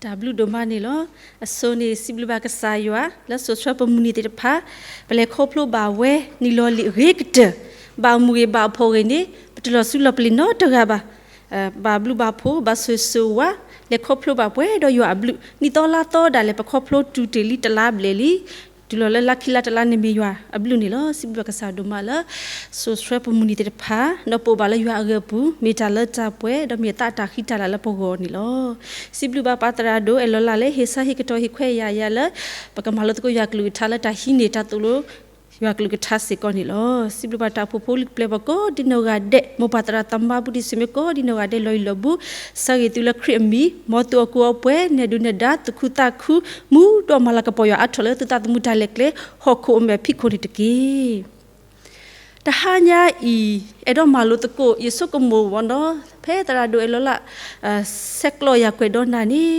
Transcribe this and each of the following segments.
တၢ်ဘျုးဒိၣ်မးန့ၣ်လီၤ. အဆိန့ၣ် စံးဘျုးဘၣ်ကစၢ်ယွၤ လၢစိာ်ဆှၢပမုၢ်နံၤသ့ၣ်တဖၣ်, ပလဲၤခီဖျိဘၣ်ဝဲ နံၣ်လီၤလံာ်အဂ့ၤကတၢၢ်, ဘၣ်အမုၢ်ဂ့ၤဘၣ်အဖှီၣ်ဂ့ၤန့ၣ် ပတလီၤစုလီၤပလ့ၤနီတဂၤဘၣ်. ဘၣ်ဘျုးဘၣ်ဖှိၣ် ဘၣ်ဆိၣ်ဂ့ၤဆိၣ်ဝါ, လဲၤခီဖျိဘၣ်ပှဲၤဒီးယွၤအဘျုး, နံၣ်သီလါသီဒၣ်လဲာ် ပခီဖျိတုၤတ့ၢ်လံတလါဘျဲၣ်လံ, တုၤလီၤလၢလါခံလါတလါန့ၣ်မ့ၢ်ယွၤအဘျုးန့ၣ်လီၤ. စံးဘျုးဘၣ်ကစၢ်ဒိၣ်မးလၢ စိာ်ဆှၢပမုၢ်နံၤသ့ၣ်တဖၣ်, ဒီးပအိၣ်ဘၣ်လၢယွၤအဂ့ၢ်အပူၤ, မ့ၢ်တၢ်လၢတၢ်ပှဲၤ ဒီးမ့ၢ်အသးတၢ်ဃံတၢ်လၤလၢပဂီၢ်န့ၣ်လီၤ. စံးဘျုးဘၣ်ပၢ်သရၣ်ဒိၣ်အဲၣ်လီၤလးလၢ ဟ့ၣ်ဆၢဟ့ၣ်ကတီၢ်ဟ့ၣ်ခွဲးယာ်ယၤလၢ ပကမၤလိသကိးယွၤကလုၢ်ကထါလၢတၢ်ဟံးန့ၢ်တၢ်သိၣ်လိ ယွၤကလုၢ်ကထါစ့ၢ်ကီးန့ၣ်လီၤ. စံးဘျုးဘၣ်တၢ်အိၣ်ဖှိၣ်ဖိလံၤပျဲၢ်ဘၣ်ကိးဒ်နီၢ်ဂၤဒဲး, မိၢ်ပၢ်သရၣ်သမါ ဘူးတံၢ်စံးမ့ၢ်ကိးဒ်နီၢ်ဂၤဒဲး လီၤယံၤလီၤဘူး, ဆၢဂ့ၤသုလၢခရံာ်အမံၤ, မ်သုအိၣ်ကူအိၣ်ပှဲၤ နဲၣ်ဒုးနဲၣ်ဒါ သူၣ်ခုသးခု, မူဒီးမၤလၤကပီၤယွၤအါထီၣ်လၢသုသးသမူတၢ်လဲၤကျဲ, ဟီၣ်ခိၣ်အမဲာ်ဖံးခိၣ်န့ၣ်တက့ၢ်. တဟါညါအံၤ အဲၣ်ဒိးမၤလိသကိး ယဆိကမိၣ်ဝဲနီၤ, ဖဲသရၣ်ဒိၣ်အဲၣ်လီၤလး ဆဲးကျိးယၤကွဲးဒီးနၤန့ၣ်,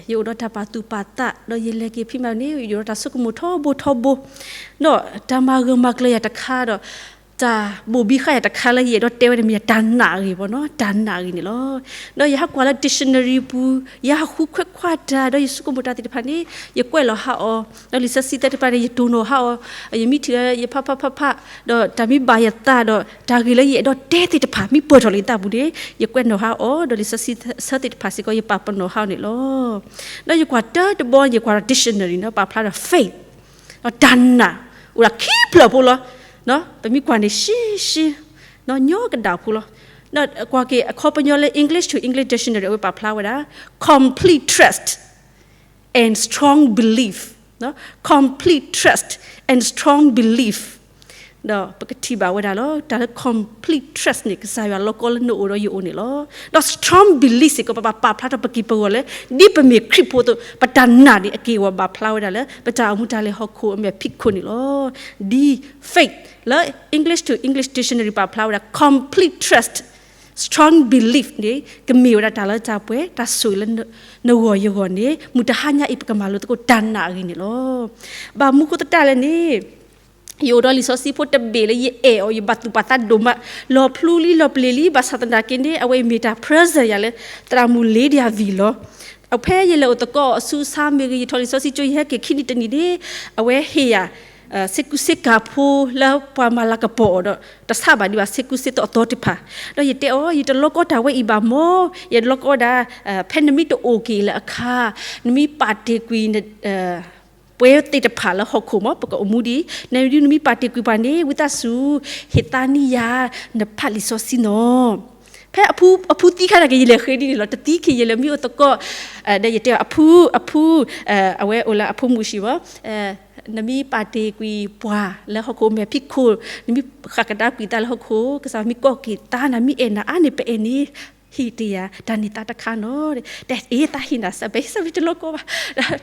ယအိၣ်ဒီးတၢ်ပာ်သူၣ်ပာ်သး ဒီးယလဲၤက့ၤဖံးမၤန့ၣ် ယအိၣ်ဒီးတၢ်ဆိကမိၣ်ထီဘိထီဘိ, ဒီးတၢ်မၤဂၢၢ်မၤကျၢၤယၤတခါဒီး တၢ်ဘိၣ်ဘံဃာ်ယၤတခါလၢယအဲၣ်ဒိးတဲဝဲန့ၣ် မ့ၢ်ယတၢ်နာ်အဂ့ၢ်ဘၣ်နီၤ, တၢ်နာ်အဂ့ၢ်န့ၣ်လီၤ. ဒီးယဟးကွၢ်လၢ dictionary ပူၤ, ယဟးဃုခွဲးခွါတၢ် ဒီးယဆိကမိၣ်တၢ်သ့ၣ်တဖၣ်န့ၣ် ယကွဲးလီၤဟးအီၤ, ဒီးလံာ်စီဆှံသ့ၣ်တဖၣ်န့ၣ် ယတိၢ်နီၣ်ဟးအီၤ, ယမ့ၢ်ထံၣ်လၢယဖးဖးဖးဖး, ဒီးတၢ်မ့ၢ်ဘၣ်ယသးဒီး တၢ်ဂ့ၢ်လၢယအဲၣ်ဒိးတဲသ့ၣ်တဖၣ် မ့ၢ်ပၢၢ်ထီၣ်လၢယသးပူၤန့ၣ် ယကွဲးနီၣ်ဟးအီၤ, ဒီးလံာ်စီဆှံဆၢသ့ၣ်တဖၣ်စ့ၢ်ကီး ယပာ်ပနီၣ်ဟးအီၤန့ၣ်လီၤ. ဒီးယကွၢ်တၢတဘီ ယကွၢ်ဒီး dictionary နီၤ ပာ်ဖျါဒီး faith တၢ်နာ် အိၣ်ဒၣ်ခံဖျၢၣ်ဖိလီၤ. ပမ့ၢ်ကွၢ်န့ၣ် ရှဲရှဲ ညီကဒၣ်ဖိလီၤ. ကွၢ်က့ၤအခီပညီလၢ English to English Dictionary အဝဲပာ်ဖျါဝဲဒၣ် complete trust and strong belief, complete trust and strong belief ဒီးပကထံၣ်ဘၣ်ဝဲဒၣ်လီၤ. တၢ်လၢ complete trust န့ၣ် ကစၢ်ယွၤလီၤကီလၢနအိၣ်ဒီးယအိၣ်န့ၣ်လီၤ. ဒီး strong belief စ့ၢ်ကီး ပဘၣ်ပာ်ဖျါထီၣ်ပက့ၤပဂီၢ်လၢ ဒ်ပမ့ၢ်ခရံာ်ဖိအသိး ပတၢ်နာ်န့ၣ် အက့ၢ်အဂီၤဘၣ်ဖျါဝဲဒၣ်လၢ ပတၢ်အိၣ်မူတၢ်လဲၤဟီၣ်ခိၣ်အမဲာ်ဖံးခိၣ်န့ၣ်လီၤ. ဒ် faith လၢ English to English Dictionary ပာ်ဖျါဝဲဒၣ် complete trust, strong belief န့ၣ် ကမ့ၢ်ဝဲဒၣ်တၢ်လၢတၢ်ပှဲၤ တၢ်ဆိၣ်ဂ့ၤလၢနဂီၢ်ယဂီၢ်န့ၣ် မုၢ်တဟါညါအံၤ ပကမၤလိသကိးတၢ်နာ်အဂ့ၢ်န့ၣ်လီၤ. ဘၣ်မနုၤဃိသတးလဲၣ်န့ၣ် ယအိၣ်ဒီးလံာ်စီဆှံဖိတဘ့ၣ်လၢယအဲၣ်အီၤ ယဘၣ်သူၣ်ပာ်သးဒိၣ်မး လီၤဖျူလံလီၤပျံၤလံ ဘၣ်ဆၣ်သနာ်က့န့ၣ် အဝဲအံၤမ့ၢ်တၢ် present ယၤလၢ သရၣ်မုၣ် Lydia ဝံၤလီၤ. ဖဲယလဲၤအိၣ်သကိးအီၤအဆူအဆါမ့ၢ်ဂ့ၤ ယထီၣ်လံာ်စီဆှံကၠိ ယဟဲက့ၤခံနံၣ်တနံၣ်န့ၣ် အဝဲဟ့ၣ်ယၤ ဆ့ကူဆ့ကၤဖိလၢပှၤမၤလၤကပီၤအီၤဒီး တဆးဘၣ်ဒံးဘၣ် ဆ့ကူဆ့သီအသီတဖၣ်, ဒီးယတဲအီၤ ယတလီကီတၢ်ဝဲအံၤဘၣ်မၢ်, ယတလီကီဒၣ် ဖဲနမ့ၢ်တအိၣ်က့ၤလၢအခါ နမ့ၢ်ပာ်တ့ၢ်ကွံာ် ပှဲၤသ့ၣ်တဖၣ်လၢဟီၣ်ခိၣ်မၢ် ပကအိၣ်မူဒံး, နမ့ၢ်ပာ်တ့ၢ်ကွံာ်ပှၤန့ၣ် ဝံသးစူၤ ဟ့ၣ်သးန့ၢ်ယၤ နဖးလံာ်စီဆှံနီၤ. ဖဲအဖုသံခါနာ်က့ ယလဲၤဃ့ဒ်န့ၣ်လီၤ. တသံခံယလဲၤမ့ၢ်အိၣ်သကိး ဒီးယတဲအီၤ အဖု အဖု အဝဲအိၣ်လၢအဖိမုၣ်ဆံးမၢ်, နမ့ၢ်ပာ်တ့ၢ်ကွံာ်ပှၤလၢဟီၣ်ခိၣ်မဲာ်ဖံးခိၣ်, နမ့ၢ်ဃၣ်ကဒါကွံာ်သးလၢဟီၣ်ခိၣ် ကစၢ်မ့ၢ်ကိးက့ၤသး နမ့ၢ်အဲၣ်နၤအါန့ၣ် ပအဲၣ်န့ၣ် ဟ့ၣ်တ့ၢ်ယၤ တၢ်န့ၢ်သါတခါနီၤ. တဲအ့ သးဟ့ၣ်နၤ စးဘဲစးဘဲတလီကီဘၣ်.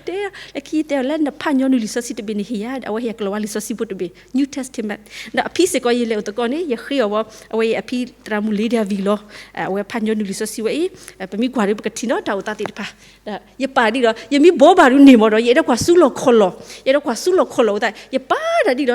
တဲ လၢခံတဲအီၤလၢနဖးညီနုၢ်လံာ်စီဆှံတဘ့ၣ်န့ၣ်ဟ့ၣ်ယၤ ဒီးအဝဲဟ့ၣ်ယၤကလီၤဝါလံာ်စီဆှံဖိတဘ့ၣ် New Testament. ဒီးအဖံစ့ၢ်ကီး ယလဲၤအိၣ်သကိးန့ၣ် ယဃ့အီၤဝဲ အဝဲအံၤအဖံသရၣ်မုၣ် Lydia ဝံၤလီၤ. အဝဲဖးညီနုၢ်လံာ်စီဆှံဝဲအံၤ ပမ့ၢ်ကွၢ်ဒီး ပကထံၣ်နီၤတၢ်အိၣ်သးသ့ၣ်တဖၣ် ဒီးယပာ်ဒ်ဒီး ယမ့ၢ်ဘှီဘၣ်ဒုးန့ၣ်မၢ်ဒီး ယအဲၣ်ဒိးကွၢ်စူလီၤခီၣ်လီၤ, ယအဲၣ်ဒိးကွၢ်စူလီၤခီၣ်လီၤအသး ယပာ်တၢ်ဒ်ဒီး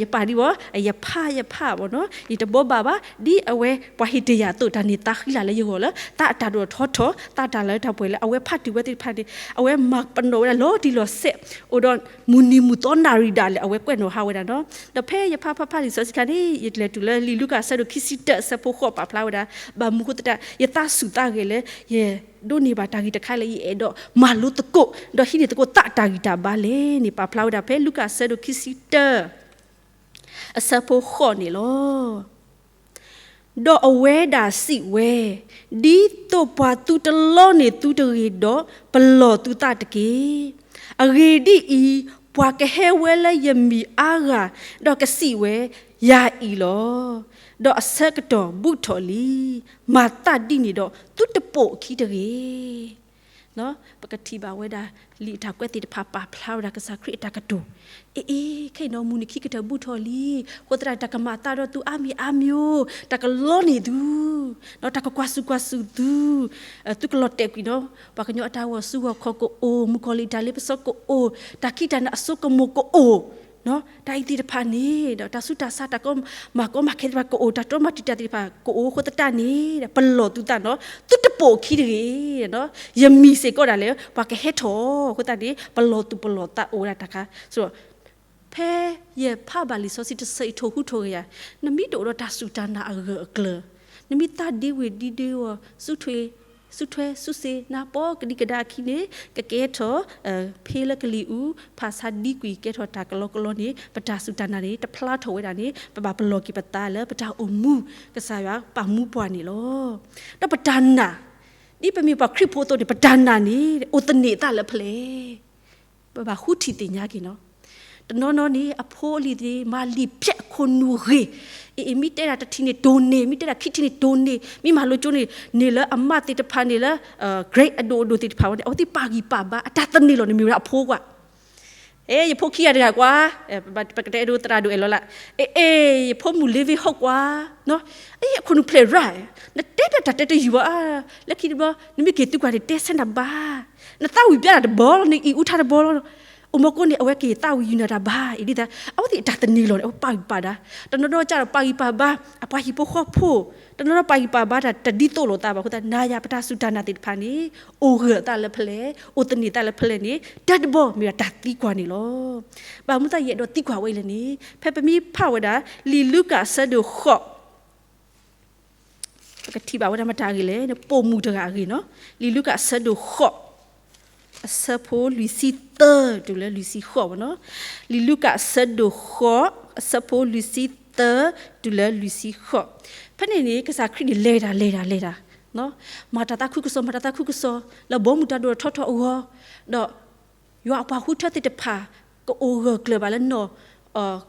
ယပာ်ဒ်ဘၣ် ယဖးယဖးဘၣ်နီၤ ယတဘှီဘၣ်ဘၣ် ဒ်အဝဲပှၤဟ့ၣ်တ့ၢ်ယၤအသိး တၢ်န့ၢ်သါဃံလၤလၢယဂီၢ်လၢ သးအတၢ်ဒိၣ်ထီၣ်ထီထီၣ် သးတၢ်လၢတၢ်ပှဲၤလၢအဝဲဖးတ့ၢ်ဝဲသ့ၣ်တဖၣ်န့ၣ် အဝဲမၤပနီၣ်ဝဲဒၣ်လီၤတံၢ်လီၤဆဲး အိၣ်ဒီးမုၢ်နံၤမုၢ်သီနၣ်ရံၣ်ဒၣ်လဲာ် အဝဲကွဲးနီၣ်ဟးဝဲဒၣ်နီၤ. ဒီးဖဲယဖးဖးဖးလံာ်စီဆှံခါန့ၣ် ယလဲၤတုၤလၢလံာ်လူၤကၣ်အဆၢဒိၣ်ခံဆံတၢ အဆၢဖိဃိးပာ်ဖျါဝဲဒၣ် ဘၣ်မနုၤဃိသတး ယသးစူၤသးဂဲၤလၢ ယဒိးန့ၢ်ဘၣ်တၢ်ဂ့ၢ်တခါလၢယအဲၣ်ဒိးမၤလိသကိး ဒီးဟံးန့ၢ်သကိးသးတၢ်ဂံၢ်တၢ်ဘါလဲၣ်န့ၣ် ပာ်ဖျါဝဲဒၣ်ဖဲလူၤကၣ်အဆၢဒိၣ်ခံဆံတၢ အဆၢဖိဃိးန့ၣ်လီၤ. ဒီးအဝဲဒၣ်စံးဝဲ, ဒ်သိးပှၤသုတလီန့ၢ်သုတဂ့ၤဒီး, ပလီၢ်သုသးတက့ၢ်. အဂ့ၢ်ဒ်အံၤ, ပှၤကဟဲဝဲလၢယမံၤအါဂၤ, ဒီးကစံးဝဲ, ယၤအံၤလီၤ. ဒီးအဆၢကတီၢ်ဘူးထီၣ်လံ. မၤသးဒ်န့ၣ်ဒီး သုတပိာ်အခံတဂ့ၤ. ပကထံၣ်ဘၣ်ဝဲဒၣ် လံာ်အတၢ်ကွဲးသ့ၣ်တဖၣ်ပာ်ဖျါဝဲဒၣ်ကစၢ်ခရံာ်အတၢ်ကတိၤ, အ့အ့ ခဲအံၤနီၤ မုၢ်နံၤခံကတၢၢ်ဘူးထီၣ်လံ, အဃိသတး တၢ်ကမၤသးဒီးသုအါမံၤအါမံၤဧိၤ, တၢ်ကလီန့ၢ်သု, တၢ်ကကွၢ်စူၢ်ကွၢ်စူၢ်သု, သုကလီၤတဲာ်ကွံာ်နီၤ, ပှၤကညီအတၢ်ဂီၤစုဂီၤခီၣ်ကအိၣ်, မုၣ်ကီၤလံၢ်တၢ်လ့ပစီကအိၣ်, တၢ်ခံးတၢ်နၤအစိကမီၤကအိၣ်, တၢ်အံၤသ့ၣ်တဖၣ်န့ၣ် ဒီးတၢ်ဆူးတၢ်ဆါ တၢ်ကမၤကီမၤခဲသ့ၣ်တဖၣ်ကအိၣ် တၢ်တိၢ်မၤတံာ်တာ်သ့ၣ်တဖၣ်ကအိၣ်အဃိသတးန့ၣ် ပလီၢ်သုသးနီၤ သုတပိာ်အခံတဂ့ၤ, ယမံၤစ့ၢ်ကီးဒၣ်လဲာ် ပှၤကဟဲထီၣ်အဃိသတးန့ၣ် ပလီၢ်သူၣ်ပလီၢ်သးအိၣ်ဝဲဒၣ်တၢ်ခါ ဖဲယဖးဘၣ်လံာ်စီဆှံတဆၢအံၤ ထိၣ်ဟူးထိၣ်ဂဲၤယၤ, နမ့ၢ်တအိၣ်ဒီးတၢ်စူၢ်တၢ်နာ်အဂၢၢ်အကျၢၤ, နမ့ၢ်သးဒ့ဝ့ၤဒ့ဒ့အီၤ ဆူထွဲဆူစ့နါပီကဒံကဒါအခံန့ၣ် ကကဲထီၣ် ဖ့လၢကလံၤအူ ဖးဆါဒံကွံာ် ကဲထီၣ်တၢ်ကလီကလီန့ၣ် ပတၢ်စူၢ်တၢ်နာ်န့ၣ် တဖျါထီၣ်ဝဲဒၣ်န့ၣ် ပဘၣ်ပလီၢ်က့ၤပသးလၢပတၢ်အိၣ်မူ ကစၢ်ယွၤပာ်မူပှၤန့ၣ်လီၤ. ဒီးပတၢ်နာ် ဒ်ပမ့ၢ်ပှၤခရံာ်ဖိအသိးန့ၣ် ပတၢ်နာ်န့ၣ် အိၣ်သန့ၤအသးလၢဖဲလဲၣ် ပဘၣ်ဃုထံၣ်သ့ၣ်ညါက့ၤနီၤ. တနီၤနီၤန့ၣ် အဖိအလံၤသ့ၣ် မၤလံာ်ဖျဲးအခိၣ်နူာ်ဂ့ၤ, အ့ၣ် မ့ၢ်တဲဒၣ်တထံၣ်န့ၣ် တိၢ်န့ၢ်, မ့ၢ်တဲဒၣ်ခံထံၣ်န့ၣ် တိၢ်န့ၢ်, မ့ၢ်မၤလိကၠိန့ၣ် န့ၢ်လၢအမးသ့ၣ်တဖၣ်န့ၣ်လၢ grade အဒိၣ်အဒိၣ်သ့ၣ်တဖၣ်ဝဲန့ၣ် အဝဲသ့ၣ်ပာ်ဂံၢ်ပာ်ဘါ အတၢ်သန့ၤလီၤန့ၣ် မ့ၢ်ဝဲဒၣ်အဖိကွၢ် အဲ ယဖိခံဂၤတဂၤကွၢ်, ပကတဲဒိသရၣ်ဒိၣ်အဲၣ်လီၤလၢ, အဲ အဲ ယဖိမုၣ်လ့ၤဝ့ဟီၣ်ကွၢ်, အဲ အခိၣ်နူာ်ဖျဲးရၣ်, နတဲဖျါတၢ်တဲတယုၢ်ဘၣ်, လၢခံတဘျီ နမ့ၢ်က့ၤသုကွၢ်န့ၣ် တဲဆၢနၤဘၣ်, နသးဝံၣ်ပျါတၢ်တဘီလီၤ, နအံၣ်အူထါတဘီလီၤ, အိၣ်မူခိၣ်န့ၣ် အဝဲက့ၤသးဝံၣ်ယုာ်နၤတၢ်ဘၣ်, အံၤဒ်သိး အဝဲသ့ၣ်အတၢ်သန့ၤလီၤန့ၣ် အဝဲပာ်ဂံၢ်ပာ်ဘါ, တနီၤနီၤကဒီးပာ်ဂံၢ်ပာ်ဘါ အပှၤဟံၣ်ဖိဃီဖိ, တနီၤနီၤပာ်ဂံၢ်ပာ်ဘါတၢ်တဒ်သိးလိာ်သးဘၣ်အဃိသတး နၤယၤပတၢ်စူၢ်တၢ်နာ်သ့ၣ်တဖၣ်န့ၣ် အိၣ်ဂၢၢ်အသးလၢဖဲလဲၣ်, အိၣ်သန့ၤသးလၢဖဲလဲၣ်န့ၣ် တၢ်တဘီမ့ၢ်ဒၣ်တၢ်သံကွၢ်န့ၣ်လီၤ. ဘၣ်မနုၤသးယအဲၣ်ဒိးသံကွၢ်ဝဲအံၤလဲၣ်န့ၣ် ဖဲပမ့ၢ်ဖးဝဲဒၣ် လံာ်လူၤကၣ်အဆၢဒိၣ်ဃိး ပကထံၣ်ဘၣ်ဝဲဒၣ်မတၤဂ့ၤလဲၣ်, ပိာ်မုၣ်တဂၤအဂ့ၢ်နီၤ, လံာ်လူၤကၣ်အဆၢဒိၣ်ဃိး အဆၢဖိလွံၢ်ဆံသၢတုၤလၢလွံၢ်ဆံဃိးဝဲနီၤ, လံာ်လူၤကၣ်အဆၢဒိၣ်ဃိး အဆၢဖိလွံၢ်ဆံသၢတုၤလၢလွံၢ်ဆံဃိး, ဖဲန့ၣ်န့ၣ် ကစၢ်ခရံာ်န့ၣ် လဲၤတၢ်လဲၤတၢ်လဲၤတၢ် မၤတၢ်သးခုကစီၣ် မၤတၢ်သးခုကစီၣ် လၢဘီမုၢ်တၢ်ဒိၣ်ထီၣ်ထီထီၣ်အဂီၢ်, ဒီး ယွၤအပှၤဃုထၢသ့ၣ်တဖၣ် ကအိၣ်ဂၢၢ်ကျၢၤဘၣ်လၢနီၢ်,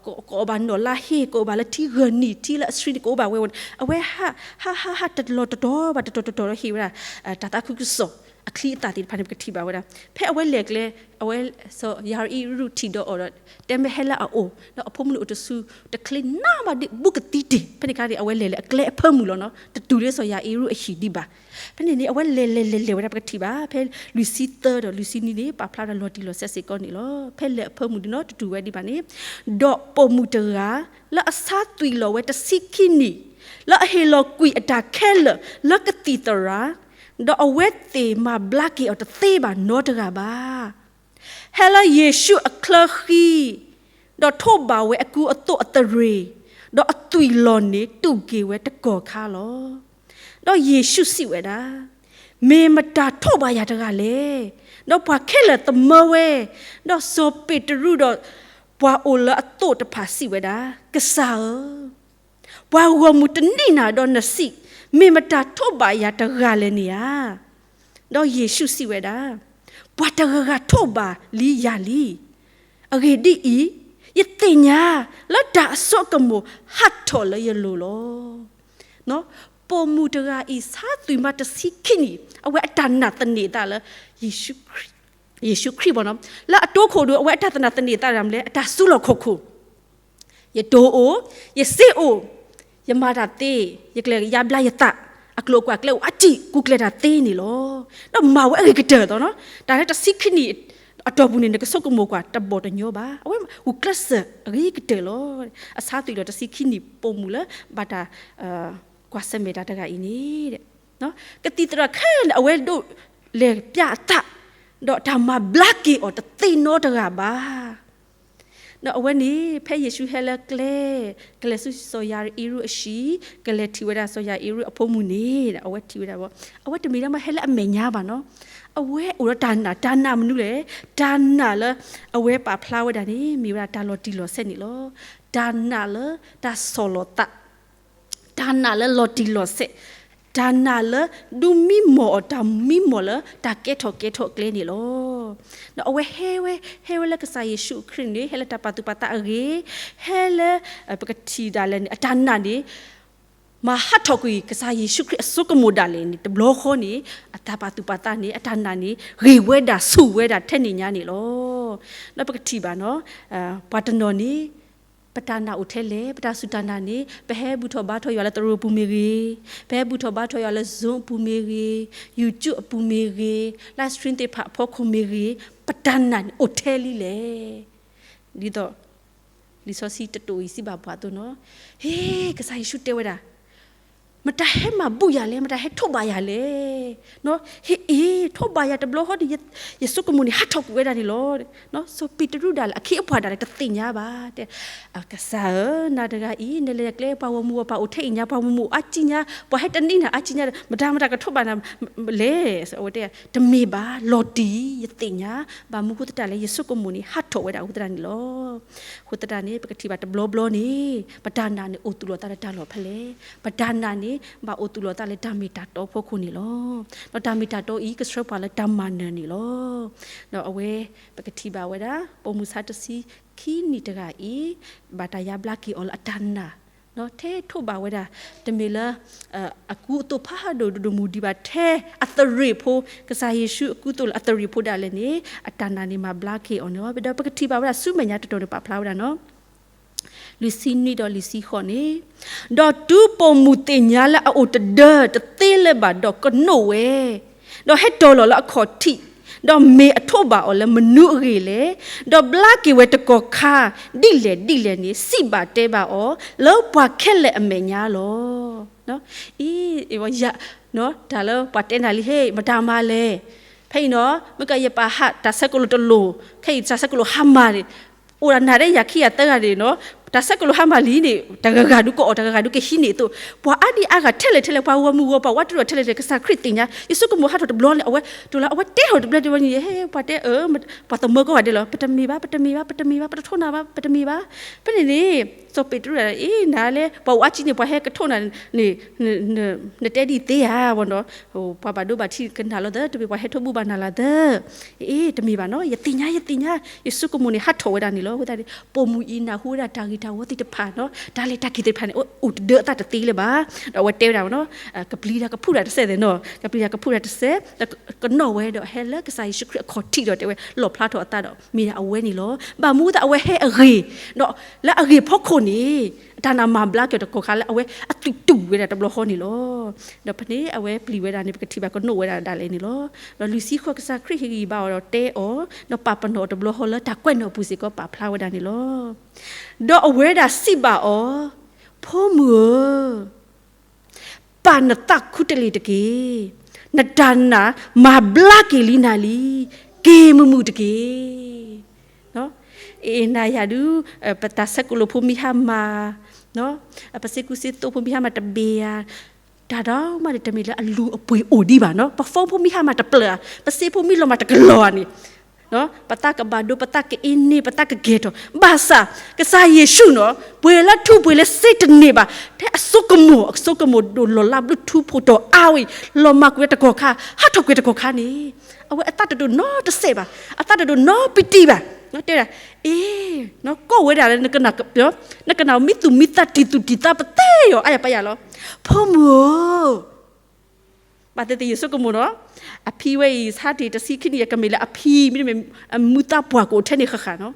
ကအိၣ်ဘၣ်နီၢ်လါဟ့ ကအိၣ်ဘၣ်လၢထံဂၢၢ်နံၣ် ထံလၢအဆှံန့ၣ် ကအိၣ်ဘၣ်ဝဲဝဲန့ၣ် အဝဲဟး ဟး ဟး ဟး တလီၢ်တတီၤဘၣ်တတီၤတတီၤဒီးဟ့ၣ်ဝဲဒၣ် တၢ်သးခုကစီၣ် အချံအသၣ်သ့ၣ်တဖၣ်န့ၣ် ပကထံၣ်ဘၣ်ဝဲဒၣ် ဖဲအဝဲလဲၤကျဲ အဝဲ စီၤယၤအံရူၢ်ထံၣ်ဒီးအီၤဒီး တဲမ့ၢ်ဟဲလၢအအိၣ် ဒီးအဖိမုၣ်န့ၣ်အိၣ်တဆူ တချ့နးဘၣ်ဒ်ဘူးကသံတ့ၢ် ဖဲန့ၣ်အခါန့ၣ် အဝဲလဲၤလၢအကျဲအဖၢမုၢ်လီၤနီၤ တတုၤလၢစီၤယၤအံရူၢ်အဟံၣ်ဒံးဘၣ် ဖဲန့ၣ်န့ၣ် အဝဲလဲၤလဲၤလဲၤလဲၤဝဲဒၣ် ပကထံၣ်ဘၣ် ဖဲလွံၢ်ဆံသၢဒီးလွံၢ်ဆံနွံန့ၣ် ပာ်ဖျါဝဲဒၣ်လီၤတံၢ်လီၤဆဲးစ့ၢ်ကီးန့ၣ်လီၤ. ဖဲလဲၤအဖၢမုၢ်ဒံးနီၤ တတုၤဝဲဒံးဘၣ်န့ၣ်, ဒီးပိာ်မုၣ်တဂၤ လၢအဆါသွံၣ်လီၤဝဲတဆံခံနံၣ်, လၢအဟ့ၣ်လီၤကွံာ်အတၢ်ခဲလၢာ်လၢကသံၣ်သရၣ်, ဒီးအဝဲသ့ၣ်မၤဘျါက့ၤအီၤတသ့ဘၣ်နီတဂၤဘၣ် ဟဲလၢယ့ၣ်ၡူးအချၢဃံ, ဒီးထိးဘၣ်ဝဲအကူအသိးအသရ့ၣ်, ဒီးအသွံၣ်လီၤန့ၣ် တူၢ်က့ၤဝဲတကီၢ်ခါလီၤ. ဒီးယ့ၣ်ၡူးစံးဝဲဒၣ်, မ့ၢ်မတၤထိးဘၣ်ယၤတဂၤလဲၣ်. ဒီးပှၤခဲလၢာ်သမၢဝဲ, ဒီးစီၤပ့းတရူးဒီး ပှၤအိၣ်လၢအသိးတဖၣ်စံးဝဲဒၣ်, ကစၢ်ဧၢ, ပှၤဂီၢ်မုၢ်တနံၣ်နၤဒီးနစံး, မ့ၢ်မတၤထိးဘၣ်ယၤတဂၤလဲၣ်န့ၣ်ဧါ. ဒီးယ့ၣ်ၡူးစံးဝဲဒၣ်, ပှၤတဂၤဂၤထိးဘၣ်လံယၤလံ. အဂ့ၢ်ဒ်အံၤ, ယသ့ၣ်ညါလၢတၢ်အစိအကမီၤဟးထီၣ်လၢယလိၤလီၤ. ပိာ်မုၣ်တဂၤအံၤ ဆါသွံၣ်မးတဆံခံနံၣ် အဝဲအတၢ်နာ်သန့ၤအသးလၢ ယ့ၣ်ၡူးခရံာ်ဘၣ်နီၤ. လၢအတိခိၣ်ဒီး အဝဲအတၢ်သနာ်သန့ၤအသးဒၣ်မလဲၣ်, အတၢ်စုလီၢ်ခီၣ်ခိၣ် ယတိၢ်အိၣ်, ယစ့အိၣ်, ယမၤတၢ်သ့, ယကျဲယါဘျါယသး, အကျိၤအကွာ်ကျဲအိၣ်အါတံၢ် ကူကျဲတၢ်သ့န့ၣ်လီၤ. ဒီးမၤဝဲအဂ့ၤကတၢၢ်သီနီၤ, တၢ်လၢတဆံခံနံၣ်အတီၢ်ပူၤန့ၣ် နကဆိကမိၣ်ကွၢ်တဘီၣ်တညီဘၣ်. အဝဲဂုာ်ကျဲးစၢးအဂ့ၤကတၢၢ်လီၤ. အဆါသွံၣ်လီၤတဆံခံနံၣ်ပိာ်မုၣ်လၢ ဘၣ်တၢ် ကွၢ်ဆၢၣ်မဲာ်တၢ်တဂၤအံၤန့ၣ် ကသံၣ်သရၣ်ခဲလၢာ် အဝဲဒိးလဲၤပျၢ်အသး, ဒီးတၢ်မၤဘျါက့ၤအီၤတသ့နီတဂၤဘၣ်. ဒီးအဝဲန့ၣ် ဖဲယ့ၣ်ၡူးဟဲလၢကျဲ, ကလဲၤဆူစီၤယၤအံရူၢ်အဟံၣ်, ကလဲၤထံၣ်ဝဲဒၣ်စီၤယၤအံရူၢ်အဖိမုၣ်န့ၣ် အဝဲထံၣ်ဝဲဒၣ်ဘၣ်, အဝဲတမ့ၢ်ဒၣ်မ့ၢ်ဟဲလၢအမဲာ်ညါဘၣ်နီၤ, အဝဲအိၣ်ဒီးတၢ်နာ်, တၢ်နာ်မနုၤလဲၣ်, တၢ်နာ်လၢအဝဲပာ်ဖျါဝဲဒၣ်န့ၣ် မ့ၢ်ဝဲဒၣ်တၢ်လီၤတံၢ်လီၤဆဲးန့ၣ်လီၤ. တၢ်နာ်လၢတၢ်ဆီၣ်လီၤသး တၢ်နာ်လၢလီၤတံၢ်လီၤဆဲး, တၢ်နာ်လၢဒုးမံမီၢ်အီၤ တၢ်မံမီၢ်လၢတၢ်ကဲထီၣ်ကဲထီၣ်အကျဲန့ၣ်လီၤ. ဒီးအဝဲဟဲဝဲ, ဟဲဝဲလၢကစၢ်ယ့ၣ်ၡူးခရံာ်န့ၣ် ဟဲလၢတၢ်ပာ်သူၣ်ပာ်သးအဂ့ၤ, ဟဲလၢ ပကထံၣ်ဒၣ်လဲာ်န့ၣ် အတၢ်နာ်န့ၣ် မၤဟးထီၣ်ကွံာ်ကစၢ်ယ့ၣ်ၡူးခရံာ်အစိကမီၤဒၣ်လဲာ်န့ၣ် တဘျီဃီန့ၣ် အတၢ်ပာ်သူၣ်ပာ်သးန့ၣ် အတၢ်နာ်န့ၣ် ဂ့ၤဝဲဒၣ်ဆူၣ်ဝဲဒၣ်ထဲန့ၣ်ညါန့ၣ်လီၤ. ဒီးပကထံၣ်ဘၣ်နီၤ, ပှၤတနီၤန့ၣ် ပတၢ်နာ်အိၣ်ထဲလဲၣ်, ပတၢ်စူၢ်တၢ်နာ်န့ၣ် ပဟဲဘူၣ်ထီၣ်ဘါထီၣ်ယွၤလၢတရူးအပူၤမ့ၢ်ဂ့ၤ, ပဟဲဘူၣ်ထီၣ်ဘါထီၣ်ယွၤလၢ Zoom အပူၤမ့ၢ်ဂ့ၤ, live stream သ့ၣ်တဖၣ်အဖီခိၣ်မ့ၢ်ဂ့ၤ, ပတၢ်နာ်န့ၣ်အိၣ်ထဲလံလဲၣ်. ဒ်သိး လံာ်စီဆှံတတိၤအံၤစံးဘၣ်ပှၤအသိးနီၤ, ဟ့, ကစၢ်ယ့ၣ်ၡူးတဲဝဲဒၣ်, မတၤဟဲမၤဘူၣ်ယၤလဲၣ်, မတၤဟဲထိးဘၣ်ယၤလဲၣ်. ဟ့အ့, ထိးဘၣ်ယၤတဘျီဃီန့ၣ် ယဆိကမိၣ်န့ၣ် ဟးထီၣ်ကွံာ်ဝဲဒၣ်န့ၣ်လီၤ. စီၤပ့းတရူးဒၣ်လဲာ် အခ့အပှၤဒၣ်လဲာ် တသ့ၣ်ညါဘၣ်တဲ, ကစၢ်ဧၢ, နၤတဂၤအံၤ နလဲၤကျဲပှၤဂီၢ်မုၢ်ဂီၢ်ပၤအိၣ်ထဲအံၤညါ, ပှၤဂီၢ်မုၢ်အိၣ်အါကံညါ, ပှၤဟဲတနံၤနၤအါကံညါ, မတၤမတၤကထိးဘၣ်နၤလဲၣ်. အဝဲတဲ, တမ့ၢ်ဘၣ်, လီၤတံၢ်, ယသ့ၣ်ညါ, ဘၣ်မနုၤဃိသတးလဲၣ်, ယဆိကမိၣ်န့ၣ် ဟးထီၣ်ဝဲဒၣ်အဃိသတးန့ၣ်လီၤ. အဃိသတးန့ၣ် ပကထံၣ်ဘၣ်တဘျီဘျီန့ၣ် ပတၢ်နာ်န့ၣ်အိၣ်သူၣ်လီၤသးလၢတၢ်လီၢ်ဖဲလဲၣ်, ပတၢ်နာ်န့ၣ် ဘၣ်အိၣ်သူၣ်လီၤသးလၢတၢ်မ့ၢ်တၢ်တီအဖီခိၣ်န့ၣ်လီၤ. ဒီးတၢ်မ့ၢ်တၢ်တီအံၤ ကဆှၢပှၤလၢတၢ်မၤနၢၤန့ၣ်လီၤ. ဒီးအဝဲ ပကထံၣ်ဘၣ်ဝဲဒၣ် ပိာ်မုၣ်ဆါတဆံခံနံၣ်တဂၤအံၤ ဘၣ်တၢ်ယါဘျါက့ၤအီၤလၢအတၢ်နာ်, ထဲထိးဘၣ်ဝဲဒၣ်, တမ့ၢ်လၢ အကူအသိးဖးဒိၣ်ဒိၣ်မုၢ်ဒံးဘၣ်, ထဲအသရ့ၣ်ဖိ, ကစၢ်ယ့ၣ်ၡူးအကူအသိးလၢအသရ့ၣ်ဖိဒၣ်လဲာ်န့ၣ် အတၢ်နာ်န့ၣ်မၤဘျါက့ၤအီၤန့ၣ်လီၤ. ဒီးပကထံၣ်ဘၣ်ဝဲဒၣ်ဆူမဲာ်ညါတတီၤန့ၣ် ပာ်ဖျါဝဲဒၣ်နီၤ, လွံၢ်ဆံနွံဒီးလွံၢ်ဆံဃိးန့ၣ်, ဒီးတုၤပိာ်မုၣ်သ့ၣ်ညါလၢအအိၣ်တဒၢတသ့လၢၤဘၣ်ဒီးကနိးဝဲ, ဒီးဟဲတီၢ်လီၤလၢအခီၣ်ထံး, ဒီးမ့ၢ်အထိးဘၣ်အီၤလၢမနုၤအဂ့ၢ်လဲၣ်, ဒီးဘျါက့ၤဝဲတကီၢ်ခါ ဒ်လဲၣ်ဒ်လဲၣ်န့ၣ် စံးဘၣ်တဲဘၣ်အီၤ လၢပှၤခဲလၢာ်အမဲာ်ညါလီၤ. အံၤ, တၢ်လၢပှၤတဲနၤလံ ဟ့ၣ် မတၤမၤလဲၣ်, ဖဲအံၤနီၤ မ့ၢ်ကယပာ်ဟးတၢ်ဆဲးကလိာ်တလိၣ်, ခဲအံၤတၢ်ဆဲးကလိာ်ဟါမၢ်န့ၣ်, အိၣ်ဒၣ်နၤဒ်ယၤခံယၤသၢဂၤန့ၣ်နီၤ, တၢ်ဆဲးကလိာ်ဟါမၢ်လံန့ၣ် တဂၤဂၤဒုးကအီၣ် တဂၤဂၤဒုးကဟံးန့ၢ်အသိး, ပှၤအါဒံအါဂၤထဲလဲၣ်ထဲလဲၣ် ပှၤဂီၢ်မုၢ်ဂီၢ်ပၤ ဝးတရံးထဲလဲၣ်ထဲလဲၣ် ကစၢ်ခရံာ်သ့ၣ်ညါ, ယဆိကမိၣ်ဟးထီၣ်တဘျီန့ၣ် အဝဲ, တုၤလၢအဝဲတဲထီၣ်တဘျီဒ်ဝဲန့ၣ် ဟ့ၣ် ပှၤတဲအၢ, ပှၤသမၢကီၢ်ဂၤဒဲးလီၤ, ပတမ့ၢ်ဘၣ်, ပတမ့ၢ်ဘၣ်, ပတမ့ၢ်ဘၣ်, ပတထိးနၤဘၣ်, ပတမ့ၢ်ဘၣ်. ဖဲန့ၣ်န့ၣ် စီၤပ့းတရူးဒၣ် အံၤ နၤလဲၣ် ပှၤအိၣ်အါကံန့ၣ် ပှၤဟဲကထိးနၤန့ၣ် နတဲဒ်အံၤသ့ဧါ, ပှၤဘၣ်ဒိဘၣ်ထံးကနၣ်လီၤသၢ, တမ့ၢ်ပှၤဟဲထိးဘူၣ်ဘၣ်နၤလီၤသၢ. အ့ တမ့ၢ်ဘၣ်နီၤ, ယသ့ၣ်ညါ ယသ့ၣ်ညါ, ယဆိကမိၣ်န့ၣ် ဟးထီၣ်ဝဲဒၣ်န့ၣ်လီၤ. အဃိသတးန့ၣ် ပိာ်မုၣ်အံၤနၢ်ဟူဝဲဒၣ်တၢ်ဂ့ၤတၢ်ဝီသ့ၣ်တဖၣ်နီၤ, တၢ်လဲၤတၢ်က့ၤသ့ၣ်တဖၣ်န့ၣ် အိၣ်တဒၢအသးတသ့လၢၤဘၣ်. ဒီးအဝဲတဲဝဲဒၣ်နီၤ, ကပျံၤတၢ်ကဖုးတၢ်တစဲးသ့ၣ်နီၤ, ကပျံၤတၢ်ကဖုးတၢ်တစဲး, ဒီးကနိးဝဲဒီးဟဲလၢကစၢ်ယ့ၣ်ၡူးခရံာ်အခီၣ်ထံးဒီးတဲဝဲ လီၣ်ဖျါထီၣ်အသးဒီး မ့ၢ်ဒၣ်အဝဲန့ၣ်လီၤ. ဘၣ်မနုၤအဃိသတးအဝဲဟဲအဂ့ၢ်, ဒီးလၢအဂ့ၢ်ဖီခိၣ်န့ၣ် အတၢ်နာ်မၤဘျါက့ၤတကီၢ်ခါလၢအဝဲအသုးတူာ်ဝဲဒၣ်တဘျီဃီန့ၣ်လီၤ. ဒီးဖဲန့ၣ် အဝဲပျံၤဝဲဒၣ်န့ၣ် ပကထံၣ်ဘၣ်ကနိးဝဲဒၣ်ဒၣ်လဲာ်န့ၣ်လီၤ. ဒီးလွံၢ်ဆံဃိး ကစၢ်ခရံာ်ဟ့ၣ်ဂံၢ်ဘါအီၤဒီးတဲအီၤ, ဒီးပာ်ပနီၣ်အီၤတဘျီဃီလၢတၢ်ကွဲးနီၣ်အပူၤစ့ၢ်ကီး ပာ်ဖျါဝဲဒၣ်န့ၣ်လီၤ. ဒီးအဝဲဒၣ်စံးဘၣ်အီၤ, ဖိမုၣ်ဧၢ, ပာ်နသးခူတလ့ၢ်တက့ၢ်. နတၢ်နာ်မၤဘျါက့ၤလံနၤလံ, က့ၤမုာ်မုာ်တက့ၢ်. အ့ၣ် နၤယၤဒုး, ပတၢ်ဆဲးကလိာ်ဖိမ့ၢ်ဟါမၢ်, ပစ့ကူစ့သိဖိမ့ၢ်ဟါမၢ်တဘ့ၣ်ဧါ, တၢ်ဒိၣ်မးန့ၣ် တမ့ၢ်လၢအလူၤအပှ့ၤအိၣ်ဒံးဘၣ်နီၤ, ပဖိဖိမ့ၢ်ဟါမၢ်တပျၢၤဧါ, ပစ့ဖိမ့ၢ်လီၤမၢ်တကလီၤဧါန့ၣ် ပသးကဘၣ်ဒိ ပသးကအ့န့ၢ် ပသးကကဲထီၣ်, ဘၣ်ဆၣ် ကစၢ်ယ့ၣ်ၡူးနီၤ ပှ့ၤလၢထူပှ့ၤလၢစ့တန့ၢ်ဘၣ်, ထဲအစိကမီၤ အစိကမီၤဒိၣ်လီၤလးဘျုးထူဖိတီၤအါဝဲအံၤ လီၤမၢ်ကွံာ်ဝဲတကီၢ်ခါ ဟးထီၣ်ကွံာ်တကီၢ်ခါန့ၣ် အဝဲအသးတဒိၣ်နီတစဲးဘၣ်, အသးတဒိၣ်နီပံတံဘၣ်, တဲဒၣ်, အ့ၣ် ကိးဝဲဒၣ်လၢ နကနၣ်မံသူၣ်မံသးတံၢ်သူၣ်တံၢ်သးပသ့ၣ်ယီၤ အါယၤပာ်ယၤလီၤ, ဖိမုၣ်ဧၢ ဘၣ်သ့ၣ်သ့ၣ်ယဆိကမိၣ်နီၤ, အဖံဝဲအံၤ ဆါတ့ၢ်တဆံခံနံၣ် ကမ့ၢ်လၢအဖံ မ့တမ့ၢ် အမူသးပှၢ်ကအိၣ်ထဲန့ၣ်ဃၣ်ဃၣ်နီၤ,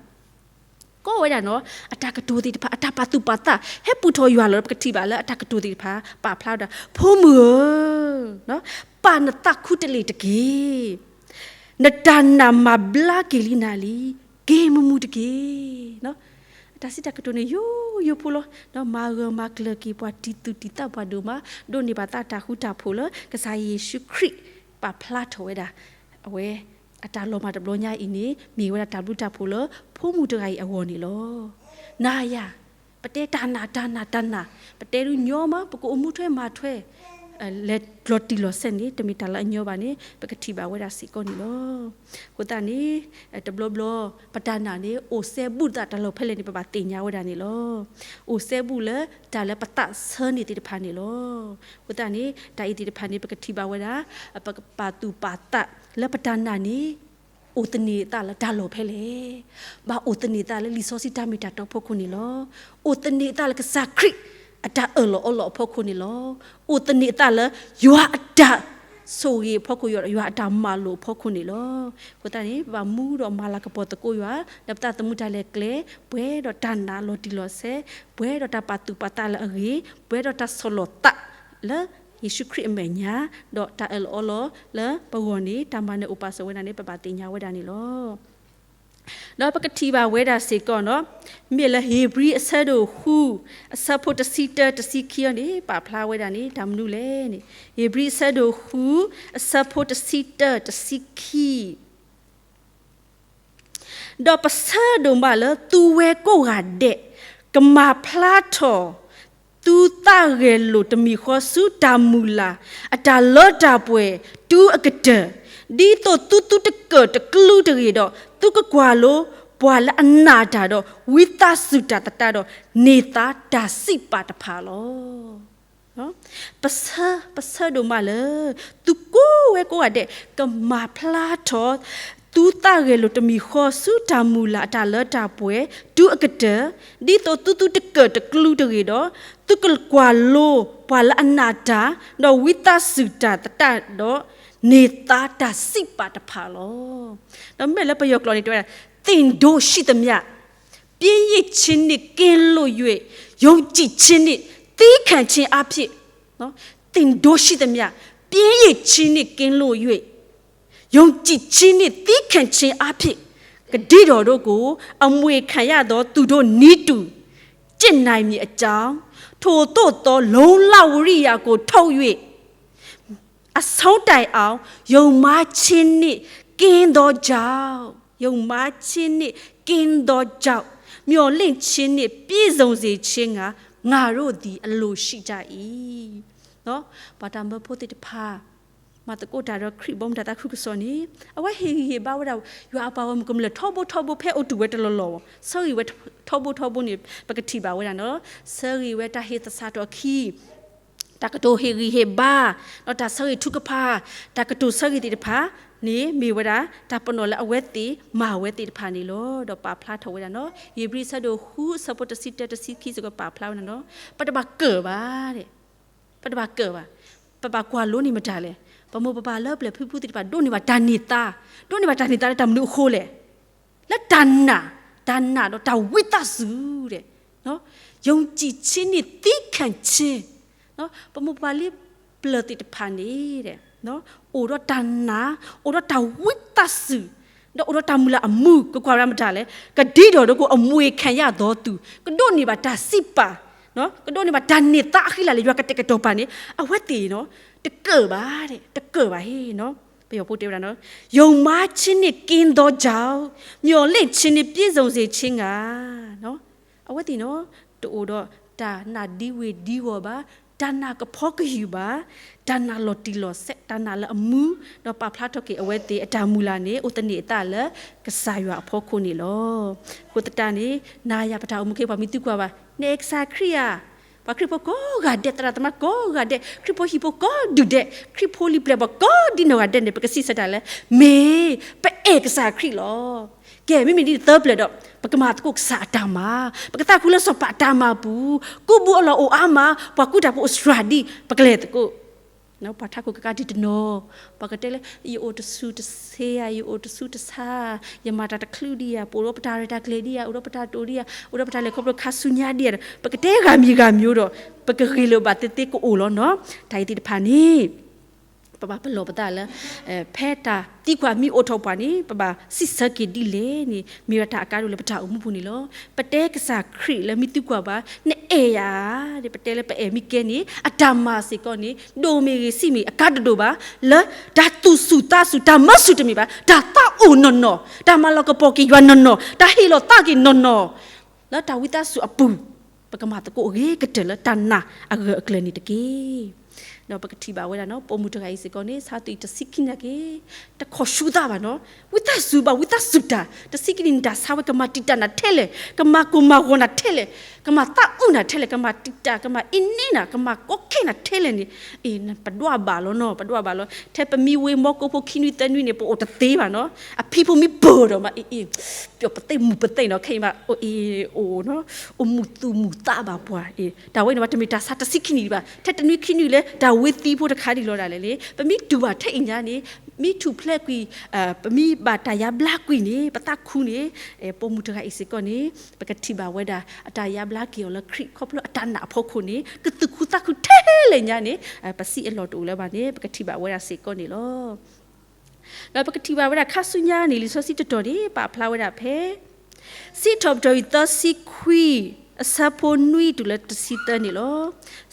ကိးဝဲဒၣ်နီၤ, အတၢ်ကတိၤသ့ၣ်တဖၣ် အတၢ်ပာ်သူၣ်ပာ်သး ဟဲပူၤထီၣ်ယွၤလီၤ ပကထံၣ်ဘၣ်လၢအတၢ်ကတိၤသ့ၣ်တဖၣ် ပာ်ဖျါဝဲဒၣ် ဖိမုၣ်ဧၢ, ပာ်နသးခူတလ့ၢ်တက့ၢ်. နတၢ်နာ်မၤဘျါက့ၤလံနၤလံ, က့ၤမုာ်မုာ်တက့ၢ်. အတၢ်စံးတၢ်ကတိၤန့ၣ် ယိယိဖိလီၤ, မၤဂၢၢ်မၤကျၢၤက့ၤပှၤတံၢ်သူၣ်တံၢ်သးပှၤဒိၣ်မး, ဒိးန့ၢ်ဘၣ်သးတၢ်ဃူတၢ်ဖိးလၢ ကစၢ်ယ့ၣ်ၡူးခရံာ် ပာ်ဖျါထီၣ်ဝဲဒၣ်, အဝဲ အတၢ်လီၤမၢ်တဘျီညါအံၤန့ၣ် မ့ၢ်ဝဲဒၣ်တၢ်ဘျုးတၢ်ဖှိၣ်လၢ ဖိမုၣ်တဂၤအံၤအဂီၢ်န့ၣ်လီၤ. နၤယၤ, ပတဲတၢ်နာ် တၢ်နာ် တၢ်နာ်, ပတဲဒုးညီမး ပကအိၣ်မူထွဲမၤထွဲ လဲၤလီၤတံၢ်လီၤဆဲးန့ၣ် တမ့ၢ်တၢ်လၢအညီဘၣ်န့ၣ် ပကထံၣ်ဘၣ်ဝဲဒၣ်စ့ၢ်ကီးန့ၣ်လီၤ. အဃိသတးန့ၣ် တဘျီဘျီ ပတၢ်နာ်န့ၣ် အိၣ်စဲဘူးသးတၢ်လီၢ်ဖဲလဲၣ်န့ၣ် ပဘၣ်သ့ၣ်ညါဝဲဒၣ်န့ၣ်လီၤ. အိၣ်စဲဘူးလၢတၢ်လၢပသးဆၢန့ၢ်သ့ၣ်တဖၣ်န့ၣ်လီၤ. အဃိသတးန့ၣ် တၢ်အံၤသ့ၣ်တဖၣ်န့ၣ် ပကထံၣ်ဘၣ်ဝဲဒၣ် ပကပာ်သူၣ်ပာ်သးလၢပတၢ်နာ်န့ၣ် အိၣ်သန့ၤအသးလၢတၢ်လီၢ်ဖဲလဲၣ်, ဘၣ်အိၣ်သန့ၤအသးလၢလံာ်စီဆှံတၢ်မ့ၢ်တၢ်တီအဖီခိၣ်န့ၣ်လီၤ. အိၣ်သန့ၤအသးလၢကစၢ်ခရံာ်အတၢ်အၢၣ်လီၤအီလီၤအဖီခိၣ်န့ၣ်လီၤ. အိၣ်သန့ၤအသးလၢယွၤအတၢ်ဆိၣ်ဂ့ၤအဖီခိၣ် ယွၤအတၢ်မၤလိာ်အဖီခိၣ်န့ၣ်လီၤ. အဃိသတးန့ၣ် ပဘၣ်မူဒီးမၤလၤကပီၤသကိးယွၤ လၢပသးသမူတၢ်လဲၤကျဲ, ပှဲၤဒီးတၢ်နာ်လီၤတံၢ်လီၤဆဲး, ပှဲၤဒီးတၢ်ပာ်သူၣ်ပာ်သးလၢအဂ့ၤ, ပှဲၤဒီးတၢ်ဆီၣ်လီၤသးလၢ ယ့ၣ်ၡူးခရံာ်အမဲာ်ညါ, ဒီးတၢ်အၢၣ်လီၤအီလီၤလၢပဂီၢ်န့ၣ် တၢ်မၤနၢၤအိၣ်ပာ်စၢၤဝဲဒၣ်န့ၣ် ပဘၣ်သ့ၣ်ညါဝဲဒၣ်န့ၣ်လီၤ. ဒီးပကထံၣ်ဘၣ်ဝဲဒၣ်စ့ၢ်ကီးနီၤ, မ့ၢ်လၢဧ့ၤဘြံၤအဆၢဒိၣ်ဃု အဆၢဖိတဆံတၢ တဆံခံအံၤန့ၣ် ပာ်ဖျါဝဲဒၣ်န့ၣ် တၢ်မနုၤလဲၣ်န့ၣ်, ဧ့ၤဘြံၤအဆၢဒိၣ်ဃု အဆၢဖိတဆံတၢ တဆံခံ ဒီးပဆၢဒိၣ်မးလၢသုဝဲကိးဂၤဒဲး ကမၤဖျါထီၣ် သုသးဂဲၤလိာ်တမံၤဃီဆူတၢ်မုၢ်လၢ် အတၢ်လၢတၢ်ပှဲၤ တုၤအကတၢၢ်, ဒ်သိးသုသုတကၢၢ်တကျူတဂ့ၤဒီး သုကကွၢ်လိပှၤလၢအနာ်တၢ်ဒီး ဝံသးစူၤတၢ်သတးဒီး န့ၢ်သါတၢ်စံးပာ်တဖၣ်လီၤ. ပဆၢ, ပဆၢဒိၣ်မးလၢ သုကိးဝဲကိးဂၤဒဲး ကမၤဖျါထီၣ် သုသးဂဲၤလိာ်တမံၤဃီဆူတၢ်မုၢ်လၢ်အတၢ်လၢတၢ်ပှဲၤ တုၤအကတၢၢ်, ဒ်သိးသုသုတကၢၢ်တကျူတဂ့ၤဒီး သုကကွၢ်လိပှၤလၢအနာ်တၢ် ဒီးဝံသးစူၤတၢ်သတးဒီး န့ၢ်သါတၢ်စံးပာ်တဖၣ်လီၤ. ဒီးမ့ၢ်လၢပယီၤကျိာ်န့ၣ်တဲဝဲဒၣ် သင့်တို့ရှိသမျှ ပျဉ်းရစ်ခြင်းနှင့်ကင်းလွတ်၍ ယုံကြည်ခြင်းနှင့်သည်းခံခြင်းအားဖြင့်, သင့်တို့ရှိသမျှ ပျဉ်းရစ်ခြင်းနှင့်ကင်းလွတ်၍ ယုံကြည်ခြင်းနှင့်သည်းခံခြင်းအားဖြင့် ကဒံးတော်တို့ကို အမွေခံရသောသူတို့နည်းတူ ကျင့်နိုင်မည်အကြောင်း ထိုသို့သောလုံ့လဝိရိယကိုထုတ်၍ အဆုံးတိုင်အောင် ယုံမှားခြင်းနှင့်ကင်းသောကြောင့်, ယုံမှားခြင်းနှင့်ကင်းသောကြောင့် မျှော်လင့်ခြင်းနှင့်ပြည့်စုံစေခြင်းငှာ ငါတို့သည်အလိုရှိကြ၏. ပှၤတၢ်မၢဖိသ့ၣ်တဖၣ် မၤသကိးတၢ်ဒီးခရံာ်ဘီမုၢ်တၢ်သးခုကစီၣ်န့ၣ် အဝဲဟ့ၣ်ဂံၢ်ဟ့ၣ်ဘါဝဲဒၣ် ယွၤအပှၤဂီၢ်မုၢ်ကမျၢၢ်ထီဘိထီဘိ ဖဲအိၣ်တူၢ်ဝဲတလီၢ်လီၢ်ဘၣ်, ဆၢဂ့ၤဝဲထီဘိထီဘိန့ၣ် ပကထံၣ်ဘၣ်ဝဲဒၣ်နီၤ, ဆၢဂ့ၤဝဲတၢ်ဟ့ၣ်သဆၣ်ထီၣ်အခံ တၢ်ကတိၤဟ့ၣ်ဂံၢ်ဟ့ၣ်ဘါ, ဒီးတၢ်ဆၢဂ့ၤထုကဖၣ်, တၢ်ကတိၤဆၢဂ့ၤသ့ၣ်တဖၣ်န့ၣ် မ့ၢ်ဝဲဒၣ်တၢ်ပနီၣ်လၢအဝဲသ့ၣ်မၤဝဲသ့ၣ်တဖၣ်န့ၣ်လီၤ. ဒီးပာ်ဖျါထီၣ်ဝဲဒၣ်နီၤ, ဧ့ၤဘြံၤဆၢဒိၣ်ဃု အဆၢဖိတဆံတၢ တဆံခံစ့ၢ်ကီးပာ်ဖျါဝဲဒၣ်နီၤ, ပတဘၣ်ကၢၣ်ဘၣ်, ပတဘၣ်ကၢၣ်ဘၣ်, ပဘၣ်ကွၢ်လိန့ၢ်မတၤလဲၣ်, ပမိၢ်ပပၢ်လၢပျၢၤဖုဖုသ့ၣ်တဖၣ် ဒိးန့ၢ်ဘၣ်တၢ်န့ၢ်သါ, ဒိးန့ၢ်ဘၣ်တၢ်န့ၢ်သါလၢတၢ်မနုၤအဃိလဲၣ်, လၢတၢ်နာ်, တၢ်နာ်ဒီးတၢ်ဝံသးစူၤဒီး ယုံကြည်ခြင်းနှင့်သည်းခံခြင်း, ပမိၢ်ပပၢ်လၢပျၢၤသ့ၣ်တဖၣ်န့ၣ် အိၣ်ဒီးတၢ်နာ်, အိၣ်ဒီးတၢ်ဝံသးစူၤ, ဒီးအိၣ်ဒီးတၢ်မုၢ်လၢ်အမူ ကကွၢ်ဝဲဒၣ်မတၤလဲၣ်, ကဒံးထီၣ်ဒီးကိး အမွေခံရသောသူ, ကဒိးန့ၢ်ဘၣ်တၢ်စံးပာ်, ကဒိးန့ၢ်ဘၣ်တၢ်န့ၢ်သါအဃံလၤလၢယွၤကတဲာ်ကတီၤပာ်န့ၣ် အဝဲသ့ၣ် တကၢၣ်ဘၣ်, တကၢၣ်ဘၣ်ဟ့ၣ်, ပယီၤဖိတဲဝဲဒၣ်, ယုံမှားခြင်းနှင့်ကင်းသောကြောင့် မျှော်လင့်ခြင်းနှင့်ပြည့်စုံစေခြင်းငှာ အဝဲသ့ၣ်န့ၣ် တအိၣ်ဒီးတၢ်နာ်ဒံဝ့ၤဒံဝီၤဘၣ်, တၢ်နာ်ကဖီကယုၢ်ဘၣ်, တၢ်နာ်လီၤတံၢ်လီၤဆဲး, တၢ်နာ်လၢအမူ, ဒီးပာ်ဖျါထီၣ်က့ၤအဝဲသ့ၣ်အတၢ်မုၢ်လၢ်န့ၣ် အိၣ်သန့ၤအသးလၢကစၢ်ယွၤအဖီခိၣ်န့ၣ်လီၤ. အဃိသတးန့ၣ် နၤယၤပတၢ်အိၣ်မူခဲအံၤ ပှၤမ့ၢ်သံကွၢ်ဘၣ်, နအဲၣ်ကစၢ်ခရံာ်ဧါ, ပှၤခရံာ်ဖိကိးဂၤဒဲး, သရၣ်သမါကိးဂၤဒဲး, ခရံာ်ဖိဟံၣ်ဖိကိးဒူၣ်ဒဲး, ခရံာ်ဖိလံၤပျဲၢ်ဘၣ်ကိးဒ်နီၢ်ဂၤဒဲးန့ၣ် ပကစံးဆၢတၢ်လၢ မ့ၢ်ပအဲၣ်ကစၢ်ခရံာ်လီၤ. ကဲ မ့မ့ၢ်ဒ်န့ၣ်သၢပျၢၤဒီး ပကမၤသကိးကစၢ်အတၢ်မၤ, ပကသးခုလၢစီၤပၤအတၢ်မၤအပူၤ, ကူးဘူးအလီၢ်အိၣ်အါမး, ပှၤကူတၢ်ဖိအိၣ်စှၤဒံး, ပကလဲၤသကိး. ပှၤထးခိၣ်ကကးဒံးတနီၤ, ပှၤကတဲလၢ ယအိၣ်တဆူးတဆ့ဧါ, ယအိၣ်တဆူးတဆါ, ယမၤတၢ်တချုးဒံးဧါ, ပအိၣ်ဒီးပတၢ်ရဲၣ်တၢ်ကျဲၤဒံးဧါ, အိၣ်ဒီးပတၢ်တိာ်ဒံးဧါ, အိၣ်ဒီးပတၢ်လဲၤခီဖျိခါဆူညါဒံးဧါ, ပကတဲဂၤမံၤဂၤမံၤဒီး ပကဂ့ၤလိာ်ဘၣ်သ့သ့ကအိၣ်လီၤနီၤ. တၢ်အံၤသ့ၣ်တဖၣ်န့ၣ် ပဘၣ်ပလီၢ်ပသးလၢ ဖဲတၢ်သံကွၢ်မ့ၢ်အိၣ်ထီၣ်ပှၤန့ၣ် ပဘၣ်စံးဆၢက့ၤဒ်လဲၣ်န့ၣ် မ့ၢ်ဝဲတၢ်အကါဒိၣ်လၢပတၢ်အိၣ်မူပူၤန့ၣ်လီၤ. ပတဲကစၢ်ခရံာ်လၢမ့ၢ်သံကွၢ်ဘၣ် နအဲၣ်ယၤ, ပတဲလၢပအဲၣ်မ့ၢ်ကဲန့ၣ် အတၢ်မၤစ့ၢ်ကီးန့ၣ် ဒိၣ်မ့ၢ်ဂ့ၤဆံးမ့ၢ်ဂ့ၤ အကါတဒိၣ်ဘၣ်, လၢတၢ်သူၣ်ဆူၣ်သးဆူၣ် တၢ်မၢဆူၣ်တမ့ၢ်ဘၣ်, တၢ်သးအိၣ်နီၢ်နီၢ်, တၢ်မၤလီၤကပီၤက့ၤယွၤနီၢ်နီၢ်, တၢ်ဟ့ၣ်လီၤသးက့ၤနီၢ်နီၢ် လၢတၢ်ဝံသးစူၤအပူၤ, ပကမၤသကိးအဂ့ၤကတၢၢ်လၢတၢ်နာ်အဂၢၢ်အကျၢၤန့ၣ်တက့ၢ်. ဒီးပကထံၣ်ဘၣ်ဝဲဒၣ်နီၤ ပိာ်မုၣ်တဂၤအံၤစ့ၢ်ကီးန့ၣ် ဆါသွံၣ်တဆံခံနံၣ်က့ၤ တခိးဆူသးဘၣ်နီၤ, ဝံသးစူၤဘၣ် ဝံသးစူၤတၢ် တဆံခံနံၣ်န့ၣ် တၢ်ဆါဝဲ ကမၤတံာ်တာ်နၤထဲလဲၣ်, ကမၤကိၢ်မၤဂီၤနၤထဲလဲၣ်, ကမၤသးအုးနၤထဲလဲၣ်, ကမၤတံာ်တာ် ကမၤအ့န့နၤ ကမၤကီခဲနၤထဲလဲၣ်န့ၣ်, အ့ ပဒွးဘၣ်လီၤနီၤ ပဒွးဘၣ်လီၤ. ထဲပမ့ၢ်ဝ့ၤမီကိဖိခံနွံသၢနွံန့ၣ် ပအိၣ်တသ့ဘၣ်နီၤ, အဖံဖိမ့ၢ်ပၢၢ်ဒီးမး အ့ အ့ ပျီပသ့ၣ်မုၢ်ပသ့ၣ်နီၤ ခဲအံၤမး အ့ အိၣ်နီၤ အိၣ်မုာ်သူၣ်မုာ်သးဘၣ်ပှၤ, အ့ တၢ်ဝဲန့ၣ်ဘၣ်တမ့ၢ်တၢ်ဆါတဆံခံနံၣ်ဒံးဘၣ်, ထဲတနွံခံနွံလၢ တၢ်ဝ့သံဖိတခါဒံးလီၤဒၣ်လဲာ်န့ၣ် ပမ့ၢ်တူၢ်ဘၣ်ထဲအံၤညါန့ၣ် မ့ၢ်ထူၣ်ဖျဲးကွံာ် ပမ့ၢ်ဘၣ်တၢ်ယါဘျါကွံာ်န့ၣ် ပသးခုန့ၣ် ပိာ်မုၣ်တဂၤအံၤစ့ၢ်ကီးန့ၣ် ပကထံၣ်ဘၣ်ဝဲဒၣ် အတၢ်ယါဘျါက့ၤအီၤလၢခရံာ် ခီဖျိအတၢ်နာ်အဖီခိၣ်န့ၣ် ကသူၣ်ခုသးခုထဲလဲၣ်ညါန့ၣ် ပစံးအလီၢ်တအိၣ်လၢၤဘၣ်န့ၣ် ပကထံၣ်ဘၣ်ဝဲဒၣ်စ့ၢ်ကီးန့ၣ်လီၤ. ဒီးပကထံၣ်ဘၣ်ဝဲဒၣ်ခါဆူညါန့ၣ် လံာ်စီဆှံတတီၤန့ၣ် ပာ်ဖျါဝဲဒၣ်ဖဲ စံးထီၣ်ပတြၢၤယွၤသၢဆံခွံ အဆၢဖိနွံတုၤလၢတဆံသၢန့ၣ်လီၤ.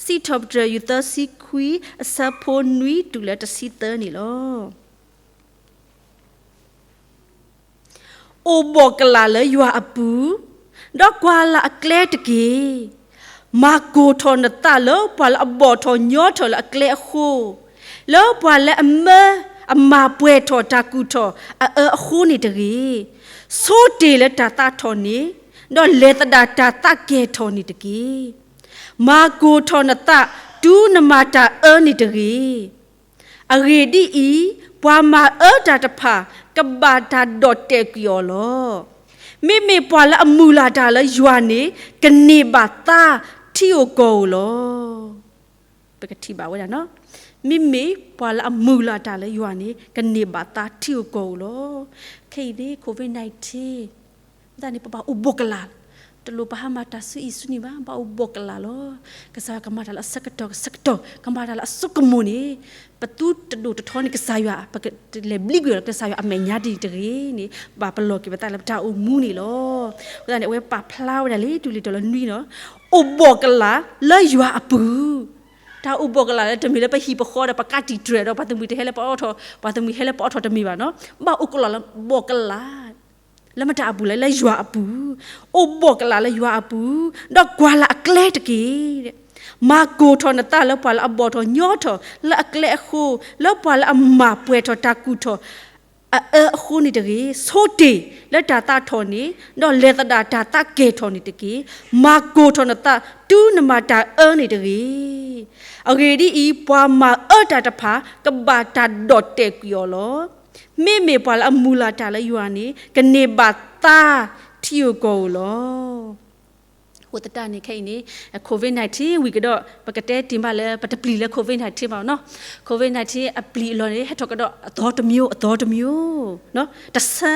စံးထီၣ်ပတြၢၤယွၤသၢဆံခွံ အဆၢဖိနွံတုၤလၢတဆံသၢန့ၣ်လီၤ. အိၣ်ဘှီၣ်ကလာ်လၢယွၤအပူၤ, ဒီးကွၢ်လၢ်အကျဲတက့ၢ်. မၤကိၢ်ထီၣ်နသးလၢပှၤလၢအဘီၣ်ထီၣ်ညီထီၣ်လၢအကျဲအဃိ, လၢပှၤလၢအမၢအမၤပှဲၤထီၣ်တၢ်ကူၣ်ထီၣ်အအၢအဃိန့ၣ်တဂ့ၤ. ဆိတ့ၢ်လၢတၢ်သးထီၣ်န့ၣ်, ဒီးလဲၤသဒၣ်တၢ်သးကဲၤထီၣ်န့ၣ်တက့ၢ်. မၤကိၢ်ထီၣ်နသးတုၤနမၤတၢ်အၢန့ၣ်တဂ့ၤ. အဂ့ၢ်ဒ်အံၤ, ပှၤမၤအၢတၢ်တဖၣ် ကဘၣ်တၢ်ဒီၣ်တဲာ်ကွံာ်အီၤလီၤ. မ့မ့ၢ်ပှၤလၢအမုၢ်လၢ်တၢ်လၢယွၤန့ၣ် ကန့ၢ်ဘၣ်သါထံဧိၤကီၢ်ဧိၤလီၤ. ပကထံၣ်ဘၣ်ဝဲဒၣ်နီၤ, မ့မ့ၢ်ပှၤလၢအမုၢ်လၢ်တၢ်လၢယွၤန့ၣ် ကန့ၢ်ဘၣ်သါထံဧိၤကီၢ်ဧိၤလီၤ. ခဲအံၤန့ၣ် COVID nineteen တၢ်န့ၣ် ပဘၣ်အိၣ်ဘှီၣ်ကလာ်, တလိၣ်ပဟးမၤတၢ်ဆူအံၤဆူန့ၣ်ဘၣ်, ဘၣ်အိၣ်ဘှီၣ်ကလာ်လီၤ. ကစၢ်ယွၤကမၤတၢ်လၢအဆၢကတီၢ်ဆၢကတီၢ်, ကမၤတၢ်လၢအစိကမီၤန့ၣ်, ပသုတဒိၣ်တထီန့ၣ် ကစၢ်ယွၤ ပကလဲၤဘျံးကွံာ်အီၤလၢကစၢ်ယွၤအမဲာ်ညါဒ်န့ၣ်တဂ့ၤန့ၣ် ဘၣ်ပလီၢ်က့ၤပသးလၢပတၢ်အိၣ်မူန့ၣ်လီၤ. အဃိသတးန့ၣ် အဝဲပာ်ဖျါဝဲဒၣ်လံ တုၤလံာ်တီၤလၢနွံနီၤ, အိၣ်ဘှီၣ်ကလာ်လၢယွၤအပူၤ, တၢ်အိၣ်ဘှီၣ်ကလာ်လၢတမ့ၢ်လၢပဟံၣ်ပဃီဒီးပကးတံာ်တြဲၤဒီး ပှၤသမံၤတဟဲလၢပအီၣ်ထီၣ်, ပှၤသမံၤဟဲလၢပအီၣ်ထီၣ်တမ့ၢ်ဘၣ်နီၤ, ဘၣ်အိၣ်ကလာ်လၢဘှီၣ်ကလာ် လၢမတၤအပူၤလဲၣ်, လၢယွၤအပူၤ, အိၣ်ဘှီၣ်ကလာ်လၢယွၤအပူၤ, ဒီးကွၢ်လၢ်အကျဲတက့ၢ်. မၤကိၢ်ထီၣ်နသးလၢပှၤလၢအဘီၣ်ထီၣ်ညီထီၣ်လၢအကျဲအဃိ, လၢပှၤလၢအမၤပှဲၤထီၣ်တၢ်ကူၣ်ထီၣ်အအၢအဃိန့ၣ်တဂ့ၤ. ဆိတ့ၢ်လၢတၢ်သးထီၣ်န့ၣ်, ဒီးလဲၤသဒၣ်တၢ်သးကဲၤထီၣ်န့ၣ်တက့ၢ်. မၤကိၢ်ထီၣ်နသးတုၤနမၤတၢ်အၢန့ၣ်တဂ့ၤ. အဂ့ၢ်ဒ်အံၤ, ပှၤမၤအၢတၢ်တဖၣ် ကဘၣ်တၢ်ဒီၣ်တဲာ်ကွံာ်အီၤလီၤ. မ့မ့ၢ်ပှၤလၢအမုၢ်လၢ်တၢ်လၢယွၤန့ၣ် ကန့ၢ်ဘၣ်သါထံဧိၤကီၢ်ဧိၤလီၤ. အဃိသတးန့ၣ် ခဲအံၤန့ၣ် COVID nineteen ဝံၤကဒီး ပကတဲတ့ၢ်မးလၢ ပတပျံၤလၢ COVID nineteen ဘၣ်နီၤ. COVID nineteen အပျံၤအလီၢ်န့ၣ် ဟဲထီၣ်ကဒီးအသီတမျိုး အသီတမျိုး, တဆၢ,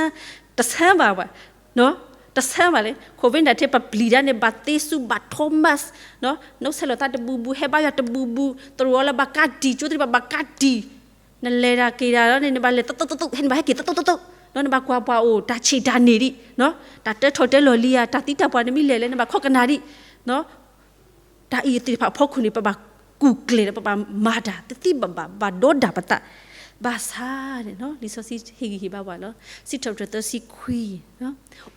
တဆၢဘၣ်ဘၣ်, တဆၢဘၣ်လၢ COVID nineteen ပပျံၤဒၣ်န့ၣ် ဘၣ်သ့ဆူဘၣ်ထီမး, နအိၣ်ဆဲးလီၤသးတဘူးဘူး, ဟဲဘါယွၤတဘူးဘူး, သရိာ်လၢဘၣ်ကးတံာ်, ကၠိသ့ၣ်တဖၣ်ဘၣ်ကးတံာ်, နလဲၤတၢ်က့ၤတၢ်လီၤန့ၣ် နဘၣ်လဲၤသသိးသသိး, ဟဲနဘၣ်ဟဲက့ၤသသိးသသိး, နဘၣ်ကွၢ်ပှၤအိၣ် တၢ်ဆံးတၢ်န့ၢ်ဒံး, တၢ်တၢထီၣ်တၢလီၤလံဧါ, တၢ်သံတၢ်ပှၢ်နမ့ၢ်လဲၤလဲၣ် နဘၣ်ခိးကနၣ်ဒံး, တၢ်အံၤသ့ၣ်တဖၣ်အဖီခိၣ်န့ၣ် ပဘၣ်ကူၣ်ကျဲၤဒီး ပဘၣ်မၤတၢ်သ့သ့ဘၣ်ဘၣ်, ဘၣ်ဒီဒၣ်ပသး, ဘၣ်ဆၣ်န့ၣ် လံာ်စီဆှံဟ့ၣ်ဂံၢ်ဟ့ၣ်ဘါပှၤလီၤ. စံးထီၣ်ပတြၢၤသၢဆံခွံ,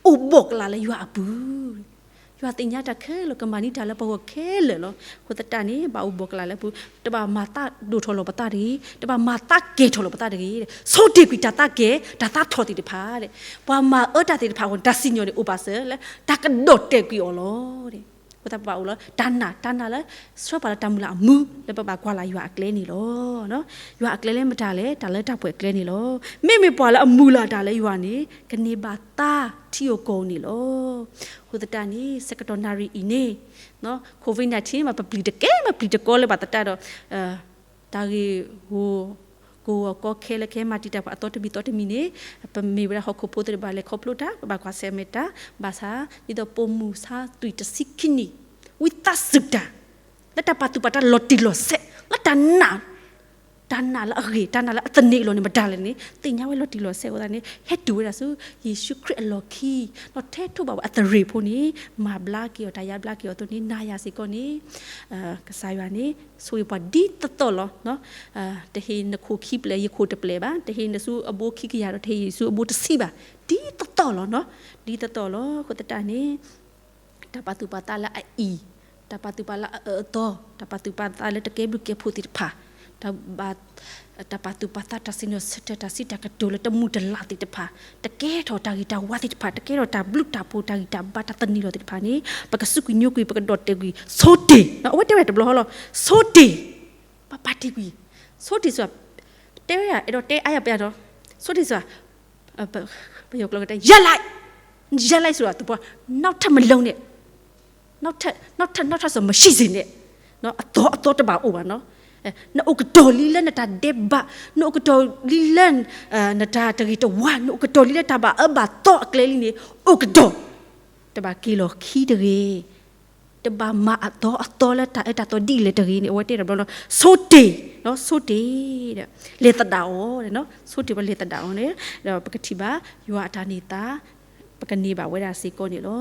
အိၣ်ဘှီၣ်ကလာ်လၢယွၤအပူၤ, ယွၤသ့ၣ်ညါတၢ်ခဲလၢာ် ကမၤန့ၢ်တၢ်လၢပဂီၢ်ခဲလၢာ်လီၤ. အဃိသတးန့ၣ် ဘၣ်အိၣ်ဘှီၣ်ကလာ်လၢအပူၤ, တဘၣ်မၤသးဒိၣ်ထီၣ်လီၤပသးတဂ့ၤ, တဘၣ်မၤသးကဲၤထီၣ်လီၤပသးတဂ့ၤ, ဆိတ့ၢ်ကွံာ်တၢ်သးကဲၤ တၢ်သးထီၣ်သ့ၣ်တဖၣ်, ပှၤမၤအၢတၢ်သ့ၣ်တဖၣ်အဂီၢ် တၢ်စံၣ်ညီၣ်န့ၣ်အိၣ်ဘၣ်စၢၤလၢ တၢ်ကဒီၣ်တဲာ်ကွံာ်အီၤလီၤ. အဃိသတးပဘၣ်အိၣ်လီၤ တၢ်နာ်, တၢ်နာ်လၢ ဆှၢပှၤလၢတၢ်မုၢ်လၢ်အမူ လၢပဘၣ်ကွၢ်လၢ်ယွၤအကျဲန့ၣ်လီၤ. ယွၤအကျဲလၢမတၤလဲၣ်, တၢ်လၢတၢ်ပှဲၤအကျဲန့ၣ်လီၤ. မ့မ့ၢ်ပှၤလၢအမုၢ်လၢ်တၢ်လၢယွၤန့ၣ် ကန့ၢ်ဘၣ်သါထံဧိၤကီၢ်ဧိၤန့ၣ်လီၤ. အဃိသတးန့ၣ် ဆၢကတီၢ်နၣ်ရံၣ်အံၤန့ၣ် COVID nineteen မ့ၢ်ပပျံၤတကဲ မ့ၢ်ပျံၤတကီလၢၤဘၣ်သတးဒီး တၢ်ဂ့ၢ်ဂီၢ် ကီၢ်ကီခဲလၢကဟဲမၤတံာ်တာ်ပှၤအသီတမံၤသီတမံၤန့ၣ် ပမ့ၢ်ဝဲဒၣ်ဟီၣ်ခိၣ်ဖိသ့ၣ်တဖၣ် လဲၤခီဖျိတၢ် ပဘၣ်ကွၢ်ဆၢၣ်မဲာ်တၢ် ဘၣ်ဆၣ် ဒ်သိးပိာ်မုၣ်ဆါသွံၣ်တဆံခံနံၣ် ဝံသးစူၤတၢ် လၢတၢ်ပာ်သူၣ်ပာ်သးလီၤတံၢ်လီၤဆဲး လၢတၢ်နာ် တၢ်နာ်လၢအဂ့ၤ တၢ်နာ်လၢအသန့ၤအလီၢ်န့ၣ် မတၤလဲၣ်န့ၣ် သ့ၣ်ညါဝဲလီၤတံၢ်လီၤဆဲးအဃိသတးန့ၣ် ဟဲတုၤဝဲဒၣ်ဆူ ယ့ၣ်ၡူးခရံာ်အလီၢ်ခံ ဒီးထဲထိးဘၣ်ဝဲအသရ့ၣ်ဖိန့ၣ် မၤဘျါက့ၤအီၤ တၢ်ယါဘျါက့ၤအီၤအသိးန့ၣ် နၤယၤစ့ၢ်ကီးန့ၣ် ကစၢ်ယွၤန့ၣ် ဆိၣ်ဂ့ၤပှၤဒ်သိးသိးလီၤ. တဟ့ၣ်နခိၣ်ခံပျဲၢ် ယခိၣ်တပျဲၢ်ဘၣ်, တဟ့ၣ်နဆူအဘိခံကယၤဒီး တဟ့ၣ်ယဆူအဘိတဆံဘၣ်, ဒ်သိးသိးလီၤ, ဒ်သိးသိးလီၤ. အဃိသတးန့ၣ် တၢ်ပာ်သူၣ်ပာ်သးလၢအအံၤ, တၢ်ပာ်သူၣ်ပာ်သးလၢအအၢအသီ, တၢ်ပာ်သူၣ်ပာ်သးလၢတကဲဘျုးကဲဖှိၣ်သ့ၣ်တဖၣ်, တၢ်ပာ်သူၣ်ပာ်သးတၢ်စံၣ်ညီၣ်ဆၢထၢၣ် တၢ်စံးတၢ်ကတိၤလၢတမုာ်တလၤသ့ၣ်တဖၣ်, တကဲထီၣ်တၢ်ဂ့ၤတၢ်ဝါသ့ၣ်တဖၣ်, တကဲထီၣ်တၢ်ဘျုးတၢ်ဖှိၣ် တၢ်ဂံၢ်တၢ်ဘါ တၢ်သန့ၤလီၤသ့ၣ်တဖၣ်န့ၣ် ပကစူးကွံာ်ညိကွံာ် ပကဒီၣ်တဲာ်ကွံာ် ဆိတ့ၢ်, အဝဲတဲဝဲဒၣ်တဘျီဃီလီၤ, ဆိတ့ၢ်, ပပာ်တ့ၢ်ကွံာ်, ဆိတ့ၢ်စ့ၢ်ကီး, တဲဝဲဒၣ် အဲၣ်ဒိးတဲအါယၤပယါဒီး ဆိတ့ၢ်စ့ၢ်ကီး, ပယီၤကျိာ်ကတဲ ရပ်လိုက်,ရပ်လိုက်ဆိုတော့ သဘော နောက်ထပ်မလုပ်နဲ့, နောက်ထပ် နောက်ထပ် နောက်ထပ်ဆို မရှိစေနဲ့, အသီအသီတဘၣ်အိၣ်ဘၣ်နီၤ, နအိၣ်ကတီၢ်လံလၢနတၢ်ဒဲးဘး, နအိၣ်ကတီၢ်လံလၢ နတၢ်တဂ့ၤတဝါ, နအိၣ်ကတီၢ်လံလၢတၢ်ဘၣ်အၢဘၣ်သီအကျဲလံန့ၣ် အိၣ်ကတီၢ်, တဘၣ်က့ၤလီၤခံတဂ့ၤ, ဘၣ်မၤအသီအသီလၢတၢ်အၢတၢ်သီဒ်လဲၣ်တဂ့ၤန့ၣ် အဝဲတဲတဘျီလီၤ, ဆိတ့ၢ်, ဆိတ့ၢ်, လဲၤသဒၣ်အီၤ, ဆိတ့ၢ်ဝဲလဲၤသဒၣ်အီၤန့ၣ်, ဒီးပကထံၣ်ဘၣ်ယွၤအတၢ်န့ၢ်သါ ပကန့ၢ်ဘၣ်ဝဲဒၣ်စ့ၢ်ကီးန့ၣ်လီၤ.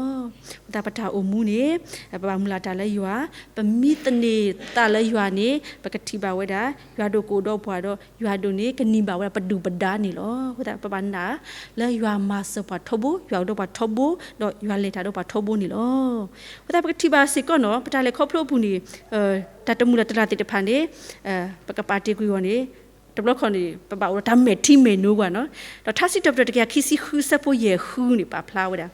အဃိသတးပတၢ်အိၣ်မူန့ၣ် ပဘၣ်မုၢ်လၢ်တၢ်လၢယွၤ, ပမ့ၢ်သန့ၤသးလၢယွၤန့ၣ် ပကထံၣ်ဘၣ်ဝဲဒၣ် ယွၤဒိၣ်ကအိၣ်ဒီးပှၤဒီး ယွၤဒိၣ်န့ၣ် ကန့ၢ်ဘၣ်ဝဲဒၣ်ပဒုၣ်ပဒါန့ၣ်လီၤ. အဃိသတးပဘၣ်နာ်လၢယွၤမၤစၢၤပှၤထီဘိ, ယွၤအိၣ်ဒီးပှၤထီဘိ, ဒီးယွၤလဲၤတၢ်ဒီးပှၤထီဘိန့ၣ်လီၤ. အဃိသတးပကထံၣ်ဘၣ်စ့ၢ်ကီးနီၤ ပတၢ်လဲၤခီဖျိအပူၤန့ၣ် တၢ်တမုာ်လၢ်တလၢ်သ့ၣ်တဖၣ်န့ၣ် ပကပာ်တ့ၢ်ကွံာ်အီၤန့ၣ် တဘျီခီန့ၣ် ပဘၣ်အိၣ်ဒီးတၢ်မဲာ်ထံမဲာ်နိပှၤနီၤ. ဒီးထါစံးထီၣ်ပတြၢၤတကယၤခံဆံဃုဆၢဖိယဲၢ်ဃုန့ၣ် ပာ်ဖျါဝဲဒၣ်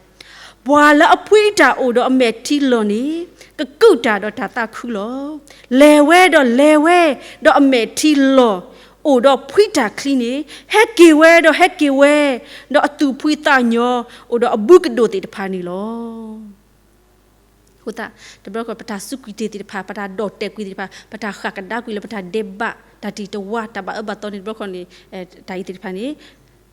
ပှၤလၢအဖှံတၢ်အိၣ်ဒီးအမဲာ်ထံလီၤန့ၣ် ကကုၢ်တၢ်ဒီးတၢ်သးခုလီၤ. လဲၤဝဲဒီးလဲၤဝဲ ဒီးအမဲာ်ထံလီၤ အိၣ်ဒီးဖှံတၢ်ချံန့ၣ် ဟဲက့ၤဝဲဒီးဟဲက့ၤဝဲ ဒီးအသူၣ်ဖှံသးညီ အိၣ်ဒီးအဘူးကဒိၣ်သ့ၣ်တဖၣ်န့ၣ်လီၤ. အဃိသတး တဘျီခီ ပတၢ်စူးကွံာ်တ့ၢ်သ့ၣ်တဖၣ်, ပတၢ်ဒီၣ်တဲာ်ကွံာ်သ့ၣ်တဖၣ်, ပတၢ်ဃၣ်ကဒါကွံာ်လၢပတၢ်ဒဲးဘး, တၢ်တံၢ်တဝါ, တၢ်ဘၣ်အၢဘၣ်သီန့ၣ် တဘျီခီန့ၣ် တၢ်အံၤသ့ၣ်တဖၣ်န့ၣ်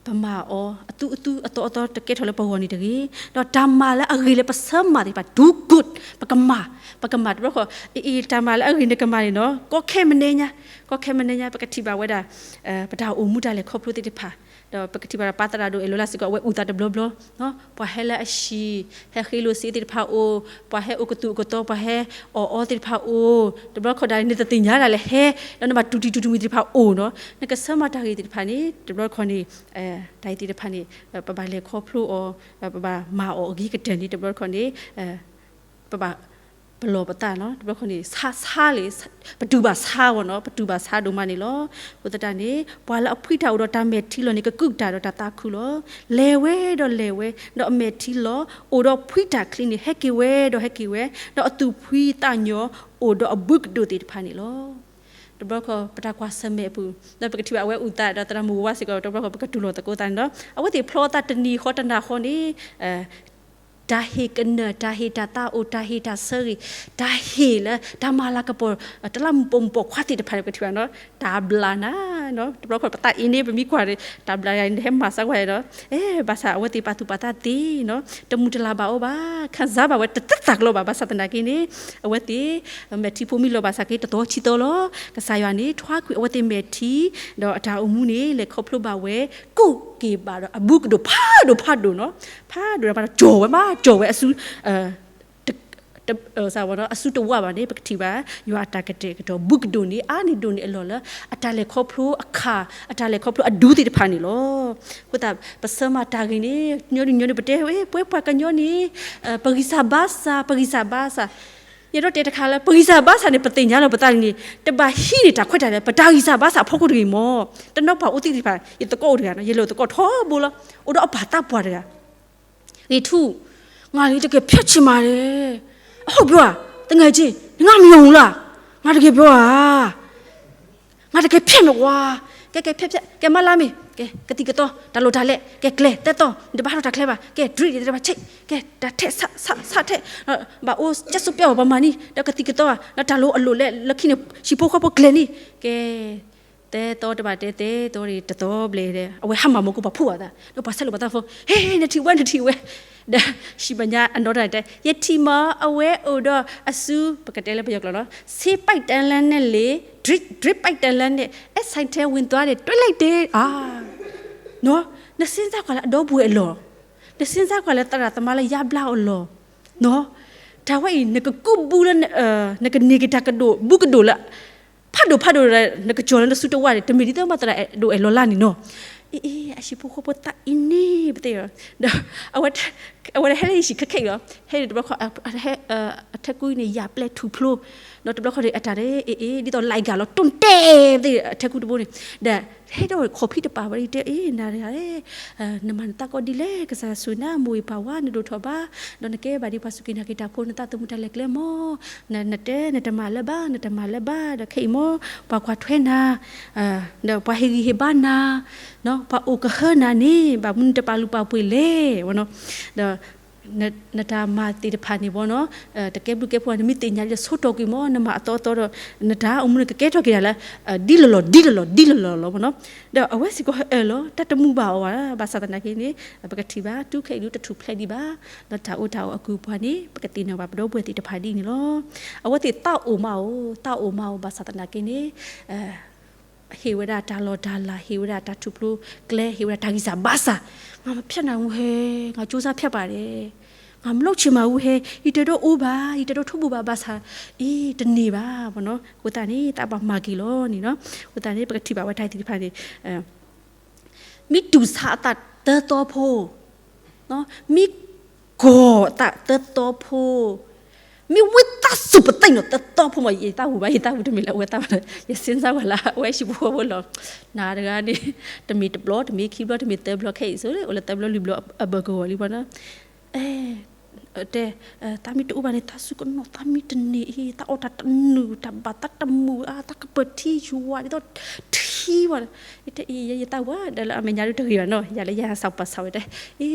ပမၤအီၤ အသူအသူအသီအသီ တကဲထီၣ်လၢပဂီၢ်န့ၣ်တဂ့ၤ, ဒီးတၢ်မၤလၢအဂ့ၤလၢပဆၢမၤသ့ၣ်တဖၣ် do good ပကမၤ, ပကမၤ တဘျီခီ အံၤ တၢ်မၤလၢအဂ့ၤန့ၣ်ကမၤန့ၣ်နီၤ ကီခဲမနုၤညါ, ကီခဲမနုၤညါ ပကထံၣ်ဘၣ်ဝဲဒၣ် ပတၢ်အိၣ်မူတၢ်လဲၤခီဖျိသ့ၣ်တဖၣ် ဒီးပကထံၣ်ဘၣ်ဒီးပၢ်သရၣ်ဒိၣ်အဲၣ်လီၤလၢ်စ့ၢ်ကီး အဝဲအုၣ်သးတဘျီဘျီ, ပှၤဟဲလၢအဟံၣ် ဟဲဃ့လိာ်စ့သ့ၣ်တဖၣ်အိၣ်, ပှၤဟဲအိၣ်ကသူၣ်အိၣ်ကသီ ပှၤဟဲအီၣ်အီသ့ၣ်တဖၣ်အိၣ်, တဘျီခီဒၣ်နတသ့ၣ်ညါဒၣ်လဲာ်ဟဲ, ဒီးနဘၣ်တူၢ်တံၢ်တူၢ်တမံၤသ့ၣ်တဖၣ်အိၣ်နီၤ, နကဆၢမၤတၢ်ဂ့ၤသ့ၣ်တဖၣ်န့ၣ် တဘျီခီန့ၣ် တၢ်အံၤသ့ၣ်တဖၣ်န့ၣ် ပဘၣ်လဲၤခီဖျိအီၤ, ပဘၣ်မၤအီၤအဂ့ၤကတၢၢ်န့ၣ် တဘျီခီန့ၣ် ပဘၣ်ပလီၢ်ပသးနီၤ, တဘျီခီန့ၣ် ဆါဆါလံ, ပတူၢ်ဘၣ်ဆါဝဲနီၤ, ပတူၢ်ဘၣ်ဆါဒိၣ်မးန့ၣ်လီၤ. အဃိသတးန့ၣ် ပှၤလၢအဖှံတၢ်အိၣ်ဒီးတၢ်မဲာ်ထံလီၤန့ၣ် ကကုၢ်တၢ်ဒီးတၢ်သးခုလီၤ. လဲၤဝဲဒီးလဲၤဝဲ ဒီးအမဲာ်ထံလီၤ, အိၣ်ဒီးဖှံတၢ်ချံန့ၣ် ဟဲက့ၤဝဲဒီးဟဲက့ၤဝဲ, ဒီးအသူၣ်ဖှံသးညီ အိၣ်ဒီးအဘူးကဒိၣ်သ့ၣ်တဖၣ်န့ၣ်လီၤ. တဘျီခီ ပတၢ်ကွၢ်ဆၢၣ်မဲာ်အပူၤ ဒီးပကထံၣ်ဘၣ်အဝဲအုၣ်သးဒီးသရၣ်မုၣ်ဝါစ့ၢ်ကီး တဘျီခီ ပကတူၢ်လိာ်သကိးသးန့ၣ်ဒီး အဝဲသ့ၣ်ဖျီအသးတနံၤဃီတနၤဃီန့ၣ် တၢ်ဟ့ၣ်ကနၢၣ် တၢ်ဟ့ၣ်တၢ်သးအိၣ် တၢ်ဟ့ၣ်တၢ်ဆၢဂ့ၤ တၢ်ဟ့ၣ်လၢ တၢ်မၤလၤကပီၤ တလးမူးပိာ်မုၣ်ပိာ်ခွါသ့ၣ်တဖၣ်န့ၣ် ပကထံၣ်ဘၣ်နီၤ တၢ်ဘျးနၤနီၤ တဘျီခီ ပသးအ့န့ၣ် ပမ့ၢ်ကွၢ်န့ၣ် တၢ်ဘျးယၤန့ၣ် ဟဲမၤစၢၤဝဲဒီး အဲ ဘၣ်ဆၣ်အဝဲသ့ၣ်ပာ်သူၣ်ပာ်သးသ့နီၤ တမုၢ်တလၤဘၣ်အိၣ်ဘၣ် ခံစားဘၣ်ဝဲတသ့သးကလီဘၣ် ဘၣ်ဆၣ်သနာ်က့န့ၣ် အဝဲသ့ၣ် မဲာ်ထံဖိမ့ၢ်လီၤဘၣ်ဆၣ်က့ တသီခံသီလီၤ ကစၢ်ယွၤန့ၣ် ထွါကွံာ်အဝဲသ့ၣ်မဲာ်ထံ ဒီးအတၢ်အိၣ်မူန့ၣ် လဲၤခီဖျိဘၣ်ဝဲ ကိးက့ၤဘၣ်ဒီးအဘူးကဒိၣ်ဖးဒိၣ်ဖးဒိၣ်နီၤ ဖးဒိၣ်ဒီးဖးဒိၣ် ကၠီၣ်ဝဲမး ကၠီၣ်ဝဲအစု အစုတဝၣ်ဘၣ်န့ၣ် ပကထံၣ်ဘၣ် ယွၤအတၢ်ကတဲာ်ကတီၤဘူးကဒိၣ်န့ၣ် အါန့ၢ်ဒိၣ်န့ၢ်အလီၢ်လၢ အတၢ်လဲၤခီဖျိအခါ အတၢ်လဲၤခီဖျိအဒူသ့ၣ်တဖၣ်န့ၣ်လီၤ. အဃိသတး ပဆၢမၤတၢ်ဂ့ၤန့ၣ် ညီနုၢ်ညီနုၢ်ပတဲဝဲ ပဝဲပှၤကညီန့ၣ် ပဂံၢ်စၢ်ဘါစၢ် ပဂံၢ်စၢ်ဘါစၢ် ယအဲၣ်ဒိးတဲတခါလၢ ပဂံၢ်စၢ်ဘါစၢ်န့ၣ် ပသ့ၣ်ညါလီၤပသးန့ၣ် တဘၣ်ဟံးန့ၢ်တၢ်ခွဲးတၢ်ယာ် ပတၢ်ဂံၢ်စၢ်ဘါစၢ်အဖီခိၣ်တဂ့ၤမး. တနီၤပှၤအိၣ်သ့ၣ်တဖၣ် ယသကိးအိၣ်တဂၤနီၤ ယလဲၤသကိးထီဘိလီၤ အိၣ်ဒီးအပၢ်သးပှၢ်တဂၤ ဂ့ၤထူ ငါလံတကယ်ဖျက်ချင်ပါတယ် အဟုတ်ပြောอ่ะ တငယ်ချင်း ငါမယုံဘူးလား ငါတကယ်ပြောอ่ะ ငါတကယ်ဖျက်မယ်ကွာ ကဲကဲဖျက်ဖျက် ကဲမၤလာမ့ၢ် ကဲကသံၣ်ကသီ တၢ်လိၣ်တၢ်လဲ ကဲကျဲတဲသီ နတဘၣ်ထီၣ်တၢ်ကျဲဘၣ် ကဲဒြံးတဘၣ်ဆိ ကဲတၢ်ထဲဆးဆးဆးထဲ ဘၣ်အိၣ် ကဲစိပျီ ပှၤမၤန့ၢ် ဒီးကသံၣ်ကသီ ဒီးတၢ်လိၣ်အလိၣ်လဲ လၢခံန့ၣ် ဟံၣ်ဖိဃီဖိကျဲၤန့ၢ် ကဲ တဲသီတဘၣ်တဲသဲသီန့ၣ် တသီဘျဲၣ်ဒီး အဝဲဟးမၤမူခိၣ်ပှၤဖှိၣ်ဘၣ်သး ဒီးပှၤဆဲးလိာ်ပှၤသးဖိ ဟ့ နထံၣ်ဝဲ နထံၣ်ဝဲ ဒီး ဟံၣ်မဲာ်ညါအနီၢ်တၢ်တဲ ယထံၣ်မး အဝဲအိၣ်ဒီးအစု ပကတဲလၢပယီၤကျိာ်လီၤ ဆေးပိုက်တန်းလမ်းနဲ့လေ drip drip ပိုက်တန်းလမ်းနဲ့ အဲဆိုင်ထဲဝင်သွားတယ် တွေ့လိုက်တယ် အာ နစဉ်းစားကွၢ်လၢအဒီပုၢ်ဝဲၢ်အလီၢ် နစဉ်းစားကွၢ်လၢသရၣ်သမါလၢယါဘျါအီၤလီၢ် တၢ်ဝဲအံၤ နကကူးဘူးလၢ နကန့ၢ်က့ၤတၢ်ကဒိၣ် ဘူးကဒိၣ်လၢ ဖးဒိၣ်ဖးဒိၣ်ဒီး နကကၠီၤလၢနစုတဝၣ်န့ၣ် တမ့ၢ်ဒ်သိးမးသရၣ်ဒိၣ်အဲၣ်လီၤလါန့ၣ်နီၤ အ့ အ့ အဟံၣ်ဖိဃီဖိသးအံၤန့ၣ် ပသ့ၣ် ဒီး အဝဲ အဝဲဟဲလၢဟံၣ်ဆံးခဲခဲအံၤလီၤ ဟဲန့ၣ်တဘျီခီ အထဲကူန့ၣ် ယၢ်ပျဲၢ်ထူၣ်ဖျိ ဒီးတဘျီခီန့ၣ် အတၢ်န့ၣ် အ့ အ့ ဒ်သိးလၢအံၤကၤလီၤ တူၢ်တဲာ် ပသ့ၣ် အထဲကူတဘိန့ၣ် ဒီး ဟဲဒီးခီၣ်ဖံးတပာ်ဝဲ တဲ အ့ နၤတဂၤ နမၤနသးကီးဒ်လဲၣ် ကစၢ်ယွၤဆိၣ်နၤ မိၢ်အံၤပၢ်ဝါ နဒိၣ်ထီၣ်ဘၣ် ဒီးနကဲဘၣ်ဒ်ပှၤစူၢ်က့ၤနာ်က့ၤတၢ်ဖိ နသးသမူတၢ်လဲၤကျဲမး နတဲ နတမၤလၢၤဘၣ် နတမၤလၢၤဘၣ် ဒီးခဲအံၤမး ပှၤကွၢ်ထွဲနၤ ဒီးပှၤဟ့ၣ်ဂံၢ်ဟ့ၣ်ဘါနၤ ပှၤအိၣ်ကဟၢနၤန့ၣ် ဘၣ်မနုၤနတပာ်လုၢ်ပာ်ပှ့ၤလဲၣ် ဒီး နတၢ်မၤသ့ၣ်တဖၣ်န့ၣ်ဘီနီၤ, တကဲဘျုးကဲဖှိၣ် နမ့ၢ်သ့ၣ်ညါလၢဆိတီၢ်ကွံာ်မ့ၢ် နမၤအသီအသီဒီး နတၢ်အိၣ်မူန့ၣ် ကကဲထီၣ်က့ၤဒၣ်လၢ ဒ်လီၢ်လီၢ် ဒ်လီၢ်လီၢ် ဒ်လီၢ်လီၢ်လီၤမ့ၢ်နီၤ. ဒီးအဝဲစ့ၢ်ကီးဟဲအၢၣ်လီၤ တၢ်တမုာ်ဘၣ်အီၤဘၣ်, ဘၣ်ဆၣ်သနာ်က့န့ၣ် ပကထံၣ်ဘၣ် တုၤခဲအံၤဒုးတထူၣ်ဖျဲးဒံးဘၣ်, လၢတၢ်အိၣ်တၢ်အီၣ်အကုၢ်အပှၤန့ၣ် ပကသ့ၣ်နီၣ်ဘၣ်ပဒီပုၢ်ဝဲၢ်သ့ၣ်တဖၣ်ဒ်န့ၣ်လီၤ. အဝဲသ့ၣ်သးအိၣ်မးအိၣ် သးအိၣ်မးအိၣ် ဘၣ်ဆၣ်သနာ်က့န့ၣ် ဟ့ၣ်ဝဲဒၣ်တၢ်လီၢ်တၢ်လၤ ဟ့ၣ်ဝဲဒၣ်တၢ်ထူၣ်ဖျိကျဲ ဟ့ၣ်ဝဲဒၣ်တၢ်ဂံၢ်စၢ်ဘါစၢ်, ငါမဖျဲးနၤဝူဟဲ, ငါ စူးစမ်းဖျက်ပါတယ်, ငါ မလုပ်ချင်ပါဘူးဟဲ, ယတဒိးအိၣ်ဘၣ်, ယတဒိးထိးဘူးဘၣ် ဘၣ်ဆၣ် အ့ တန့ၢ်ဘၣ်မ့ၢ်နီၤ. အဃိသတးန့ၣ် သးဘၣ်မၤက့ၤလီၤန့ၣ်နီၤ. အဃိသတးန့ၣ် ပကထံၣ်ဘၣ်ဝဲတၢ်သ့ၣ်တဖၣ်န့ၣ် မ့ၢ်တူၢ်ဆါအသးသၢသီဖိ, မ့ၢ်ကီၢ်အသးသၢသီဖိ, မ့ၢ်ဝံသးစူၤပသ့ၣ်နီၣ် သၢသီဖိမ့ၢ် ယသးဝံၣ်ဘၣ်, ယသးဝံၣ်တမ့ၢ်လၢအဝဲသးဝံၣ်ဘၣ်, ယစ့ၢ်စၢ်ဝဲလၢ အဝဲဟံၣ်ဖိဃီဖိလီၤ. နၤတဂၤန့ၣ် တမ့ၢ်တဘျီ တမ့ၢ်ခံဘျီ တမ့ၢ်သၢဘျီ ခဲအံၤဆိ အိၣ်လၢသၢဘျီလွံၢ်ဘျီအဘၢၣ်ကဝီၤလံမ့ၢ်နီၤ. အဲ တဲ သးမ့ၢ်တအိၣ်ဘၣ်န့ၣ် သးစူၤကနီၣ် သးမ့ၢ်တန့ၢ်အံၤ သးအီၣ်တၢ်တနုာ် တၢ်ဘၣ်သးတမုာ်အါ သးကပၢၢ်ထံယွၤဒ်သိးထံဘၣ်. ယတဲအံၤ ယသးဝံၣ်ဒီးလၢအမဲာ်ညါဒုးတဂ့ၤဘၣ်နီၤ ယၤလၢယဟးစးပာ်ဆးဝဲတဲ အ့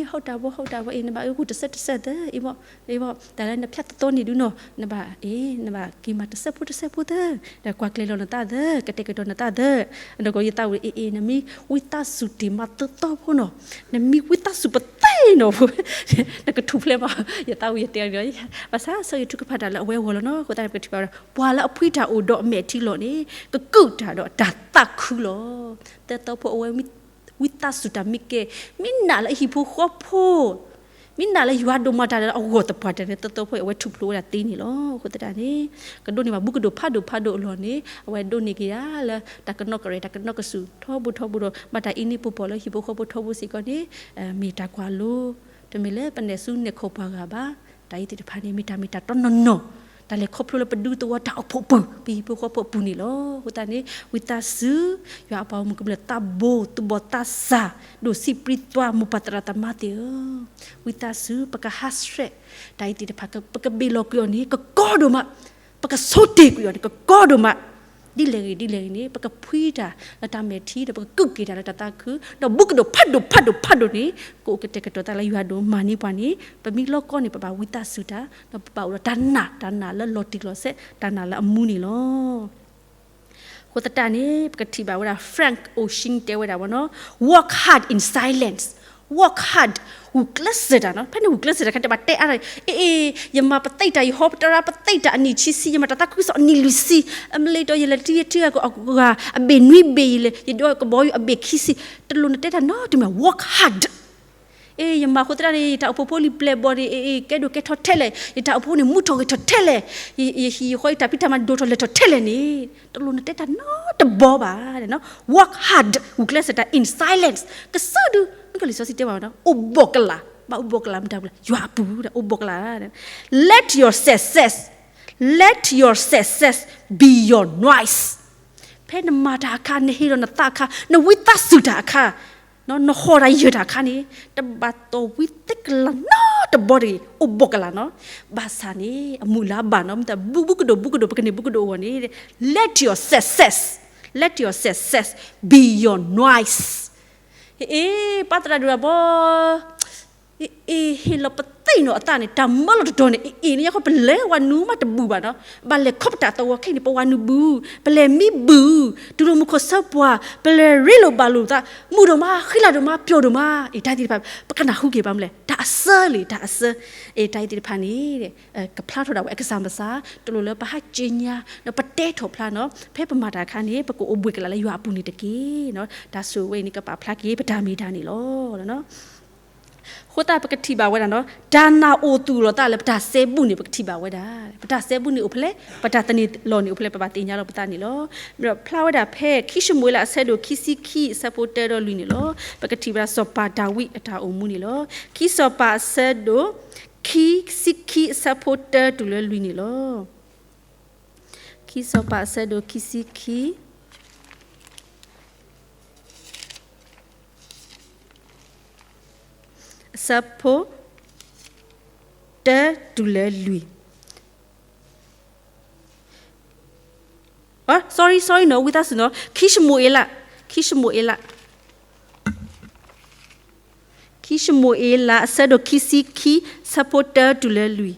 ဟုတ်တာပေါ့ ဟုတ်တာပေါ့ အ့ နဘၣ်အုၣ်ကူၣ်တစဲးတစဲးသၢ အ့ ဘီ အ့ ဘီ တၢ်လၢနဖျါသီသီန့ၣ်ဒုးနီၤ နဘၣ် အ့ နဘၣ်က့ၤမၤတစဲးဖိတစဲးဖိသၢ ဒီးကွၢ်ကျဲၤလီၤနသးသၢ ကတဲာ်ကတီၤနသးသၢ နကယသးဝံၣ် အ့ အ့ နမ့ၢ်ဝံသးစူၤတ့ၢ်မးသၢသီဖိနီၤ နမ့ၢ်ဝံသးစူၤပသ့ၣ်နီၣ်ဖိ နကထူၣ်ဖျဲးဘၣ် ယသးဝံၣ်ယတဲအီၤ ဘၣ်ဆၣ်ဆၢယထုကဖၣ်တၢ်လၢအဝဲအဂီၢ်လီၤနီၤ. အဃိသတးန့ၣ် ပကထံၣ်ဘၣ်ဝဲဒၣ် ပှၤလၢအဖှံတၢ်အိၣ်ဒီးအမဲာ်ထံလီၤန့ၣ် ကကူးတၢ်ဒီးတၢ်သးခုလီၤ. သၢသီဖိအဝဲ ဝံသးစူၤတၢ်မ့ၢ်ကဲ မ့ၢ်နာ်လၢအဟံၣ်ဖိဃီဖိ မ့ၢ်နာ်လၢယွၤဒိၣ်မးတၢ်လၢအဂီၢ်သပှၢ်တၢၢ်န့ၣ် သၢသီဖိအဝဲထူၣ်ဖျိဝဲဒၣ်သ့န့ၣ်လီၤ. အဃိသတးန့ၣ် ကဒိးန့ၢ်ဘၣ်ဘူးကဒိၣ်ဖးဒိၣ်ဖးဒိၣ်အလီၢ်န့ၣ် အဝဲဒိးန့ၢ်က့ၤဒၣ်လၢတၢ်ကနီၣ်ကရဲၣ် တၢ်ကနီၣ်ကစူၣ်ထီဘိထီဘိဒီး ဘၣ်တၢ်အ့န့ၢ်ပီၢ်ပီၢ်လၢဟံၣ်ဖိဃီဖိထီဘိစ့ၢ်ကီးန့ၣ် မ့ၢ်တၢ်ကွၢ်လိ တမ့ၢ်လၢပနဲၣ်ဆူနဲၣ်ခိၣ်ပှၤဂၤဘၣ်. တၢ်အံၤသ့ၣ်တဖၣ်န့ၣ် မ့ၢ်တၢ်မ့ၢ်တၢ်တီနီၢ်နီၢ် တၢ်လဲၤခီဖျိလၢပဒူသဝီတၢ်အိၣ်ဖှိၣ်ပူၤ ပဟံၣ်ဖိဃီဖိအပူၤန့ၣ်လီၤ. အဃိသတးန့ၣ် ဝံသးစူၤ ယွၤအပှၤဂီၢ်မုၢ်ကမျၢၢ်သးဘိသူၣ်ဘီၣ်သးစၢ် ဒိၣ်စံးပြံသွါမိၢ်ပၢ်သရၣ်သမါသ့ၣ်ဧၢ, ဝံသးစူၤ ပကဟးဆှဲး တၢ်အံၤသ့ၣ်တဖၣ် ပကဘ့ၣ်လီၤကွံာ်အီၤန့ၣ် ကကီဒိၣ်မး ပကဆိတ့ၢ်ကွံာ်အီၤန့ၣ် ကကီဒိၣ်မး ဒ်လဲၣ်ဂ့ၤဒ်လဲၣ်ဂ့ၤန့ၣ် ပကဖှံတၢ်လၢတၢ်မဲာ်ထံဒီး ပကကူးက့ၤတၢ်လၢတၢ်သးခု ဒီးဘူးကဒိၣ်ဖးဒိၣ်ဖးဒိၣ်ဖးဒိၣ်န့ၣ် ကအိၣ်ကတဲာ်ကတီၤသးလၢယွၤဒိၣ်မးန့ၢ်ပှၤန့ၣ် ပမ့ၢ်လီၤကီန့ၣ် ပဘၣ်ဝံသးစူၤတၢ် ဒီးပဘၣ်အိၣ်ဒီးတၢ်နာ် တၢ်နာ်လၢလီၤတံၢ်လီၤဆဲး တၢ်နာ်လၢအမူန့ၣ်လီၤ. အဃိသတးန့ၣ် ပကထံၣ်ဘၣ်ဝဲဒၣ် Frank Ocean တဲဝဲဒၣ်ဝဲနီၤ work hard in silence, work hard ဂုာ်ကျဲးစၢးတၢ်နီၤ ဖဲန့ၣ်ဂုာ်ကျဲးစၢးတၢ်ခါတဲဘၣ်တဲအါ အ့ၣ် ယမၤပသ့ၣ်တၢ် ယဟီပတရါပသ့ၣ်တၢ်အနံၣ်ဆံဆံ ယမၤတၢ်သးခုကစီၣ်အနံၣ်လွံၢ်ဆံ အမ့ၢ်လၢယတီၢ်ယလဲၤထံဂ့ၢ်ထံဂ့ၢ်ကီၢ်အဂၤ အဘ့ၣ်နွံဘ့ၣ်ယလဲၤ ယဒိးကဘီယူၤအဘ့ၣ်ခံဆံ တလိၣ်နတဲတၢ်နီတမံၤ work hard အ့ၣ် ယမၤဃိသတးန့ၣ် ယတၢ်အိၣ်ဖှိၣ်ဖိလံၤပျဲၢ်ဘီၣ်န့ၣ် အ့ၣ် ကဲဒိၣ်ကဲထီၣ်ထဲလဲၣ် ယတၢ်အိၣ်ဖှိၣ်န့ၣ် မူထီၣ်ဂဲၤထီၣ်ထဲလဲၣ် ယဟံၣ်ယဃီယတၢ်ဖံးတၢ်မၤဒိၣ်ထီၣ်လဲၢ်ထီၣ်ထဲလဲၣ်န့ၣ် တလိၣ်နတဲတၢ်နီတဘီဘၣ် work hard ဂုာ်ကျဲးစၢးတၢ် in silence ကစၢ်ဒု မ့ၢ်ကလံာ်စီဆှံတဲဘၣ်ဝဲနီၤ အိၣ်ဘိးကလာ် ဘၣ်အိၣ်ဘိးကလာ်မတၤပူၤလဲၣ် ယွၤအပူၤ အိၣ်ဘိးကလာ် let your success let your success be your noise ဖဲနမၤတၢ်အခါ နဟ့ၣ်လီၤနသးအခါ နဝံသးစူၤတၢ်အခါ နဟီၣ်တၢ်ယၢၢ်တၢ်အခါန့ၣ် တဘၣ်သီၣ်ဝံသ့ကလၤနီတဘီတဂ့ၤ အိၣ်ဘိးကလာ်နီၤ ဘၣ်ဆၣ်န့ၣ် အမုၢ်လၢအဘၣ်နီၤ မ့ၢ်တၢ်ဘူးဘူးကဒိၣ်ဘူးကဒိၣ် ပကန့ၢ်ဘူးကဒိၣ်အဂီၢ်န့ၣ် let your success let your success be your noise အ့ၣ် ပၢ်သရၣ်ဒိၣ်တၢ်ဘီ အ့ၣ် ဟ့ၣ်လီၤပသ့ၣ်နီၣ်အသးန့ၣ် တၢ်မၢလီၤတတီၤန့ၣ် အ့ၣ် အ့ၣ် န့ၣ်ယခီပလဲၤဝဲနုာ်မးတဘူးဘၣ်နီၤ ဘၣ်လဲၤခီပတာ်သဝီခဲအံၤန့ၣ် ပဝဲနုာ်ဘူး ပလဲၤမံဘူး တူၢ်လိာ်မုၢ်ခိၣ်ဆၢပှၤ ပလဲၤရ့လိာ်ဘၣ်လိာ်သး မုာ်ဒိၣ်မး ဃံလၤဒိၣ်မး ပျီၢ်ဒိၣ်မး အ့ၣ် တၢ်သ့ၣ်တဖၣ် ပကနၢ်ဟူက့ၤဘၣ်မလဲၣ် တၢ်အစၢလံ တၢ်အစၢ အ့ၣ် တၢ်အံၤသ့ၣ်တဖၣ်န့ၣ် ကဖျါထီၣ်ဒၣ်ဝဲအကစၢ်မစၢ် တလိၣ်လၢပဟးက့ညါ ဒီးပတဲထီၣ်ဖျါနီၤ ဖဲပမၤတၢ်အခါန့ၣ် ပကအိၣ်ဘှံးကလၤလၢယွၤအပူၤန့ၣ်တက့ၢ်. တၢ်ဆိၣ်ဝဲအံၤန့ၣ် ကပာ်ဖျါက့ၤပတၢ်မ့ၢ်တၢ်န့ၣ်လီၤ. အဃိသတးပကထံၣ်ဘၣ်ဝဲဒၣ်နီၤ တၢ်နာ်အိၣ်သူၣ်လီၤသးလၢပတၢ်စဲဘူးန့ၣ် ပကထံၣ်ဘၣ်ဝဲဒၣ် ပတၢ်စဲဘူးန့ၣ်အိၣ်ဖဲလဲၣ် ပတၢ်သန့ၤလီၢ်န့ၣ်အိၣ်ဖဲလဲၣ် ပဘၣ်သ့ၣ်ညါလီၤပသးန့ၣ်လီၤ. ဒီးဖျါဝဲဒၣ်ဖဲ ခံၡမူၤအ့လးအဆၢဒိၣ်ခံဆံခံအဆၢဖိတၢဒီးလွံၢ်န့ၣ်လီၤ. ပကထံၣ်ဝဲဒၣ်စီၤပၤဒၤဝံးအတၢ်အိၣ်မူန့ၣ်လီၤ. ခံစီၤပၤအဆၢဒိၣ် ခံဆံခံအဆၢဖိတၢတုၤလၢလွံၢ်န့ၣ်လီၤ. ခံစီၤပၤအဆၢဒိၣ်ခံဆံခံ အဆၢဖိ တၢတုၤလၢလွံၢ်. အ sorry sorry နီၤ ဝံသးစူၤနီၤ ခံၡမူၤအ့လး ခံၡမူၤအ့လး ခံ ခံၡမူၤအ့လး အဆၢဒိၣ်ခံဆံခံ အဆၢဖိတၢတုၤလၢလွံၢ်,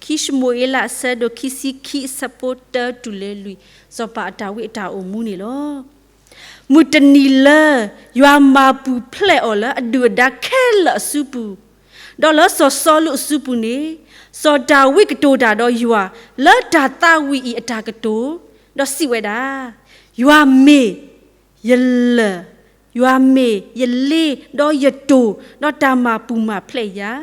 ခံၡမူၤအ့လး အဆၢဒိၣ်ခံဆံခံ အဆၢဖိတၢတုၤလၢလွံၢ်, စီၤပၤအတၢ်ဝံအတၢ်အိၣ်မူန့ၣ်လီၤ. မုၢ်တနံၤလၢ ယွၤမၤပူၤဖျဲးအီၤလၢအဒုၣ်အဒါခဲလၢာ်အစုပူၤ, ဒီးလၢစီၤစီလူးအစုပူၤန့ၣ်, စီၤဒၤဝံးကတိၤတၢ်ဒီးယွၤ လၢတၢ်သးဝံၣ်အံၤအတၢ်ကတိၤ, ဒီးစံးဝဲဒၣ်, ယွၤမ့ၢ် ယလၢၢ်, ယွၤမ့ၢ်ယလ့ဒီးယတိၢ်, ဒီးတၢ်မၤပူၤမၤဖျဲးယၤ,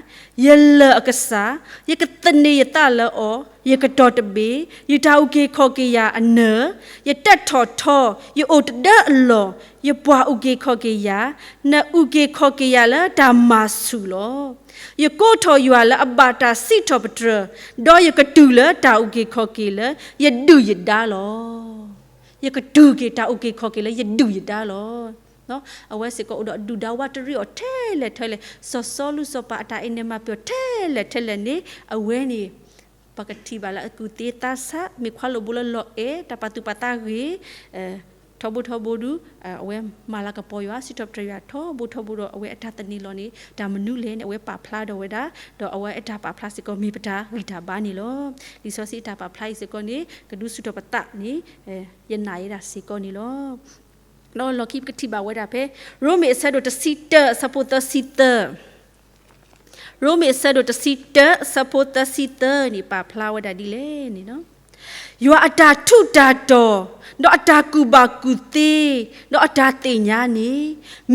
ယလၢၢ်အကစၢ်, ယကသန့ၤယသးလၢအီၤ, ယကတီၤတဘ့ၣ်, ယတၢ်အုၣ်က့ၤခီၣ်က့ၤယၤအနၢၤ, ယတၢ်ထီၣ်ထီ, ယအိၣ်တဒၢအလီၢ်, ယပှၤအုၣ်က့ၤခီၣ်က့ၤယၤ, နအုၣ်က့ၤခီၣ်က့ၤယၤလၢတၢ်မၤဆူၣ်လီၤ. ယကိးထီၣ်ယွၤလၢအဘၣ်တၢ်စံးထီၣ်ပတြၢၤ, ဒီးယကတုၤလၢတၢ်အုၣ်က့ၤခီၣ်က့ၤလၢယဒုၣ်ယဒါလီၤ. ယကတုၤက့ၤတၢ်အုၣ်က့ၤခီၣ်က့ၤလၢယဒုၣ်ယဒါလီၤ. အဝဲစ့ၢ်ကီးအိၣ်ဒီးဒုၣ်ဒါဝးတရံးအီၤထဲလဲၣ်ထဲလဲၣ်, စီၤစီလူးစီၤပၤအတၢ်အဲၣ်နဲမၤပျီထဲလဲၣ်ထဲလဲၣ်န့ၣ်, အဝဲန့ၣ် ပကထံၣ်ဘၣ်လၢအကူၣ်သ့သးဆး, မ့ၢ်ခွါလိာ်ဘိလၢလီၤအဲၣ်, တၢ်ပာ်သူၣ်ပာ်သးဂ့ၤ, ထီဘိထီဘိဒုး, အဝဲမၤလၤကပီၤယွၤ, စံးထီၣ်ပတြၢၤယွၤထီဘိထီဘိဒီး အဝဲအတၢ်သန့ၤလီၤန့ၣ် တၢ်မနုၤလဲၣ်န့ၣ် အဝဲပာ်ဖျါဒီးဝဲဒၣ်, ဒီးအဝဲအတၢ်ပာ်ဖျါစ့ၢ်ကီးမ့ၢ်ပတၢ်ဂံၢ်တၢ်ဘါန့ၣ်လီၤ. လံာ်စီဆှံအတၢ်ပာ်ဖျါအံၤစ့ၢ်ကီးန့ၣ် ကဒုးဆူၣ်ထီၣ်ပသးန့ၣ် ယနာ်ယဲဒၣ်စ့ၢ်ကီးန့ၣ်လီၤ. ဒီးလီၢ်ခံပကထံၣ်ဘၣ်ဝဲဒၣ်ဖဲ ရိမ့ၤအဆၢဒိၣ်တဆံတၢ အဆၢဖိသၢဆံသၢ, ရိမ့ၤအဆၢဒိၣ်တဆံတၢ အဆၢဖိသၢဆံသၢန့ၣ် ပာ်ဖျါဝဲဒၣ်ဒ်လဲၣ်န့ၣ်, ယွၤအတၢ်ထူးတၢ်တီၤ, ဒီးအတၢ်ကူၣ်ဘၣ်ကူၣ်သ့, ဒီးအတၢ်သ့ၣ်ညါန့ၣ်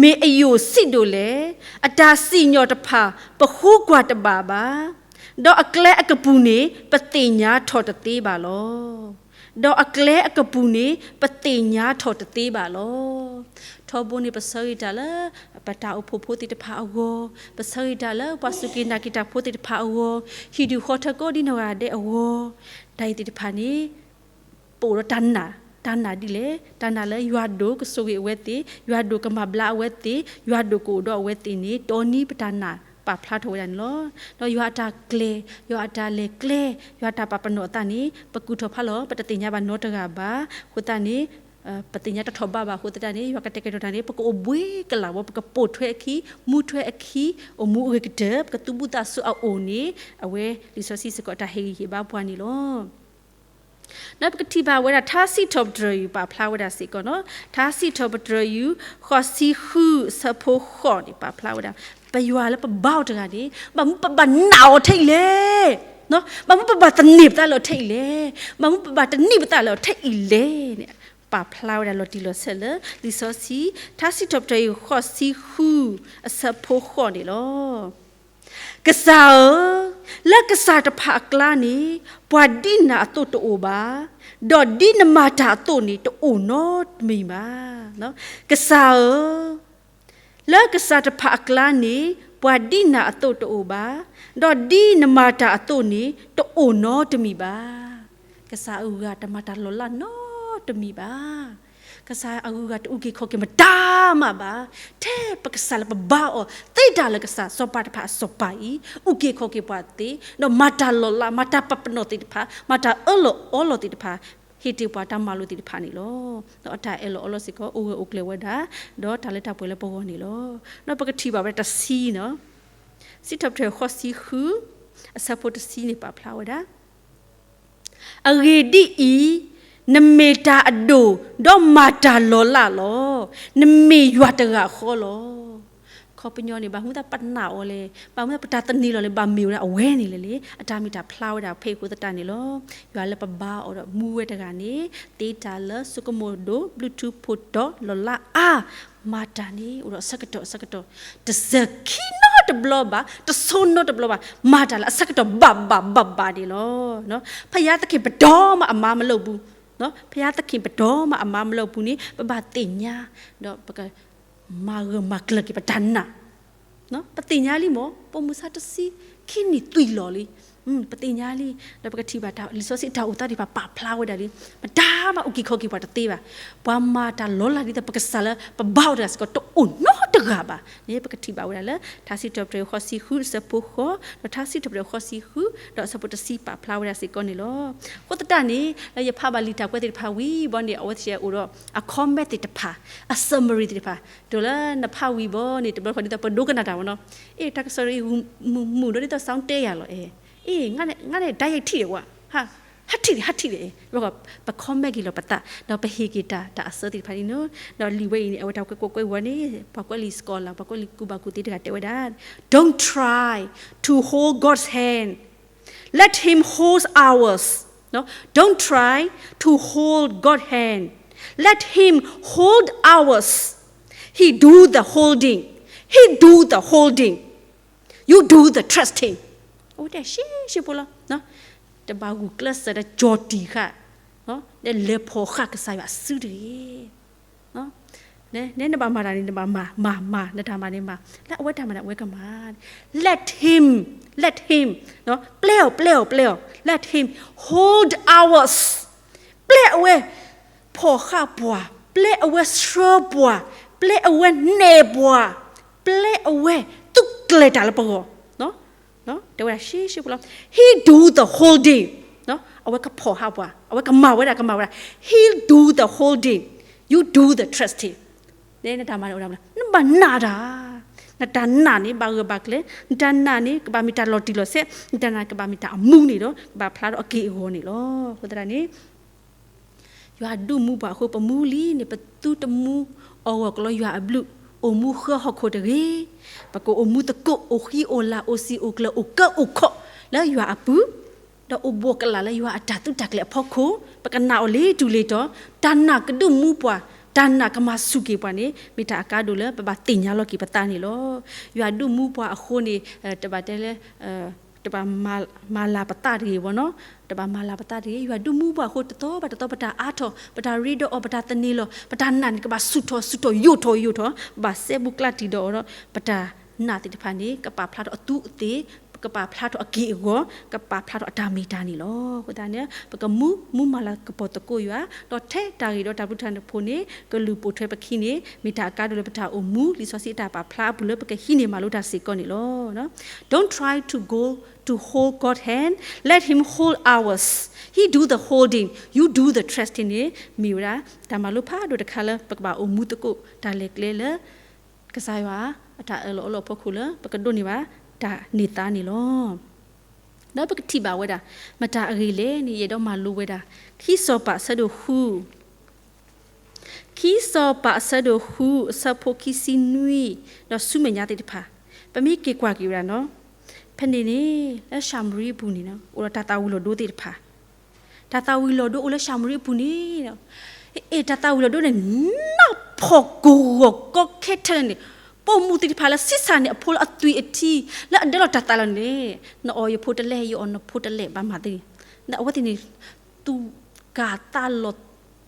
မ့ၢ်အယိာ်ဆံးဒိၣ်လဲၣ်. အတၢ်စံၣ်ညီၣ်တဖၣ် ပဃုကွၢ်တဘၣ်ဘၣ်, ဒီးအကျဲအကပူၤန့ၣ် ပသ့ၣ်ညါထီၣ်တသ့ဘၣ်လီၤ. ဒီးအကျဲအကပူၤန့ၣ် ပသ့ၣ်ညါထီၣ်တသ့ဘၣ်လီၤ. ထီဘိန့ၣ် ပဆၢဂ့ၤတၢ်လၢ ပတၢ်အိၣ်ဖှိၣ်ဖိသ့ၣ်တဖၣ်အဂီၢ်, ပဆၢဂ့ၤတၢ်လၢပှၤစူၢ်က့ၤနာ်က့ၤတၢ်ဖိသ့ၣ်တဖၣ်အဂီၢ်, ဟံၣ်ဒူၣ်ဃီထၢကိးဒ်နီၢ်ဂၤဒဲးအဂီၢ်, တၢ်အံၤသ့ၣ်တဖၣ်န့ၣ် ပအိၣ်ဒီးတၢ်နာ်, တၢ်နာ်ဒ်လဲၣ်, တၢ်နာ်လၢယွၤဒိၣ်ကဆိၣ်ဂ့ၤအဝဲသ့ၣ်, ယွၤဒိၣ်ကမၤဘျါအဝဲသ့ၣ်, ယွၤဒိၣ်ကအိၣ်ဒီးအဝဲသ့ၣ်န့ၣ် တီနံၤပတၢ်နာ်ပာ်ဖျါထီၣ်ဝဲဒၣ်န့ၣ်လီၤ. ဒီးယွၤအတၢ်ကျဲၤ, ယွၤအတၢ်လဲၤကျဲ, ယွၤအတၢ်ပာ်ပနီၣ်အသးန့ၣ် ပကူၣ်ထီၣ်ဖးလီၤ ပတသ့ၣ်ညါဘၣ်နီတဂၤဘၣ်. အဃိသတးန့ၣ် ပသ့ၣ်ညါတထီၣ်ဘးဘၣ်အဃိသတးန့ၣ် ယွၤကတဲာ်ကတီၤတၢ်န့ၣ် ပကအိၣ်ဘှံးကလာ်ဝဲ ပကပိာ်ထွဲအခံ, မူထွဲအခံ, အိၣ်မူအဂ့ၤကတၢၢ် ပကသူၣ်ဘံၣ်သးစူၤအအိၣ်န့ၣ် အဝဲလံာ်စီဆှံစ့ၢ်ကီးတၢ်ဟ့ၣ်ဂံၢ်ဟ့ၣ်ဘါပှၤန့ၣ်လီၤ. ဒီးပကထံၣ်ဘၣ်ဝဲဒၣ် ထါစံးထီၣ်ပတြၢၤအံၤ ပာ်ဖျါဝဲဒၣ်စ့ၢ်ကီးနီၤ, ထါစံးထီၣ်ပတြၢၤအံၤ ဃိးဆံဃု အဆၢဖိဃိးန့ၣ် ပာ်ဖျါဝဲဒၣ် ပယွၤလၢပဘါအီၤတဂၤန့ၣ် ဘၣ်မနုၤပဘၣ်နာ်အီၤထဲအံၤလဲၣ်, ဘၣ်မနုၤပဘၣ်သန့ၤပသးလၢအီၤထဲအံၤလဲၣ်, ဘၣ်မနုၤပဘၣ်တန့ၢ်ပသးလၢအီၤထဲအံၤလဲၣ်န့ၣ် ပာ်ဖျါဝဲဒၣ်လီၤတံၢ်လီၤဆဲးလၢ လံာ်စီဆှံ ထါစံးထီၣ်ပတြၢၤအံၤ ဃိးဆံဃု အဆၢဖိဃိးန့ၣ်လီၤ. ကစၢ်ဧၢ, လၢကစၢ်တဖၣ်အကျါန့ၣ် ပှၤဒ်နၤအသိးတအိၣ်ဘၣ်, ဒီးဒ်နမၤတၢ်အသိးန့ၣ် တအိၣ်နီတမံၤဘၣ်. ကစၢ်ဧၢ, လၢကစၢ်တဖၣ်အကျါန့ၣ် ပှၤဒ်နၤအသိးတအိၣ်ဘၣ်, ဒီးဒ်နမၤတၢ်အသိးန့ၣ် တအိၣ်နီတမံၤဘၣ်. ကစၢ်အဂုၤအဂၤတမၤတၢ်လီၤလးနီတမံၤဘၣ်. ကစၢ်အဂုၤအဂၤတအုၣ်က့ၤခီၣ်က့ၤမတၤမးဘၣ်. ထဲပကစၢ်လၢပဘါအီၤ သ့တၢ်လၢကစၢ်စီၤပၤတဖၣ်အစီၤပၤအံၤ အုၣ်က့ၤခီၣ်က့ၤပှၤသ့, ဒီးမၤတၢ်လီၤလး မၤတၢ်ပာ်ပနီၣ်သ့ၣ်တဖၣ်, မၤတၢ်အၢၣ်လီၤအီလီၤသ့ၣ်တဖၣ်, ဟ့ၣ်တ့ၢ်ပှၤတၢ်မၤလိာ်သ့ၣ်တဖၣ်န့ၣ်လီၤ. ဒီးအတၢ်အၢၣ်လီၤအီလီၤစ့ၢ်ကီး အိၣ်ဂၢၢ်အိၣ်ကျၢၤဝဲဒၣ်, ဒီးတၢ်လၢတၢ်ပှဲၤလၢပဂီၢ်န့ၣ်လီၤ. ဒီးပကထံၣ်ဘၣ်ဝဲဒၣ်တဆံနီၤ, စံးထီၣ်ပတြၢၤဃိးဆံဃု အဆၢဖိတဆံန့ၣ် ပာ်ဖျါဝဲဒၣ် အဂ့ၢ်ဒ်အံၤ, နမ့ၢ်တၢ်အဒိၣ် ဒီးမၤတၢ်လီၤလးလီၤ. နမ့ၢ်ယွၤတဂၤဃီလီၤ. ခီပညီန့ၣ် ဘၣ်မနုၤသးပနာ်အီၤလဲၣ်, ဘၣ်မနုၤသးပတၢ်သန့ၤလီၤလဲၣ်, ဘၣ်မ့ၢ်ဝဲဒၣ်အဝဲန့ၣ်လဲၣ်န့ၣ် အတၢ်မ့ၢ်တၢ်ဖျါဝဲဒၣ်ဖဲအံၤအဃိသတးန့ၣ်လီၤ. ယွၤလၢပဘါအီၤဒီးမူဝဲတဂၤန့ၣ် သ့တၢ်လၢစိကမီၤဒိၣ် ဘျုးထူဖိတီၤ လီၤလးအါ မၤတၢ်န့ၣ် အိၣ်ဒီးအဆၢကတီၢ်အဆၢကတီၢ်, တစၢၤခံနီတဘျီဘၣ်, တဆိနီတဘျီဘၣ်, မၤတၢ်လၢအဆၢကတီၢ်ဘၣ်ဘၣ်ဘၣ်ဘၣ်န့ၣ်လီၤ. ဘုရားသခင် ပတီၢ်မးအမါမလၢပူၤ, ဘုရားသခင် ပတီၢ်မးအမါမလၢပူၤန့ၣ် ပဘၣ်သ့ၣ်ညါ, ဒီးပကမၤဂၢၢ်မၤကျၢၤက့ၤပတၢ်နာ် ပသ့ၣ်ညါလံမ့ၢ် ပိာ်မုၣ်ဆါတဆံခံနံၣ်သွံၣ်လီၤလံ, ပသ့ၣ်ညါလံ, ဒီးပကထံၣ်ဘၣ်တၢ်လံာ်စီဆှံတၢ်အိၣ်သးသ့ၣ်တဖၣ်ပာ်ဖျါဝဲဒၣ်လံ, မတၤမးအုၣ်က့ၤခီၣ်က့ၤပှၤတသ့ဘၣ်, ပှၤမၤတၢ်လီၤလးဒ်သိးပကစၢ်လၢပဘါအီၤတဂၤစ့ၢ်ကီး တအိၣ်နီတ တဂၤဘၣ်န့ၣ် ပကထံၣ်ဘၣ်ဝဲဒၣ်လၢ ထါစံးထီၣ်ပတြၢၤ ဃိးဆံဃု အဆၢဖိဃိး ဒီးထါစံးထီၣ်ပတြၢၤ ဃိးဆံဃု ဒီးအဆၢဖိတဆံ ပာ်ဖျါဝဲဒၣ်စ့ၢ်ကီးန့ၣ်လီၤ. အဃိသတးန့ၣ် လၢယဖးဘၣ်လံာ်တၢ်ကွဲးသ့ၣ်တဖၣ်ဝံၤဘီန့ၣ် အဝဲသ့ၣ်အိၣ်ဒီး အ comment သ့ၣ်တဖၣ် အ summary သ့ၣ်တဖၣ် ဒ်လၢနဖးဝံၤဘီန့ၣ် တဘျီတခီၣ်ဒ်သိးပဒိကနၣ်တၢ်ဝဲနီၤ, အ့ၣ် တၢ်ကစီၣ်အံၤ မုာ်မုာ်ဒီးဒ်သိး sound တဲယၤလီၤ, အ့ၣ် အ့ၣ် ငါန့ၣ် တၢ်ယဲၢ်ထံၣ်ဒံးဝဲ ဟးထံၣ်ဒံး ဟးထံၣ်ဒံး, ဘၣ်ဃီ ပ comment က့ၤလီၤပသး ဒီးပဟ့ၣ်က့ၤတၢ် တၢ်အစၢသ့ၣ်တဖၣ်န့ၣ်နီၤ. ဒီးလံာ်ဝဲအံၤန့ၣ် အဝဲတၢ်ကွဲးကွဲးဝဲန့ၣ် ပှၤကွဲးလံာ် scholar ပှၤကွဲးလံာ်ကူၣ်ဘၣ်ကူၣ်သ့တဂၤတဲဝဲဒၣ်, Don't try to hold God's hand. Let him hold ours. No? Don't try to hold God's hand. Let him hold ours. He do the holding. He do the holding. You do the trusting. အဝဲတဲရှဲရှဲဖိလီၤ. တဘၣ်ဂုာ်ကျဲးစၢးဒီးကၠီၤတံၢ်ဃာ်, ဒီးလဲၤဖီၣ်ဃာ်ကစၢ်ယွၤအစုတဂ့ၤ. နဲနဘၣ်မၤတၢ်န့ၣ် နဘၣ်မၤ မၤ မၤ နတၢ်မၤန့ၣ်မၤ, လၢအဝဲတၢ်မၤန့ၣ် အဝဲကမၤ, let him, let him, ပျဲအီၤ ပျဲအီၤ ပျဲအီၤ let him hold ours. ပျဲအဝဲဖီၣ်ဃာ်ပှၤ, ပျဲအဝဲဆှၢပှၤ, ပျဲအဝဲနဲၣ်ပှၤ, ပျဲအဝဲသူကျဲၤတၢ်လၢပဂီၢ် တဲဝဲဒၣ်ရှဲရှဲဖိလီၤ. He do the holding. အဝဲကဖီၣ်ဟးပှၤ, အဝဲကမၤဝဲဒၣ် ကမၤဝဲဒၣ်. He do the holding. You do the trusting. နတၢ်မၤန့ၣ် နဘၣ်နာ်တၢ်, နတၢ်နာ်န့ၣ် ဘၣ်ဂၢၢ်ဘၣ်ကျၢၤ, နတၢ်နာ်န့ၣ် ကဘၣ်မ့ၢ်တၢ်လီၤတံၢ်လီၤဆဲး, နတၢ်နာ်ကဘၣ်မ့ၢ်တၢ်အမူန့ၣ်ဒီး ကဘၣ်ဖျါထီၣ်အက့ၢ်အဂီၤန့ၣ်လီၤ. အဃိသတးန့ၣ် ယွၤဒုးမူပှၤအဃိ ပမူလံန့ၣ် ပသုတမူအဂီၢ်ကလီယွၤအဘျုး, အိၣ်မူဃၢဟီၣ်ခိၣ်တဂ့ၤ, ပကအိၣ်မူသကိး အိၣ်ဃံအိၣ်လၤ အိၣ်စံာ်အိၣ်ကျၢၤ အိၣ်ကၢအိၣ်ခီၣ်လၢယွၤအပူၤ, ဒီးအိၣ်ဘှီၣ်ကလာ်လၢယွၤအတၢ်သုးတၢ်ကျဲၤအဖီခိၣ်, ပကနာ်အီၤလၢတူၢ်လၢတီၤ, တၢ်နာ်ကဒုးမူပှၤ, တၢ်နာ်ကမၤစူၢ်က့ၤပှၤန့ၣ် မ့ၢ်တၢ်အကါဒိၣ်လၢပဘၣ်သ့ၣ်ညါလီၤက့ၤပသးန့ၣ်လီၤ. ယွၤဒုးမူပှၤအဃိန့ၣ် တဘၣ်တဲလၢ တဘၣ်မၤလၤပသးတဂ့ၤဘီနီၤ, တဘၣ်မၤလၤပသးတဂ့ၤ. ယွၤဒုးမူပှၤအဃိ တသီဘၣ်တသီ ပတၢ်အါထီၣ်, ပတၢ်ရ့ဒီးအီၤ, ပတၢ်သန့ၤလီၤ, ပတၢ်နာ်န့ၣ် ကဘၣ်ဆူၣ်ထီၣ်ဆူၣ်ထီၣ်ယိာ်ထီၣ်ယိာ်ထီၣ်, ဘၣ်စဲဘူးကျးတံာ်ဒီးအီၤဒီး ပတၢ်နာ်သ့ၣ်တဖၣ်န့ၣ် ကပာ်ဖျါထီၣ်အသူးအသ့ၣ်, ကပာ်ဖျါထီၣ်အက့ၢ်အဂီၤ, ကပာ်ဖျါထီၣ်အတၢ်မ့ၢ်တၢ်န့ၣ်လီၤ. အဃိသတးန့ၣ် ပကမူ မူမၤလၤကပီၤသကိးယွၤ, ဒီးထဲတၢ်ဂ့ၤဒီးတၢ်ဘျုးတၢ်ဖှိၣ်န့ၣ် ကလုၢ်ပိာ်ထွဲပခံန့ၣ် မ့ၢ်တၢ်အကါဒိၣ်လၢပတၢ်အိၣ်မူ လံာ်စီဆှံအတၢ်ပာ်ဖျါအပူၤလၢပကဟံးန့ၢ်မၤလိတၢ်စ့ၢ်ကီးန့ၣ်လီၤ. Don't try to go to hold God hand, let him hold ours. He do the holding, you do the trusting န့ၣ် မ့ၢ်ဝဲဒၣ် တၢ်မၤလိဖးဒိၣ်တခါလၢ ပကဘၣ်အိၣ်မူသကိးတၢ်လဲၤကျဲလၢ ကစၢ်ယွၤအတၢ်အၢၣ်လီၤအီလီၤအဖီခိၣ်လၢ ပကဒိးန့ၢ်ဘၣ်တၢ်န့ၢ်သါန့ၣ်လီၤ. ဒီးပကထံၣ်ဘၣ်ဝဲဒၣ် မတၤအဂ့ၢ်လဲၣ်န့ၣ် ယအဲၣ်ဒိးမၤလိဝဲဒၣ် ခံစီၤပၤအဆၢဒိၣ်ဃု ခံစီၤပၤအဆၢဒိၣ်ဃု အဆၢဖိခံဆံနွံ ဒီးဆူမဲာ်ညါသ့ၣ်တဖၣ်, ပမ့ၢ်က့ၤကွၢ်က့ၤဝဲဒၣ်နီၤ, ဖဲန့ၣ်န့ၣ် လၢၡၤမရံအပူၤန့ၣ် အိၣ်ဒီးတၢ်သၣ်ဝံၤလီၤဒိသ့ၣ်တဖၣ်, တၢ်သၣ်ဝံၤလီၤဒိအိၣ်လၢၡၤမရံအပူၤန့ၣ်, အဲ တၢ်သၣ်ဝံၤလီၤဒိန့ၣ် နၢ်ဖှီၣ်ကဝီၤကီခဲထဲလဲၣ်န့ၣ်, ပိာ်မုၣ်သ့ၣ်တဖၣ်လၢဆံးစၢ်န့ၣ် အဖိလၢအသွံၣ်အထံ လၢအဒၢလီၤတၢ်သးလီၤန့ၣ်, နအီၣ်ယဖိတလဲၣ် ယအီၣ်နဖိတလဲၣ် ဘၣ်မၤသ့န့ၣ်, အဝဲသ့ၣ်န့ၣ် သူၣ်ကၢ်သးလီၤ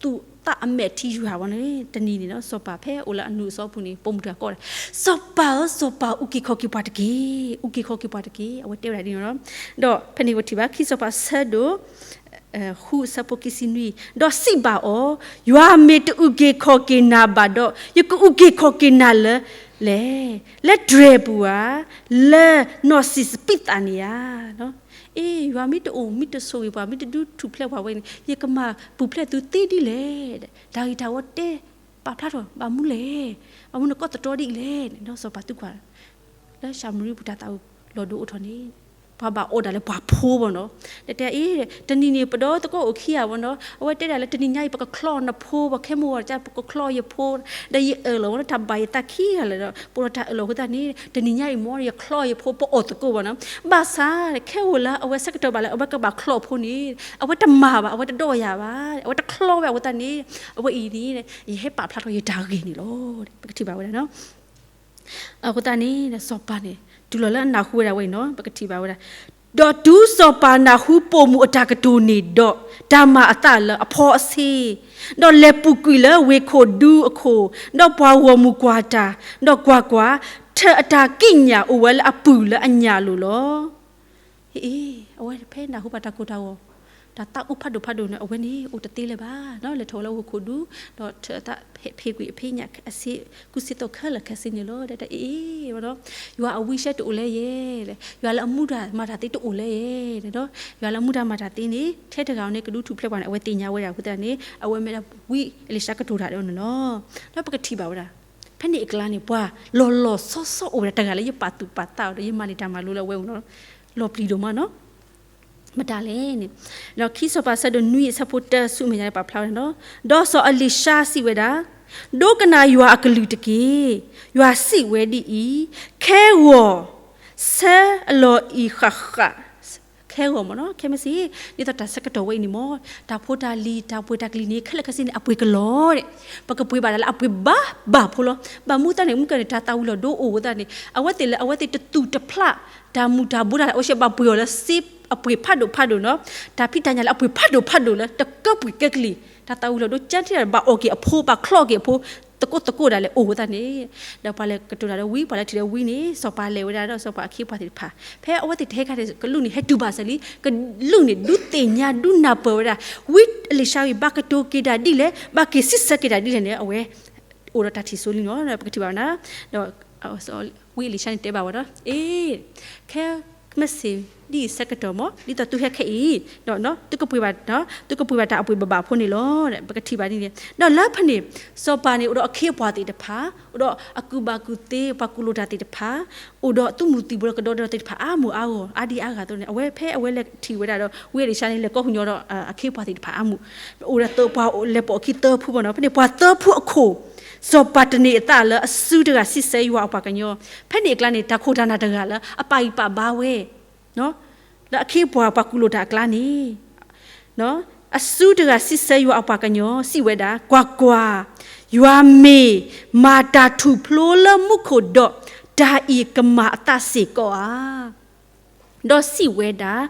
သူၣ်သးအမဲာ်ထံယွၤဝဲန့ၣ်, တနံၤန့ၣ်နီၤ စီၤပၤဖဲအိၣ်လၢအနုာ်အစီအပူၤန့ၣ် ပိာ်မုၣ်တဂၤကိးဝဲဒၣ်, စီၤပၤဧၢ စီၤပၤ အုၣ်က့ၤခီၣ်က့ၤပှၤတက့ၢ်, အုၣ်က့ၤခီၣ်က့ၤပှၤတက့ၢ်, အဝဲတဲဝဲဒၣ်ဒ်န့ၣ်လီၤ. ဒီးဖဲန့ၣ်ပထံၣ်ဘၣ် ခံစီၤပၤဆၢဒိၣ် ဃုအဆၢဖိခံဆံနွံ, ဒီးစံးဘၣ်အီၤ, ယွၤမ့ၢ်တအုၣ်က့ၤခီၣ်က့ၤနၤဘၣ်ဒီး ယကအုၣ်က့ၤခီၣ်က့ၤနၤလၢလဲၣ်, လၢတြဲၤပူၤဧါ, လၢနီၢ်စံးစပံးသးန့ၣ်ဧါ. အ့ ယွၤမ့ၢ်တအိၣ်မ့ၢ်တဆိၣ်ဂ့ၤပှၤ မ့ၢ်တဒုးထူၣ်ဖျဲးပှၤဝဲန့ၣ် ယကမၤပူၤဖျဲးသုသ့ဒ်လဲၣ်, တၢ်ဂ့ၢ်တၢ်ဝီတဲ ပာ်ဖျါထီၣ်ဘၣ်မူလဲၣ်, ဘၣ်မူနကီၢ်သတြီဒ်လဲၣ်န့ၣ် စီၤပၤသူကွၢ် လၢၡၤမရံပူၤတၢ်သၣ်ဝံၤလီၤဒိအိၣ်ထီၣ်န့ၣ်, ပှၤဘၣ်အီၣ်ဒၣ်လၢပှၤဖိဘၣ်နီၤ, တဲတဲအ့ တနံၤန့ၣ် ပဒီသကိးအိၣ်ခံဂၤဘၣ်နီၤ, အဝဲတဲဒၣ်လၢတနံၤညါအံၤ ပကချီနဖိ, ပှၤခဲမိၢ်ဝဲဒၣ် ပကချီယဖိ, ဒီးယအၢၣ်လီၤဝဲလၢတၢ်ဘၣ်ယသးခံဂၤလၢာ်ဒီး ပအိၣ်ဒီးတၢ်အၢၣ်လီၤအဃိသတးန့ၣ် တနံၤညါအံၤမ့ၢ် ယချီယဖိ ပအီၣ်သကိးဘၣ်နီၤ, ဘၣ်ဆၣ် ခဲအိၣ်လၢအဝဲဆၢကတီၢ်ဘၣ်လၢ အဝဲကဘၣ်ချီအဖိန့ၣ် အဝဲတမၤဘၣ်, အဝဲတဒိးယၤဘၣ်, အဝဲတချီဝဲအဃိသတးန့ၣ် အဝဲအံၤန့ၣ် ယဟဲပာ်ဖျါထီၣ်ယတၢ်ဂ့ၢ်န့ၣ်လီၤ. ပကထံၣ်ဘၣ်ဝဲဒၣ်နီၤ အဃိသတးန့ၣ် စီၤပၤန့ၣ် တုၤလီၤလၢအနၢ်ဟူဝဲဒၣ်ဝဲအံၤနီၤ ပကထံၣ်ဘၣ်ဝဲဒၣ်, ဒီးတုၤစီၤပၤနၢ်ဟူပိာ်မုၣ်အတၢ်ကတိၤန့ၣ်ဒီး တၢ်မၤအသးလၢအဖီအဆ့, ဒီးလဲၤပူၤကွံာ်လၢဝ့ၢ်ခိၣ်ဒူအခိၣ်, ဒီးပှၤဂီၢ်မုၢ်ကွၢ်တၢ်, ဒီးကွၢ်ကွၢ်, ထၢၣ်အတၢ်ကံးညာ်အိၣ်ဝဲလၢအပုၢ်လၢအညၣ်လိၤလီၤ. အ့ အဝဲဖဲနၢ်ဟူဘၣ်တၢ်ကိၢ်တၢ်ဂီၤ တၢ်သးအိၣ်ဖးဒိၣ်ဖးဒိၣ်န့ၣ် အဝဲန့ၣ် အိၣ်တသ့လၢၤဘၣ်နီၤ, လဲၤထီၣ်ဝဲလၢဟီၣ်ခိၣ်ဒူ ဒီးထၢသးဖဲးကွံာ်အဖံးညၣ်အဆ့ ကူစ့သိးခဲလၢာ်ခဲဆ့န့ၣ်လီၤ. ဒီးတၢ်အ့ၣ်အ့ၣ်ဝဲဒီး ယွၤအဝံအဆၢတအိၣ်လၢၤယဲ, ယွၤလၢအမူတၢ်မၤတၢ်သ့တအိၣ်လၢၤယဲ, ဒီးယွၤလၢအမူတၢ်မၤတၢ်သ့န့ၣ် ထဲတဂၤဧိၤန့ၣ် ကဒုးထူၣ်ဖျဲးပှၤန့ၣ် အဝဲသ့ၣ်ညါဝဲဒၣ်အဃိသတးန့ၣ် အဝဲမ့ၢ်ဒၣ်ဝံအလံၤၡါကတိၤတၢ်ဒီးန့ၣ်လီၤ. ဒီးပကထံၣ်ဘၣ်ဝဲဒၣ် ဖဲန့ၣ်အကျါန့ၣ် ပှၤလီၤလီၤဆီဆီအိၣ်ဝဲဒၣ်တဂၤလၢယပာ်သူၣ်ပာ်သးအီၤဒီး ယမၤန့ၢ်တၢ်မၤလိလၢအဝဲအိၣ်နီၤ, လီၤပျံၤဒိၣ်မးနီၤ. မတၤလဲၣ်န့ၣ်, ဒီးခံစီၤပၤဆၢဒိၣ်နွံအဆၢဖိတၢ ဆူမဲာ်ညါန့ၣ် ပာ်ဖျါဝဲဒၣ်နီၤ, ဒီးစီၤအလံၤၡါစံးဝဲဒၣ်, ဒိကနၣ်ယွၤအကလုၢ်တက့ၢ်. ယွၤစံးဝဲဒ်အံၤ, ခဲဂီၤ ဆၢအလီၢ်အံၤဃၣ်ဃၣ်, ခဲဂီၤမ့ၢ်နီၤ, ခဲမုၢ်ဆ့ၣ်, ဒ်သိးတၢ်ဆၢကတီၢ်ဝဲအံၤန့ၣ်မ့ၢ် တၢ်ဖိတၢ်လံၤ တၢ်ပှ့ၤတၢ်ကလံၤန့ၣ် ခဲလၢာ်ခဲဆ့န့ၣ် အပှ့ၤကလီၤဒဲး, ပကပှ့ၤဘၣ်တၢ်လၢအပှ့ၤဘၣ်ဘၣ်ဖိလီၤ. ဘၣ်မနုၤအဃိသတးန့ၣ် မုၢ်ကန့ၣ် တၢ်သၣ်ဝံၤလီၤဒိအိၣ်အဃိသတးန့ၣ် အဝဲသ့ၣ်လၢအဝဲသ့ၣ်တသူၣ်တဖျး တၢ်မူၤတၢ်ဘှီးတၢ်အိၣ်ဆဲးဘၣ်ပှ့ၤအီၤလၢစ့အပှ့ၤဖးဒိၣ်ဖးဒိၣ်နီၤ, တၢ်ဖံးတၢ်ညၣ်လၢအပှ့ၤဖးဒိၣ်ဖးဒိၣ်လၢတကၢပှ့ၤကဲကလံၤ, တၢ်သၣ်ဝံၤလီၤဒိကၢထံၣ်ဘၣ်အီၣ်က့ၤအဖိ ဘၣ်ချီက့ၤအဖိ သကိးသကိးဒၣ်လဲာ်အိၣ်အဃိသတးန့ၣ်, ဒီးပှၤလဲၤကတိၤတၢ်ဒီးဝံ ပှၤလဲၤထံၣ်ဒီးဝံန့ၣ် စီၤပၤလဲၤဝဲဒၣ်ဒီးစီၤပၤအခ့အပှၤသ့ၣ်တဖၣ်, ဖဲအဝဲသ့ၣ်တဟဲခါန့ၣ် ကလူးန့ၣ် ဟဲတုၤဘၣ်စၢၤလံ, ကလူးန့ၣ် ဒုးသ့ၣ်ညါဒုးနၢ်ပၢၢ်ဝဲဒၣ် ဝံအလံၤၡါအံၤ ဘၣ်ကတိၤက့ၤတၢ်ဒ်လဲၣ် ဘၣ်က့ၤစံးဆၢက့ၤတၢ်ဒ်လဲၣ်န့ၣ် အဝဲ အိၣ်ဒီးတၢ်ထံၣ်စိလံနီၤ, ပကထံၣ်ဘၣ်ဝဲဒၣ်, ဒီး ဝံအလံၤၡါန့ၣ်တဲဘၣ်ဝဲဒီး အ့ ခဲမုၢ်ဆ့ၣ်ဒ်အံၤဆၢကတီၢ်မ့ၢ် ဒ်သိးသုဟဲခဲအံၤ ဒီး သုကပှ့ၤဘၣ် သုကပှ့ၤဘၣ်တၢ်အပှ့ၤဘၣ်ဘၣ်ဖိန့ၣ်လီၤ. ပကထံၣ်ဘၣ်ဒ်န့ၣ် ဒီးလၢဖဲန့ၣ် စီၤပၤန့ၣ် အိၣ်ဒီးအခ့အပှၤသ့ၣ်တဖၣ် အိၣ်ဒီးအကူၣ်ဘၣ်ကူၣ်သ့ ပှၤကူၣ်လိာ်တၢ်သ့ၣ်တဖၣ် အိၣ်ဒီးသုးမုၢ်သံၣ်ဘိဒီးကဒီဒီသ့ၣ်တဖၣ်အါမုၢ်အါဂီၢ် အါဒံအါဂၤအသိးန့ၣ် အဝဲဖဲအဝဲလဲၤထံၣ်ဝဲဒၣ်ဒီး ဝံအလံၤၡါန့ၣ် လဲၤကိးဟူညီဒီး အခ့အပှၤသ့ၣ်တဖၣ်အါမုၢ် အိၣ်ဒီးသၢပှၤလဲၤပိာ်အခံသၢဖုဘၣ်နီၤ, ဖဲန့ၣ်ပှၤသၢဖုအခိၣ် စီၤပၤတန့ၢ်အသးလၢအစုတဂၤစံးဆၢယွၤအပှၤကညီ, ဖဲန့ၣ်အကျါန့ၣ် တၢ်ခိၣ်တၢ်နၢ်တဂၤလၢအပာ်ဂံၢ်ပာ်ဘါဝဲ လၢအခ့အပှၤပှၤကူၣ်လိာ်တၢ်အကျါန့ၣ် အစုတဂၤစံးဆၢယွၤအပှၤကညီ စံးဝဲဒၣ်, ကွၢ်ကွၢ်, ယွၤမ့ၢ်မၤတၢ်ထူၣ်ဖျိလၢမူခိၣ်ဒီး တၢ်အံၤကမၤအသးစ့ၢ်ကီးဧါ. ဒီးစံးဝဲဒၣ်,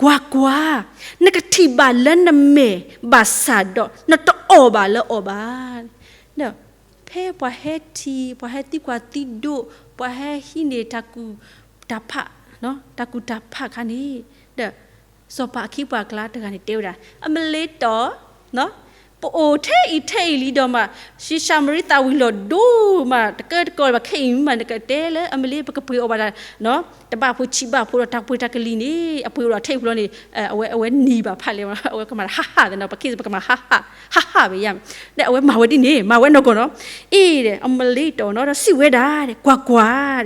ကွၢ်ကွၢ်, နကထံၣ်ဘၣ်လၢနမဲာ်ဘၣ်ဆၣ်ဒီး နတအီၣ်ဘၣ်လၢအီၤဘၣ်. ဒီးဖဲပှၤဟဲထံၣ် ပှၤဟဲသံကွၢ်သံဒိး ပှၤဟဲဟံးန့ၢ်တၢ်ကူၣ်တၢ်ဖး တၢ်ကူၣ်တၢ်ဖးအခါန့ၣ် ဒီး စီၤပၤအခ့အပှၤအကျါတဂၤန့ၣ် တဲဝဲဒၣ် အမလ့တီၤ ပအိၣ်ထဲအံၤထဲအံၤလံဒီးမး ရှံၡၤမရံသၣ်ဝံၤလီၤဒိမး တကၢတကီၢ်ဘၣ်ခဲအံၤမး နကတဲလၢ အမလ့ ပကပှ့ၤအီၣ်ဘၣ်တၢ် တဘးဖိဆံးဘးဖိဒီး တၢ်ပှ့ၤတၢ်ကလံၤန့ၣ် အပှ့ၤအိၣ်ဒီးထဲအံၤဖျီန့ၣ် အဝဲ အဝဲနံၤဘၣ်ဖးလဲၣ် အဝဲကမၤတၢ်ဟးဟးသနီၤ ပခ့ၣ်ပကမၤဟးဟး ဟးဟးဝဲယါမး ဒီးအဝဲမၤဝဲဒ်န့ၣ် မၤဝဲနီၢ်ကီၢ်နီၤ အ့ၣ်ဒီး အမလ့တီၤနီၤ ဒီးစံးဝဲဒၣ် ကွၢ်ကွၢ်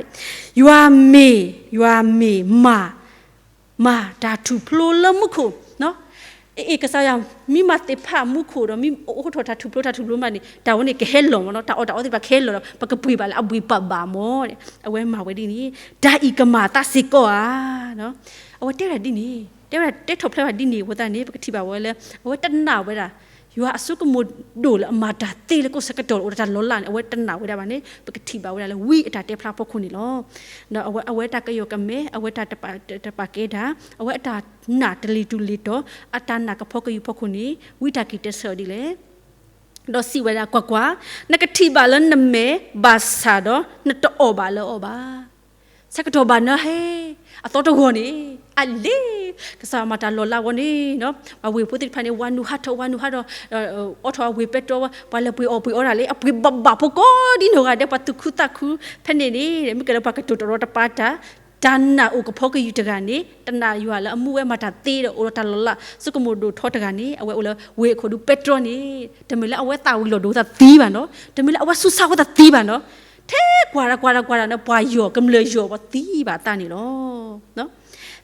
ယွၤမ့ၢ် ယွၤမ့ၢ်မၤ မၤတၢ်ထူၣ်ဖျိလၢမူခိၣ် အ့ၣ် ကစၢ်ယွၤ မ့ၢ်မၤသ့ၣ်ဖးမူခိၣ်ဒီး မ့ၢ်အိးထီၣ်တၢ်ထူၣ်ဖျိတၢ်ထူၣ်ဖျိမးန့ၣ် တၢ်ဝဲန့ၣ်ကဟဲလီၤမးနီၤ တၢ်အီၣ်တၢ်အီသ့ၣ်တဖၣ်ကဟဲလီၤဒီး ပကပှ့ၤဘၣ်လၢအဘှ့းပၢ်ဘၣ်မး အဝဲမၤဝဲဒ်န့ၣ် တၢ်အံၤကမၤအသးစ့ၢ်ကီးဧါ အဝဲတဲဝဲဒၣ်ဒ်န့ၣ် တဲဝဲဒၣ်တဲထီၣ်ဖျဲးဝဲဒၣ်ဒ်န့ၣ်အဃိသတးန့ၣ် ပကထံၣ်ဘၣ်ဝဲလၢ အဝဲတနာ်ဝဲဒၣ် ယွၤအစိကမီၤဒိၣ်လၢအမၤတၢ်သ့လၢကီၢ်ဆၢကတီၢ်အိၣ်ဒီးတၢ်လီၤလးန့ၣ် အဝဲတနာ်ဝဲဒၣ်ဘၣ်န့ၣ် ပကထံၣ်ဘၣ်ဝဲဒၣ်လၢဝံအတၢ်တဲဖျါဖီခိၣ်န့ၣ်လီၤ. ဒီးအဝဲ အဝဲတၢ်ကယီၢ်ကမဲ အဝဲတၢ်တပာ်ကဲတၢ် အဝဲအတၢ်နာ်တလံၤတူၢ်လံၤတီၤ အတၢ်နာ်ကဖီကယုၢ်ဖီခိၣ်န့ၣ် ဝံတၢ်က့ၤတဲဆၢအီၤဒ်လဲၣ် ဒီးစံးဝဲဒၣ် ကွၢ်ကွၢ်, နကထံၣ်ဘၣ်လၢနမဲာ်ဘၣ်ဆၣ်ဒီး နတအီၣ်ဘၣ်လၢအီၤဘၣ်. ဆၢကတီၢ်ဘၣ်နၤဟဲ အသီတဂီၤန့ၣ် အလ့ ကစၢ်မၤတၢ်လီၤလးဝဲန့ၣ် ပှၤဝ့ၢ်ဖိသ့ၣ်တဖၣ်န့ၣ် ဝၤနုာ်ဟးထီၣ် ဝၤနုာ်ဟးထီၣ် အိးထီၣ်အဝ့ၢ်ပဲတြီ ပှၤလဲၤပှ့ၤအီၣ်ပှ့ၤအီတၢ်လၢ အပှ့ၤဘၣ်ဘၣ်ဖိကိးဒ်နီၢ်ဂၤဒဲး ပှၤသူၣ်ခုသးခု ဖဲန့ၣ်န့ၣ် မ့ၢ်ကဲလၢပှၤကတိၤတရီတပါတၢ် တၢ်နာ်အိၣ်ကဖီကယုၢ်တဂၤန့ၣ် တနာ်ယွၤလၢအမူဝဲမၤတၢ်သ့ဒီး အိၣ်ဒီးတၢ်လီၤလး စိကမီၤဒိၣ်ထီတဂၤန့ၣ် အဝဲအိၣ်လၢဝ့ၢ်အခိၣ်ဒူပဲတြီန့ၣ် တမ့ၢ်လၢအဝဲသၣ်ဝံၤလီၤဒိသးသံဘၣ်နီၤ တမ့ၢ်လၢအဝဲဆူးစၢ်ဝဲသးသံဘၣ်နီၤ ထဲကွၢ်တၢ်ကွၢ်တၢ်ကွၢ်တၢ်န့ၣ် ပှၤယီၢ်ကမျၢၢ်ယီၢ်ပှၤသံဘၣ်အသးန့ၣ်လီၤ.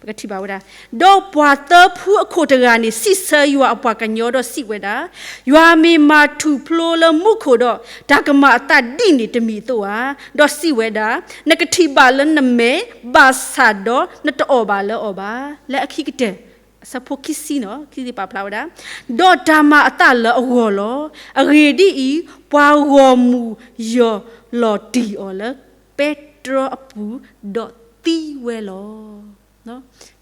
ပကထံၣ်ဘၣ်ဝဲဒၣ် ဒီးပှၤသၢဖုအခိၣ်တဂၤန့ၣ် စံးဆၢယွၤအပှၤကညီဒီးစံးဝဲဒၣ်, ယွၤမ့ၢ်မၤထူၣ်ဖျိလၢမူခိၣ်ဒီး တၢ်ကမၤအသးဒ်န့ၣ်တမံၤအသိးဧါ. ဒီးစံးဝဲဒၣ်, နကထံၣ်ဘၣ်လၢနမဲာ်, ဘၣ်ဆၣ်ဒီးနတအီၣ်ဘၣ်လၢအီၤဘၣ်. လၢအခံကတၢၢ် အဆၢဖိခံဆံနီၤ, ခံဆံပာ်ဖျါဝဲဒၣ်, ဒီးတၢ်မၤအသးလၢအဂီၢ်လီၤ. အဂ့ၢ်ဒ်အံၤ, ပှၤဂီၢ်မုၢ်ယီၢ်လီၤတံၢ်အီၤလၢပဲတြီအပူၤ, ဒီးသံဝဲလီၤ.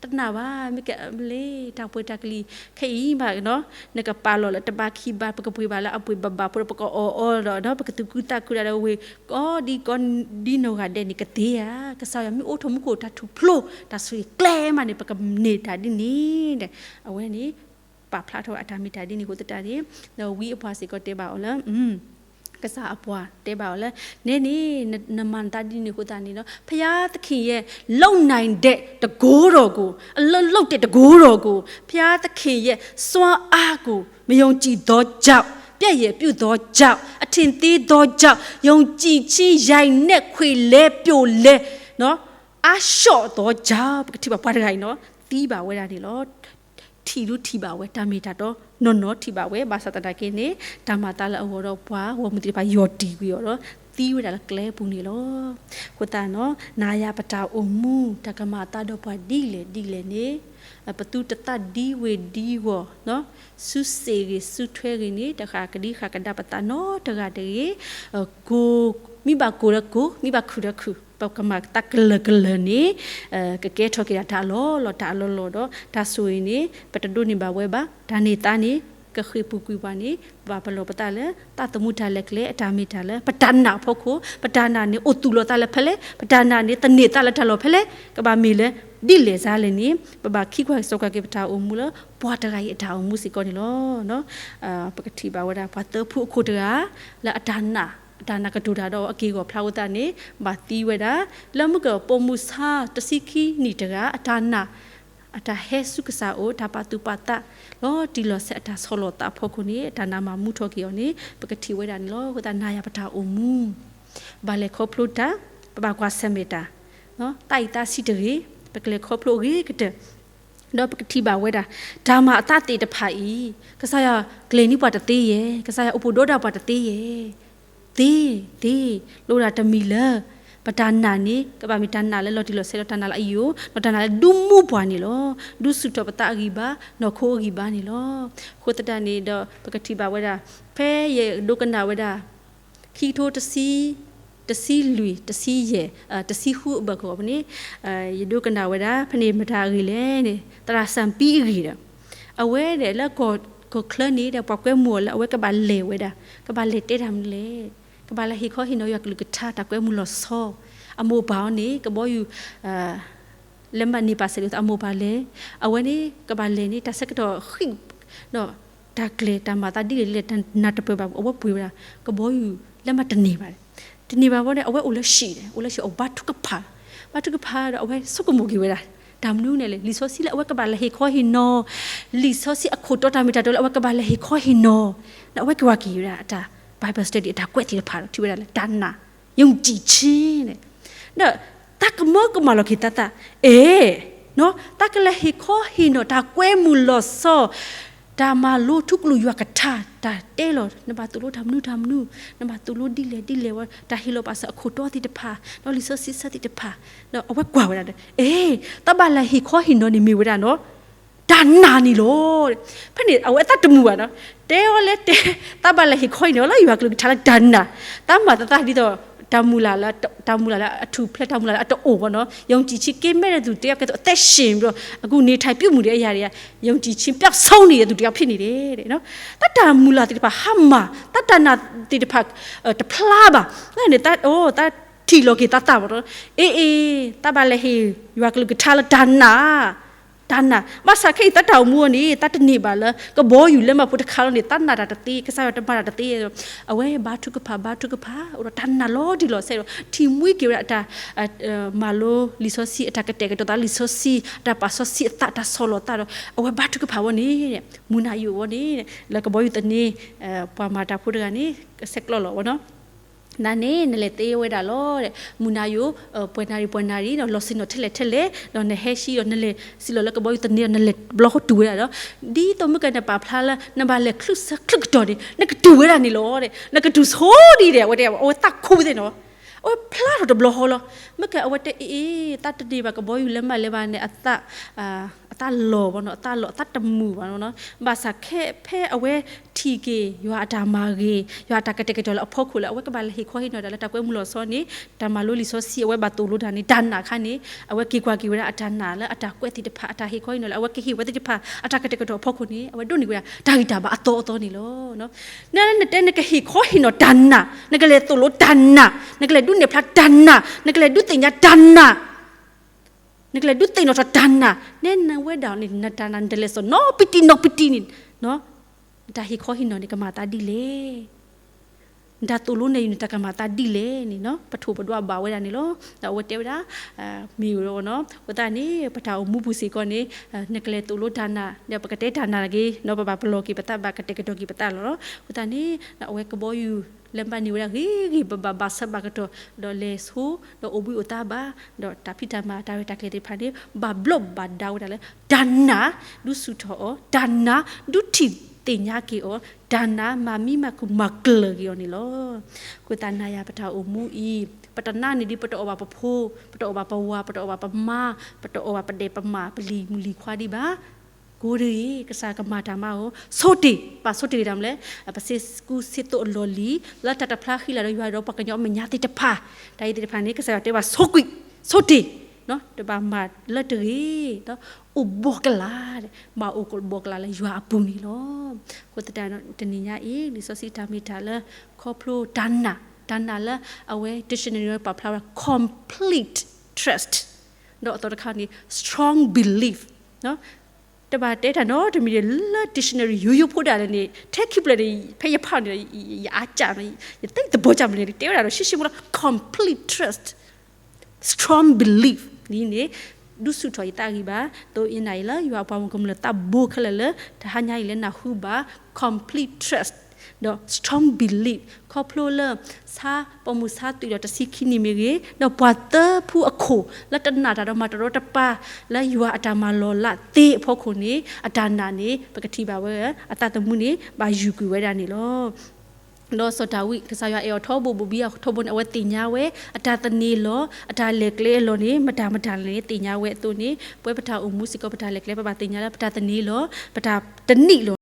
တနာ်ဘၣ် မ့ၢ်ကမ့ၢ်လၢတၢ်ပှ့ၤတၢ်ကလံၤ ခဲအံၤမး နကပာ်လီၤလၢတဘးခံဘး ပကပှ့ၤဘၣ်လၢအပှ့ၤဘၣ်ဘၣ်ဖိဒီး ပကအီၣ်အီဒီး ပကသူၣ်ခုသးခုဒၣ်ဒီးဝ့ၢ် ကိးဒံကိးဒ်နီၢ်ဂၤဒဲးန့ၣ်ကသ့ဧါ. ကစၢ်ယွၤမ့ၢ်အိးထီၣ်မူခိၣ်တၢ်ထူၣ်ဖျိ တၢ်ဆိၣ်ဂ့ၤကျဲမးန့ၣ် ပကန့ၢ်တၢ်ဒ်န့ၣ် အဝဲန့ၣ် ပာ်ဖျါထီၣ်အတၢ်မ့ၢ်တၢ်ဒ်န့ၣ်အဃိသတးန့ၣ်, ဒီးဝံအပှၤစ့ၢ်ကီးတဲဘၣ်အီၤလၢ, ကစၢ်အပှၤတဲဘၣ်အီၤလၢ, နဲန့ၣ်, နမၤနသးဒ်န့ၣ်အဃိသတးန့ၣ်ဒီး ဘုရားသခင်ရဲ့လုပ်နိုင်တဲ့တန်ခိုးတော်ကို, အလုပ်လုပ်တဲ့တန်ခိုးတော်ကို, ဘုရားသခင်ရဲ့စွမ်းအားကို မယုံကြည်သောကြောင့်, ပျက်ရယ်ပြုသောကြောင့်, အထင်သေးသောကြောင့်, ယုံကြည်ခြင်းယိုင်နဲ့ခွေလဲပြိုလဲ, နော်, အားလျော့သောကြောင့်, ပကထံၣ်ဘၣ်ပှၤတဂၤအံၤနော်, သံဘၣ်ဝဲဒၣ်န့ၣ်လီၤ. ထံၣ်ဒုထံၣ်ဘၣ်ဝဲ တၢ်မ့ၢ်တၢ်တီနီၢ်နီၢ်ထံၣ်ဘၣ်ဝဲ, ဘၣ်ဆၣ်သနာ်က့န့ၣ် တၢ်မၤအသးလၢအဂီၢ်ဒီးပှၤဂီၢ်မုၢ်သ့ၣ်တဖၣ်ယီၢ်တံၢ်ကွံာ်အီၤဒီး သံဝဲဒၣ်လၢကျဲပူၤန့ၣ်လီၤ. အဃိသတးနီၢ်, နၤယၤပတၢ်အိၣ်မူ တၢ်ကမၤအသးဒီးပှၤဒ်လဲၣ်ဒ်လဲၣ်န့ၣ်, ပသုတသးဒံဝ့ၤဒံဝီၤ, စုစ့ၣ်ဂ့ၤစုထွဲဂ့ၤန့ၣ် တဃၣ်ကဒံဃၣ်ကဒါပသးနီတဂၤတဂ့ၤ. ကိၢ်, မ့ၢ်ဘၣ်ကိၢ်ဒီးကိၢ်, မ့ၢ်ဘၣ်ခုၣ်ဒီးခုၣ်, ပကမၤသးကလၢာ်ကလၢာ်န့ၣ်, ကကဲထီၣ်က့ၤဒၣ်တၢ်အလီၢ်လီၢ် တၢ်အလီၢ်လီၢ်ဒီး တၢ်ဆိၣ်ဂ့ၤန့ၣ် ပတဒိးန့ၢ်ဘၣ်ဝဲဘၣ်. တၢ်န့ၢ်သါန့ၣ် ကဃ့ၢ်ပူၤကွံာ်ပှၤန့ၣ် ပဘၣ်ပလီၢ်ပသးလၢ သးသမူတၢ်လဲၤကျဲအတၢ်မ့ၢ်တၢ်လၢ ပတၢ်နာ်အဖီခိၣ်, ပတၢ်နာ်န့ၣ်အိၣ်သူၣ်လီၤသးလၢဖဲလဲၣ်, ပတၢ်နာ်န့ၣ် သန့ၤသးလၢတၢ်လီၢ်ဖဲလဲၣ်, ကဘၣ်မ့ၢ်လၢ ဒ်လဲၣ်စါလဲၣ်န့ၣ် ပဘၣ်ခံကွၢ်စိကွၢ်က့ၤပတၢ်အိၣ်မူလၢ ပှၤတဂၤအံၤအတၢ်အိၣ်မူစ့ၢ်ကီးန့ၣ်လီၤ. ပကထံၣ်ဘၣ်ဝဲဒၣ် ပှၤသၢဖုအခိၣ်တဂၤ လၢအတၢ်နာ်, အတၢ်နာ်ကတိၤတၢ်ဒီးအက့ၢ်အဂီၤဖျါဝဲသတးန့ၣ် ဘၣ်သံဝဲဒၣ်, လၢမုၢ်ကပိာ်မုၣ်ဆါတဆံခံနံၣ်တဂၤ အတၢ်နာ်, အတၢ်ဟဲဆူကစၢ်အအိၣ် တၢ်ပာ်သူၣ်ပာ်သး လီၤတံၢ်လီၤဆဲးအတၢ်ဆီၣ်လီၤသးအဖီခိၣ်န့ၣ် အတၢ်နာ်မၤမူထီၣ်က့ၤအီၤန့ၣ် ပကထံၣ်ဝဲဒၣ်န့ၣ်လီၤ. အဃိသတးနၤယၤပတၢ်အိၣ်မူ ဘၣ်လဲၤခီဖျိတၢ်, ပဘၣ်ကွၢ်ဆၢၣ်မဲာ်တၢ်, သးအံၤသးဆံးတဂ့ၤ, ပကလဲၤခီဖျိအဂ့ၤကတၢၢ် ဒီးပကထံၣ်ဘၣ်ဝဲဒၣ် တၢ်မၤအသးသ့ၣ်တဖၣ်အံၤ ကစၢ်ယွၤကျဲၤန့ၢ်ပှၤတသ့ယဲၢ်, ကစၢ်ယွၤအိၣ်ဘူးဒီးပှၤတသ့ယဲၢ်, သ့, သ့, လိၣ်ဒၣ်တမံၤလၢ ပတၢ်နာ်န့ၣ် ကဘၣ်မ့ၢ်တၢ်နာ်လၢလီၤတံၢ်လီၤဆဲးဒီးတၢ်နာ်လၢအယိာ် ဒီးတၢ်နာ်လၢဒုးမူပှၤန့ၣ်လီၤ. ဒုးဆူၣ်ထီၣ်ပသးအဂံၢ်ဘါ နီၢ်ခိအဂံၢ်ဘါန့ၣ်လီၤ. အဃိသတးန့ၣ်ဒီး ပကထံၣ်ဘၣ်ဝဲဒၣ် ဖဲယဒိကနၣ်ဝဲဒၣ် ခံကထိတဆံ, တဆံလွံၢ်, တဆံယဲၢ်, တဆံဃုအဘၢၣ်ကီးန့ၣ်, ယဒိကနၣ်ဝဲဒၣ် ဖဲန့ၣ်မတၤအဂ့ၢ်လဲၣ်န့ၣ် သရၣ်စၣ်ပံအဂ့ၢ်ဒီး အဝဲဒၣ်လၢကီၢ်ချၢန့ၣ်ဒီး ပှၤကွဲမုာ်အီၤလၢအဝဲကဘၣ်လဲၤဝဲဒၣ် ကဘၣ်လဲၤတဲတၢ်မနုၤလဲၣ်, ကဘၣ်လဲၤဟ့ၣ်ခီဟ့ၣ်နီၤယွၤကလုၢ်ကထါ တၢ်ကွဲမုာ်လီၤဆီ, အမိၢ်ပၢ်အီၤန့ၣ် ကဘီယူၤ လဲၤမၤန့ၢ်ပာ်စၢၤလိာ်သးအမိၢ်ပၢ်လဲၣ်, အဝဲန့ၣ် ကဘၣ်လဲၤန့ၣ် တၢ်ဆၢကတီၢ်ဃံး, ဒီးတၢ်ကျဲၤတၢ်မၤသးဒ်လဲၣ်ဒ်လဲၣ် တၢ်နၢ်တပၢၢ်ဘၣ် အဝဲပှ့ၤဝဲဒၣ် ကဘီယူၤ လဲၤမၤတန့ၢ်ဘၣ်, တန့ၢ်ဘၣ်ဝဲန့ၣ် အဝဲအိၣ်လၢဟံၣ်န့ၣ် အိၣ်လၢဟံၣ်အီၤဘါထုကဖၣ်, ဘါထုကဖၣ်ဒီးအဝဲဆိကမိၣ်က့ၤဝဲဒၣ် တၢ်မနုၤန့ၣ်လဲၣ် လံာ်စီဆှံလၢအဝဲကဘၣ်လဲၤဟ့ၣ်ခီဟ့ၣ်နီၤ, လံာ်စီဆှံအခိၣ်တီတၢ်မ့ၢ်တၢ်တီလၢအဝဲကဘၣ်လဲၤဟ့ၣ်ခီဟ့ၣ်နီၤ, ဒီးအဝဲက့ၤကွၢ်က့ၤဝဲဒၣ်အတၢ် Bible study အတၢ်ကွဲးသ့ၣ်တဖၣ်ဒီး ထံၣ်ဝဲဒၣ်လၢတၢ်နာ် ယုံကြည်ခြင်းန့ၣ်, ဒီးတၢ်ကမၢကမၣ်လီၤက့ၤသးသး, အဲၣ်, တၢ်ကလဲၤဟ့ၣ်ခီဟ့ၣ်နီၤ တၢ်ကွဲမုာ်လီၤဆီ, တၢ်မၤလိထူကလုၢ်ယွၤကထါ, တၢ်တဲလီၤ နဘၣ်သိၣ်လိတၢ်မနုၤတၢ်မနုၤ, နဘၣ်သိၣ်လိဒ်လဲၣ်ဒ်လဲၣ်ဝဲ, တၢ်ဟ့ၣ်လီၤပာ်စၢၤအခိၣ်တီသ့ၣ်တဖၣ်, ဒီးလံာ်စီဆှံဆၢသ့ၣ်တဖၣ်, ဒီးအဝဲကွၢ်ဝဲဒၣ်ဒီး အဲၣ်, တၢ်ဘၣ်လဲၤဟ့ၣ်ခီဟ့ၣ်နီၤန့ၣ်မ့ၢ်ဝဲဒၣ်နီၤ တၢ်နာ်န့ၣ်လီၤ. ဖဲန့ၣ် အဝဲအသးတမုာ်ဘၣ်နီၤ, တဲအီၤလဲၣ်တဲ, တၢ်ဘၣ်လဲၤဟ့ၣ်ခီဟ့ၣ်နီၤလၢ ယွၤကလုၢ်ကထါလၢတၢ်နာ်, တၢ်မၤသးသးဒ်သိး တၢ်မုၢ်လၢ်လၢ, တၢ်မုၢ်လၢ်လၢအထူၣ်ဖျဲး တၢ်မုၢ်လၢ်လၢအတအိၣ်ဘၣ်နီၤ, ယုံကြည်ခြင်းကင်းမဲ့တဲ့သူတယောက်အသိး အသက်ရှင်ပြီးတော့ အခုနေထိုင်ပြုမှုတဲ့အရာတွေက ယုံကြည်ခြင်းပျောက်ဆုံးနေတဲ့သူတယောက်ဖြစ်နေတယ် တၢ်တၢ်မုၢ်လၢ်သ့ၣ်တဖၣ်ဟါမၢ်, တၢ်တၢ်နာ်သ့ၣ်တဖၣ် တဖျါဘၣ်, န့ၣ် တၢ်ထံၣ်လီၤက့ၤသးသးဘၣ်နီၤ, အ့ၣ်အ့ၣ် တၢ်ဘၣ်လဲၤဟ့ၣ် ယွၤကလုၢ်ကထါလၢတၢ်နာ် တၢ်နာ်, ဘၣ်ဆၣ်ခဲအံၤ တၢ်တၢ်အိၣ်မူအီၤန့ၣ် တၢ်တန့ၢ်ဘၣ်လၢ ကဘီယူၤလဲၤမၤဖိတခါလီၤန့ၣ် တၢ်နာ်တၢ်တသ့, ကစၢ်ယွၤတမၤတၢ်တသ့, အဝဲဘါထုကဖၣ် ဘါထုကဖၣ် အိၣ်ဒီးတၢ်နာ်လီၤတံၢ်လီၤဆဲးဒီး ထံၣ်မှံက့ၤဝဲဒၣ်အတၢ် မၤလိလံာ်စီဆှံ အတၢ်ကတဲာ်ကတီၤသးလံာ်စီဆှံ အတၢ်ပာ်စီဆှံအသး တၢ်ဆီၣ်လီၤသးဒီး အဝဲဘါထုကဖၣ်ဝဲန့ၣ် မုၢ်နၤယိာ်ဝဲန့ၣ် လၢကဘီယူၤသန့ၤ ပှၤမၤတၢ်ဖိတဂၤန့ၣ် ကဆဲးကျိးလီၤဝဲနီၤ နၤန့ၣ် နလဲၤသ့ဝဲဒၣ်လီၤ, မုၢ်နၤယိာ် ပှဲၤနၣ်ရံၣ် ပှဲၤနၣ်ရံၣ်ဒီး လီၤဆ့ၣ်နီၤထဲလဲၣ်ထဲလဲၣ် ဒီးနဟဲဟံးဒီး နလဲၤစံၣ်လီၤလၢကဘီယူၤသန့ၤဒီး နလဲၤတဘျီဃီတုၤဝဲဒၣ်ဒီး ဒ်သိးမုၢ်ကနၣ်ပာ်ဖျါလၢ နဘၣ်လဲၤချုးဆၢချုးကတီၢ်န့ၣ် နကတုၤဝဲဒၣ်န့ၣ်လီၤ, နကတုၤဆိဒ်ဒီး အဝဲတဲ အဝဲသးခူသ့ၣ်နီၤ, အဝဲဖျါထီၣ်တဘျီဃီလီၤ, မုၢ်ကနၣ်အဝဲတဲအ့ၣ်အ့ၣ် တၢ်တန့ၢ်ဘၣ် ကဘီယူၤလဲၤမးလဲၤဘၣ်န့ၣ် အသး အသးလီၤဘၣ်နီၤ, အသးလီၤ အသးတမုာ်ဘၣ်နီၤ, ဘၣ်ဆၣ်ခဲဖဲအဝဲထံၣ်က့ၤ ယွၤအတၢ်မၤဂ့ၤ ယွၤအတၢ်ကတဲာ်ကတီၤလၢအဖီခိၣ်လၢ အဝဲကဘၣ်လဲၤဟ့ၣ်ခီဟ့ၣ်နီၤတၢ်လၢတၢ်ကွဲမုာ်လီၤဆီန့ၣ် တၢ်မၤလိလံာ်စီဆှံ အဝဲဘၣ်သိၣ်လိတၢ်န့ၣ် တၢ်နာ်ခါန့ၣ် အဝဲက့ၤကွၢ်က့ၤဝဲဒၣ်အတၢ်နာ်လၢအတၢ်ကွဲးသ့ၣ်တဖၣ် အတၢ်ဟ့ၣ်ခီဟ့ၣ်နီၤလၢ အဝဲကဟ့ၣ်ဝဲသ့ၣ်တဖၣ် အတၢ်ကတဲာ်ကတီၤအဖီခိၣ်န့ၣ် အဝဲဒိးန့ၢ်ဝဲဒၣ် တၢ်ဂံၢ်တၢ်ဘါအသီအသီန့ၣ်လီၤ. နနတဲနကဟ့ၣ်ခီဟ့ၣ်နီၤတၢ်နာ် နကလဲၤသိၣ်လိတၢ်နာ် နကလဲၤဒုးနဲၣ်ဖျါတၢ်နာ် နကလဲၤဒုးသ့ၣ်ညါတၢ်နာ် နကလဲၤဒုးသ့ၣ်နီၣ်ထီၣ်တၢ်နာ်, နဲနဝဲဒၣ်န့ၣ် နတၢ်နာ် နတလဲၤစိာ်နီၢ်ပတံၢ်နီၢ်ပတံၢ်န့ၣ်, နတၢ်ဟ့ၣ်ခီဟ့ၣ်နီၤန့ၣ် ကမၤသးဒ်လဲၣ်. နတၢ်သိၣ်လိနဲၣ်ယုၢ်န့ၣ် တၢ်ကမၤသးဒ်လဲၣ်န့ၣ် ပထိၣ်ပဒွးဘၣ်ဝဲဒၣ်န့ၣ်လီၤ. ဒီးအဝဲတဲဝဲဒၣ် မ့ၢ်ဝဲဒၣ်နီၤ, အဃိသတးန့ၣ် ပတၢ်အိၣ်မူပူၤစ့ၢ်ကီးန့ၣ် နကလဲၤသိၣ်လိတၢ်နာ်, ဒီးပကတဲတၢ်နာ်တဂ့ၤ, ပဘၣ်ပလီၢ်က့ၤပသး, ဘၣ်ကတဲာ်ကတီၤက့ၤပသးလီၤ. အဃိသတးန့ၣ် အဝဲကဘီယူၤ လဲၤဘၣ်န့ၢ်ဝဲဒၣ်ဂ့ၤဂ့ၤဘၣ်ဘၣ်, ဘၣ်ဆၢဘၣ်ကတီၢ်, ဒီးလဲၤဆိ, ဒီးအိၣ်ဘှံးအိၣ်သါဘၣ်, ဒီးတၢ်ဖံးတၢ်မၤ တၢ်ရဲၣ်တၢ်ကျဲၤသ့ၣ်တဖၣ်န့ၣ် ဘၣ်ဘျီးဘၣ်ဒါဝဲဒၣ်လၢ တၢ်နာ်ဒုးဆူၣ်ထီၣ်အီၤ, တၢ်နာ်ဒုးထံၣ်သ့ၣ်ညါက့ၤအီၤ, တၢ်နာ်မၤမံမၤခူၣ်မၤကျၢၤက့ၤအီၤန့ၣ်လီၤ. အဃိသတးနာ်ယၤ ပတၢ်အိၣ်မူအံၤ ပတနာ်န့ၢ်ဒ်ပတအီၣ်ဘၣ်ပဖိ, ပတအီၣ်ဘၣ်ပဝၤ, ပတအီၣ်ဘၣ်ပမါ, ပတအီၣ်ဘၣ်ပဒဲးပမး ပလံၤမုၣ်လံၤခွါဒံးဘၣ်. ကိးတဂ့ၤ ကစၢ်ကမၤတၢ်မၤအီၤ, ဆိတ့ၢ်, ဘၣ်ဆိတ့ၢ်တၢ်မနုၤလဲၣ်, ပစ့ကူစ့သိးအလီၢ်လံၤ လၢတၢ်တဖျါဃံလၤဒီးယွၤဒီးပှၤကညီအမဲာ်ညါသ့ၣ်တဖၣ်, တၢ်အံၤသ့ၣ်တဖၣ်န့ၣ် ကစၢ်ယွၤတဲဘၣ်ဆိကွံာ်, ဆိတ့ၢ်, တဘၣ်မၤလၢတဂ့ၤ, အိၣ်ဘှီၣ်ကလာ်, ဘၣ်အိၣ်ဘှီၣ်ကလာ်လၢယွၤအပူၤန့ၣ်လီၤ. အဃိသတး တနံၤညါအံၤ လံာ်စီဆှံတၢ်မ့ၢ်တၢ်လၢ ခီဖျိတၢ်နာ်, တၢ်နာ်လၢအဝဲ dictionary ပာ်ဖျါဝဲ complete trust, ဒီးအသီတခါန့ၣ် strong belief တဘၣ်တဲတၢ်နီတမံၤလၢ dictionary ယိယိဖိဒၣ်လဲာ်န့ၣ် ထဲခံဖျၢၣ်န့ၣ် ဖဲယဖးန့ၣ် ယအါကၢ်, ယသ့ၣ်သဘီကၢ်မနုၤန့ၣ် တဲဝဲဒၣ်ဒီး ရှဲရှဲမိလီၤ complete trust, strong belief န့ၣ် ဒုးဆူၣ်ထီၣ်ယသးဂံၢ်ဘါ, သိးယနာ်အံၤလၢ ယွၤအပှၤမုၣ်ကမျၢၢ်သးဘိခဲလၢာ်လၢ တဟါညါအံၤလၢနၢ်ဟူဘၣ် complete trust ဒီး strong belief ခီဖျိလၢ ဆါပိာ်မုၣ်ဆါသွံၣ်ဒီးတဆံခံနံၣ်မ့ၢ်ဂ့ၤ, ဒီးပှၤသၢဖုအခိၣ် လၢတနာ်တၢ်ဒီးမၤတရီတပါ လၢယွၤအတၢ်မၤလီၤလးသ့အဖီခိၣ်န့ၣ် အတၢ်နာ်န့ၣ် ပကထံၣ်ဘၣ်ဝဲ အသးသမူန့ၣ် ဘၣ်ယူၤကွံာ်ဝဲဒၣ်န့ၣ်လီၤ. ဒီးစီၤဒၤဝံး ကစၢ်ယွၤအဲၣ်အီၤထီဘိဘိဘံအီၤထီဘိန့ၣ် အဝဲသ့ၣ်ညါဝဲ အတၢ်သန့ၤလီၤ အတၢ်လဲၤကျဲအလီၢ်န့ၣ် မတၤမတၤလဲၣ်န့ၣ် သ့ၣ်ညါဝဲအသိးန့ၣ် ပဝဲပတၢ်အိၣ်မူစ့ၢ်ကီး ပတၢ်လဲၤကျဲ ပဘၣ်သ့ၣ်ညါလၢ ပတၢ်သန့ၤလီၤ ပတၢ်တနံၣ်လီၤ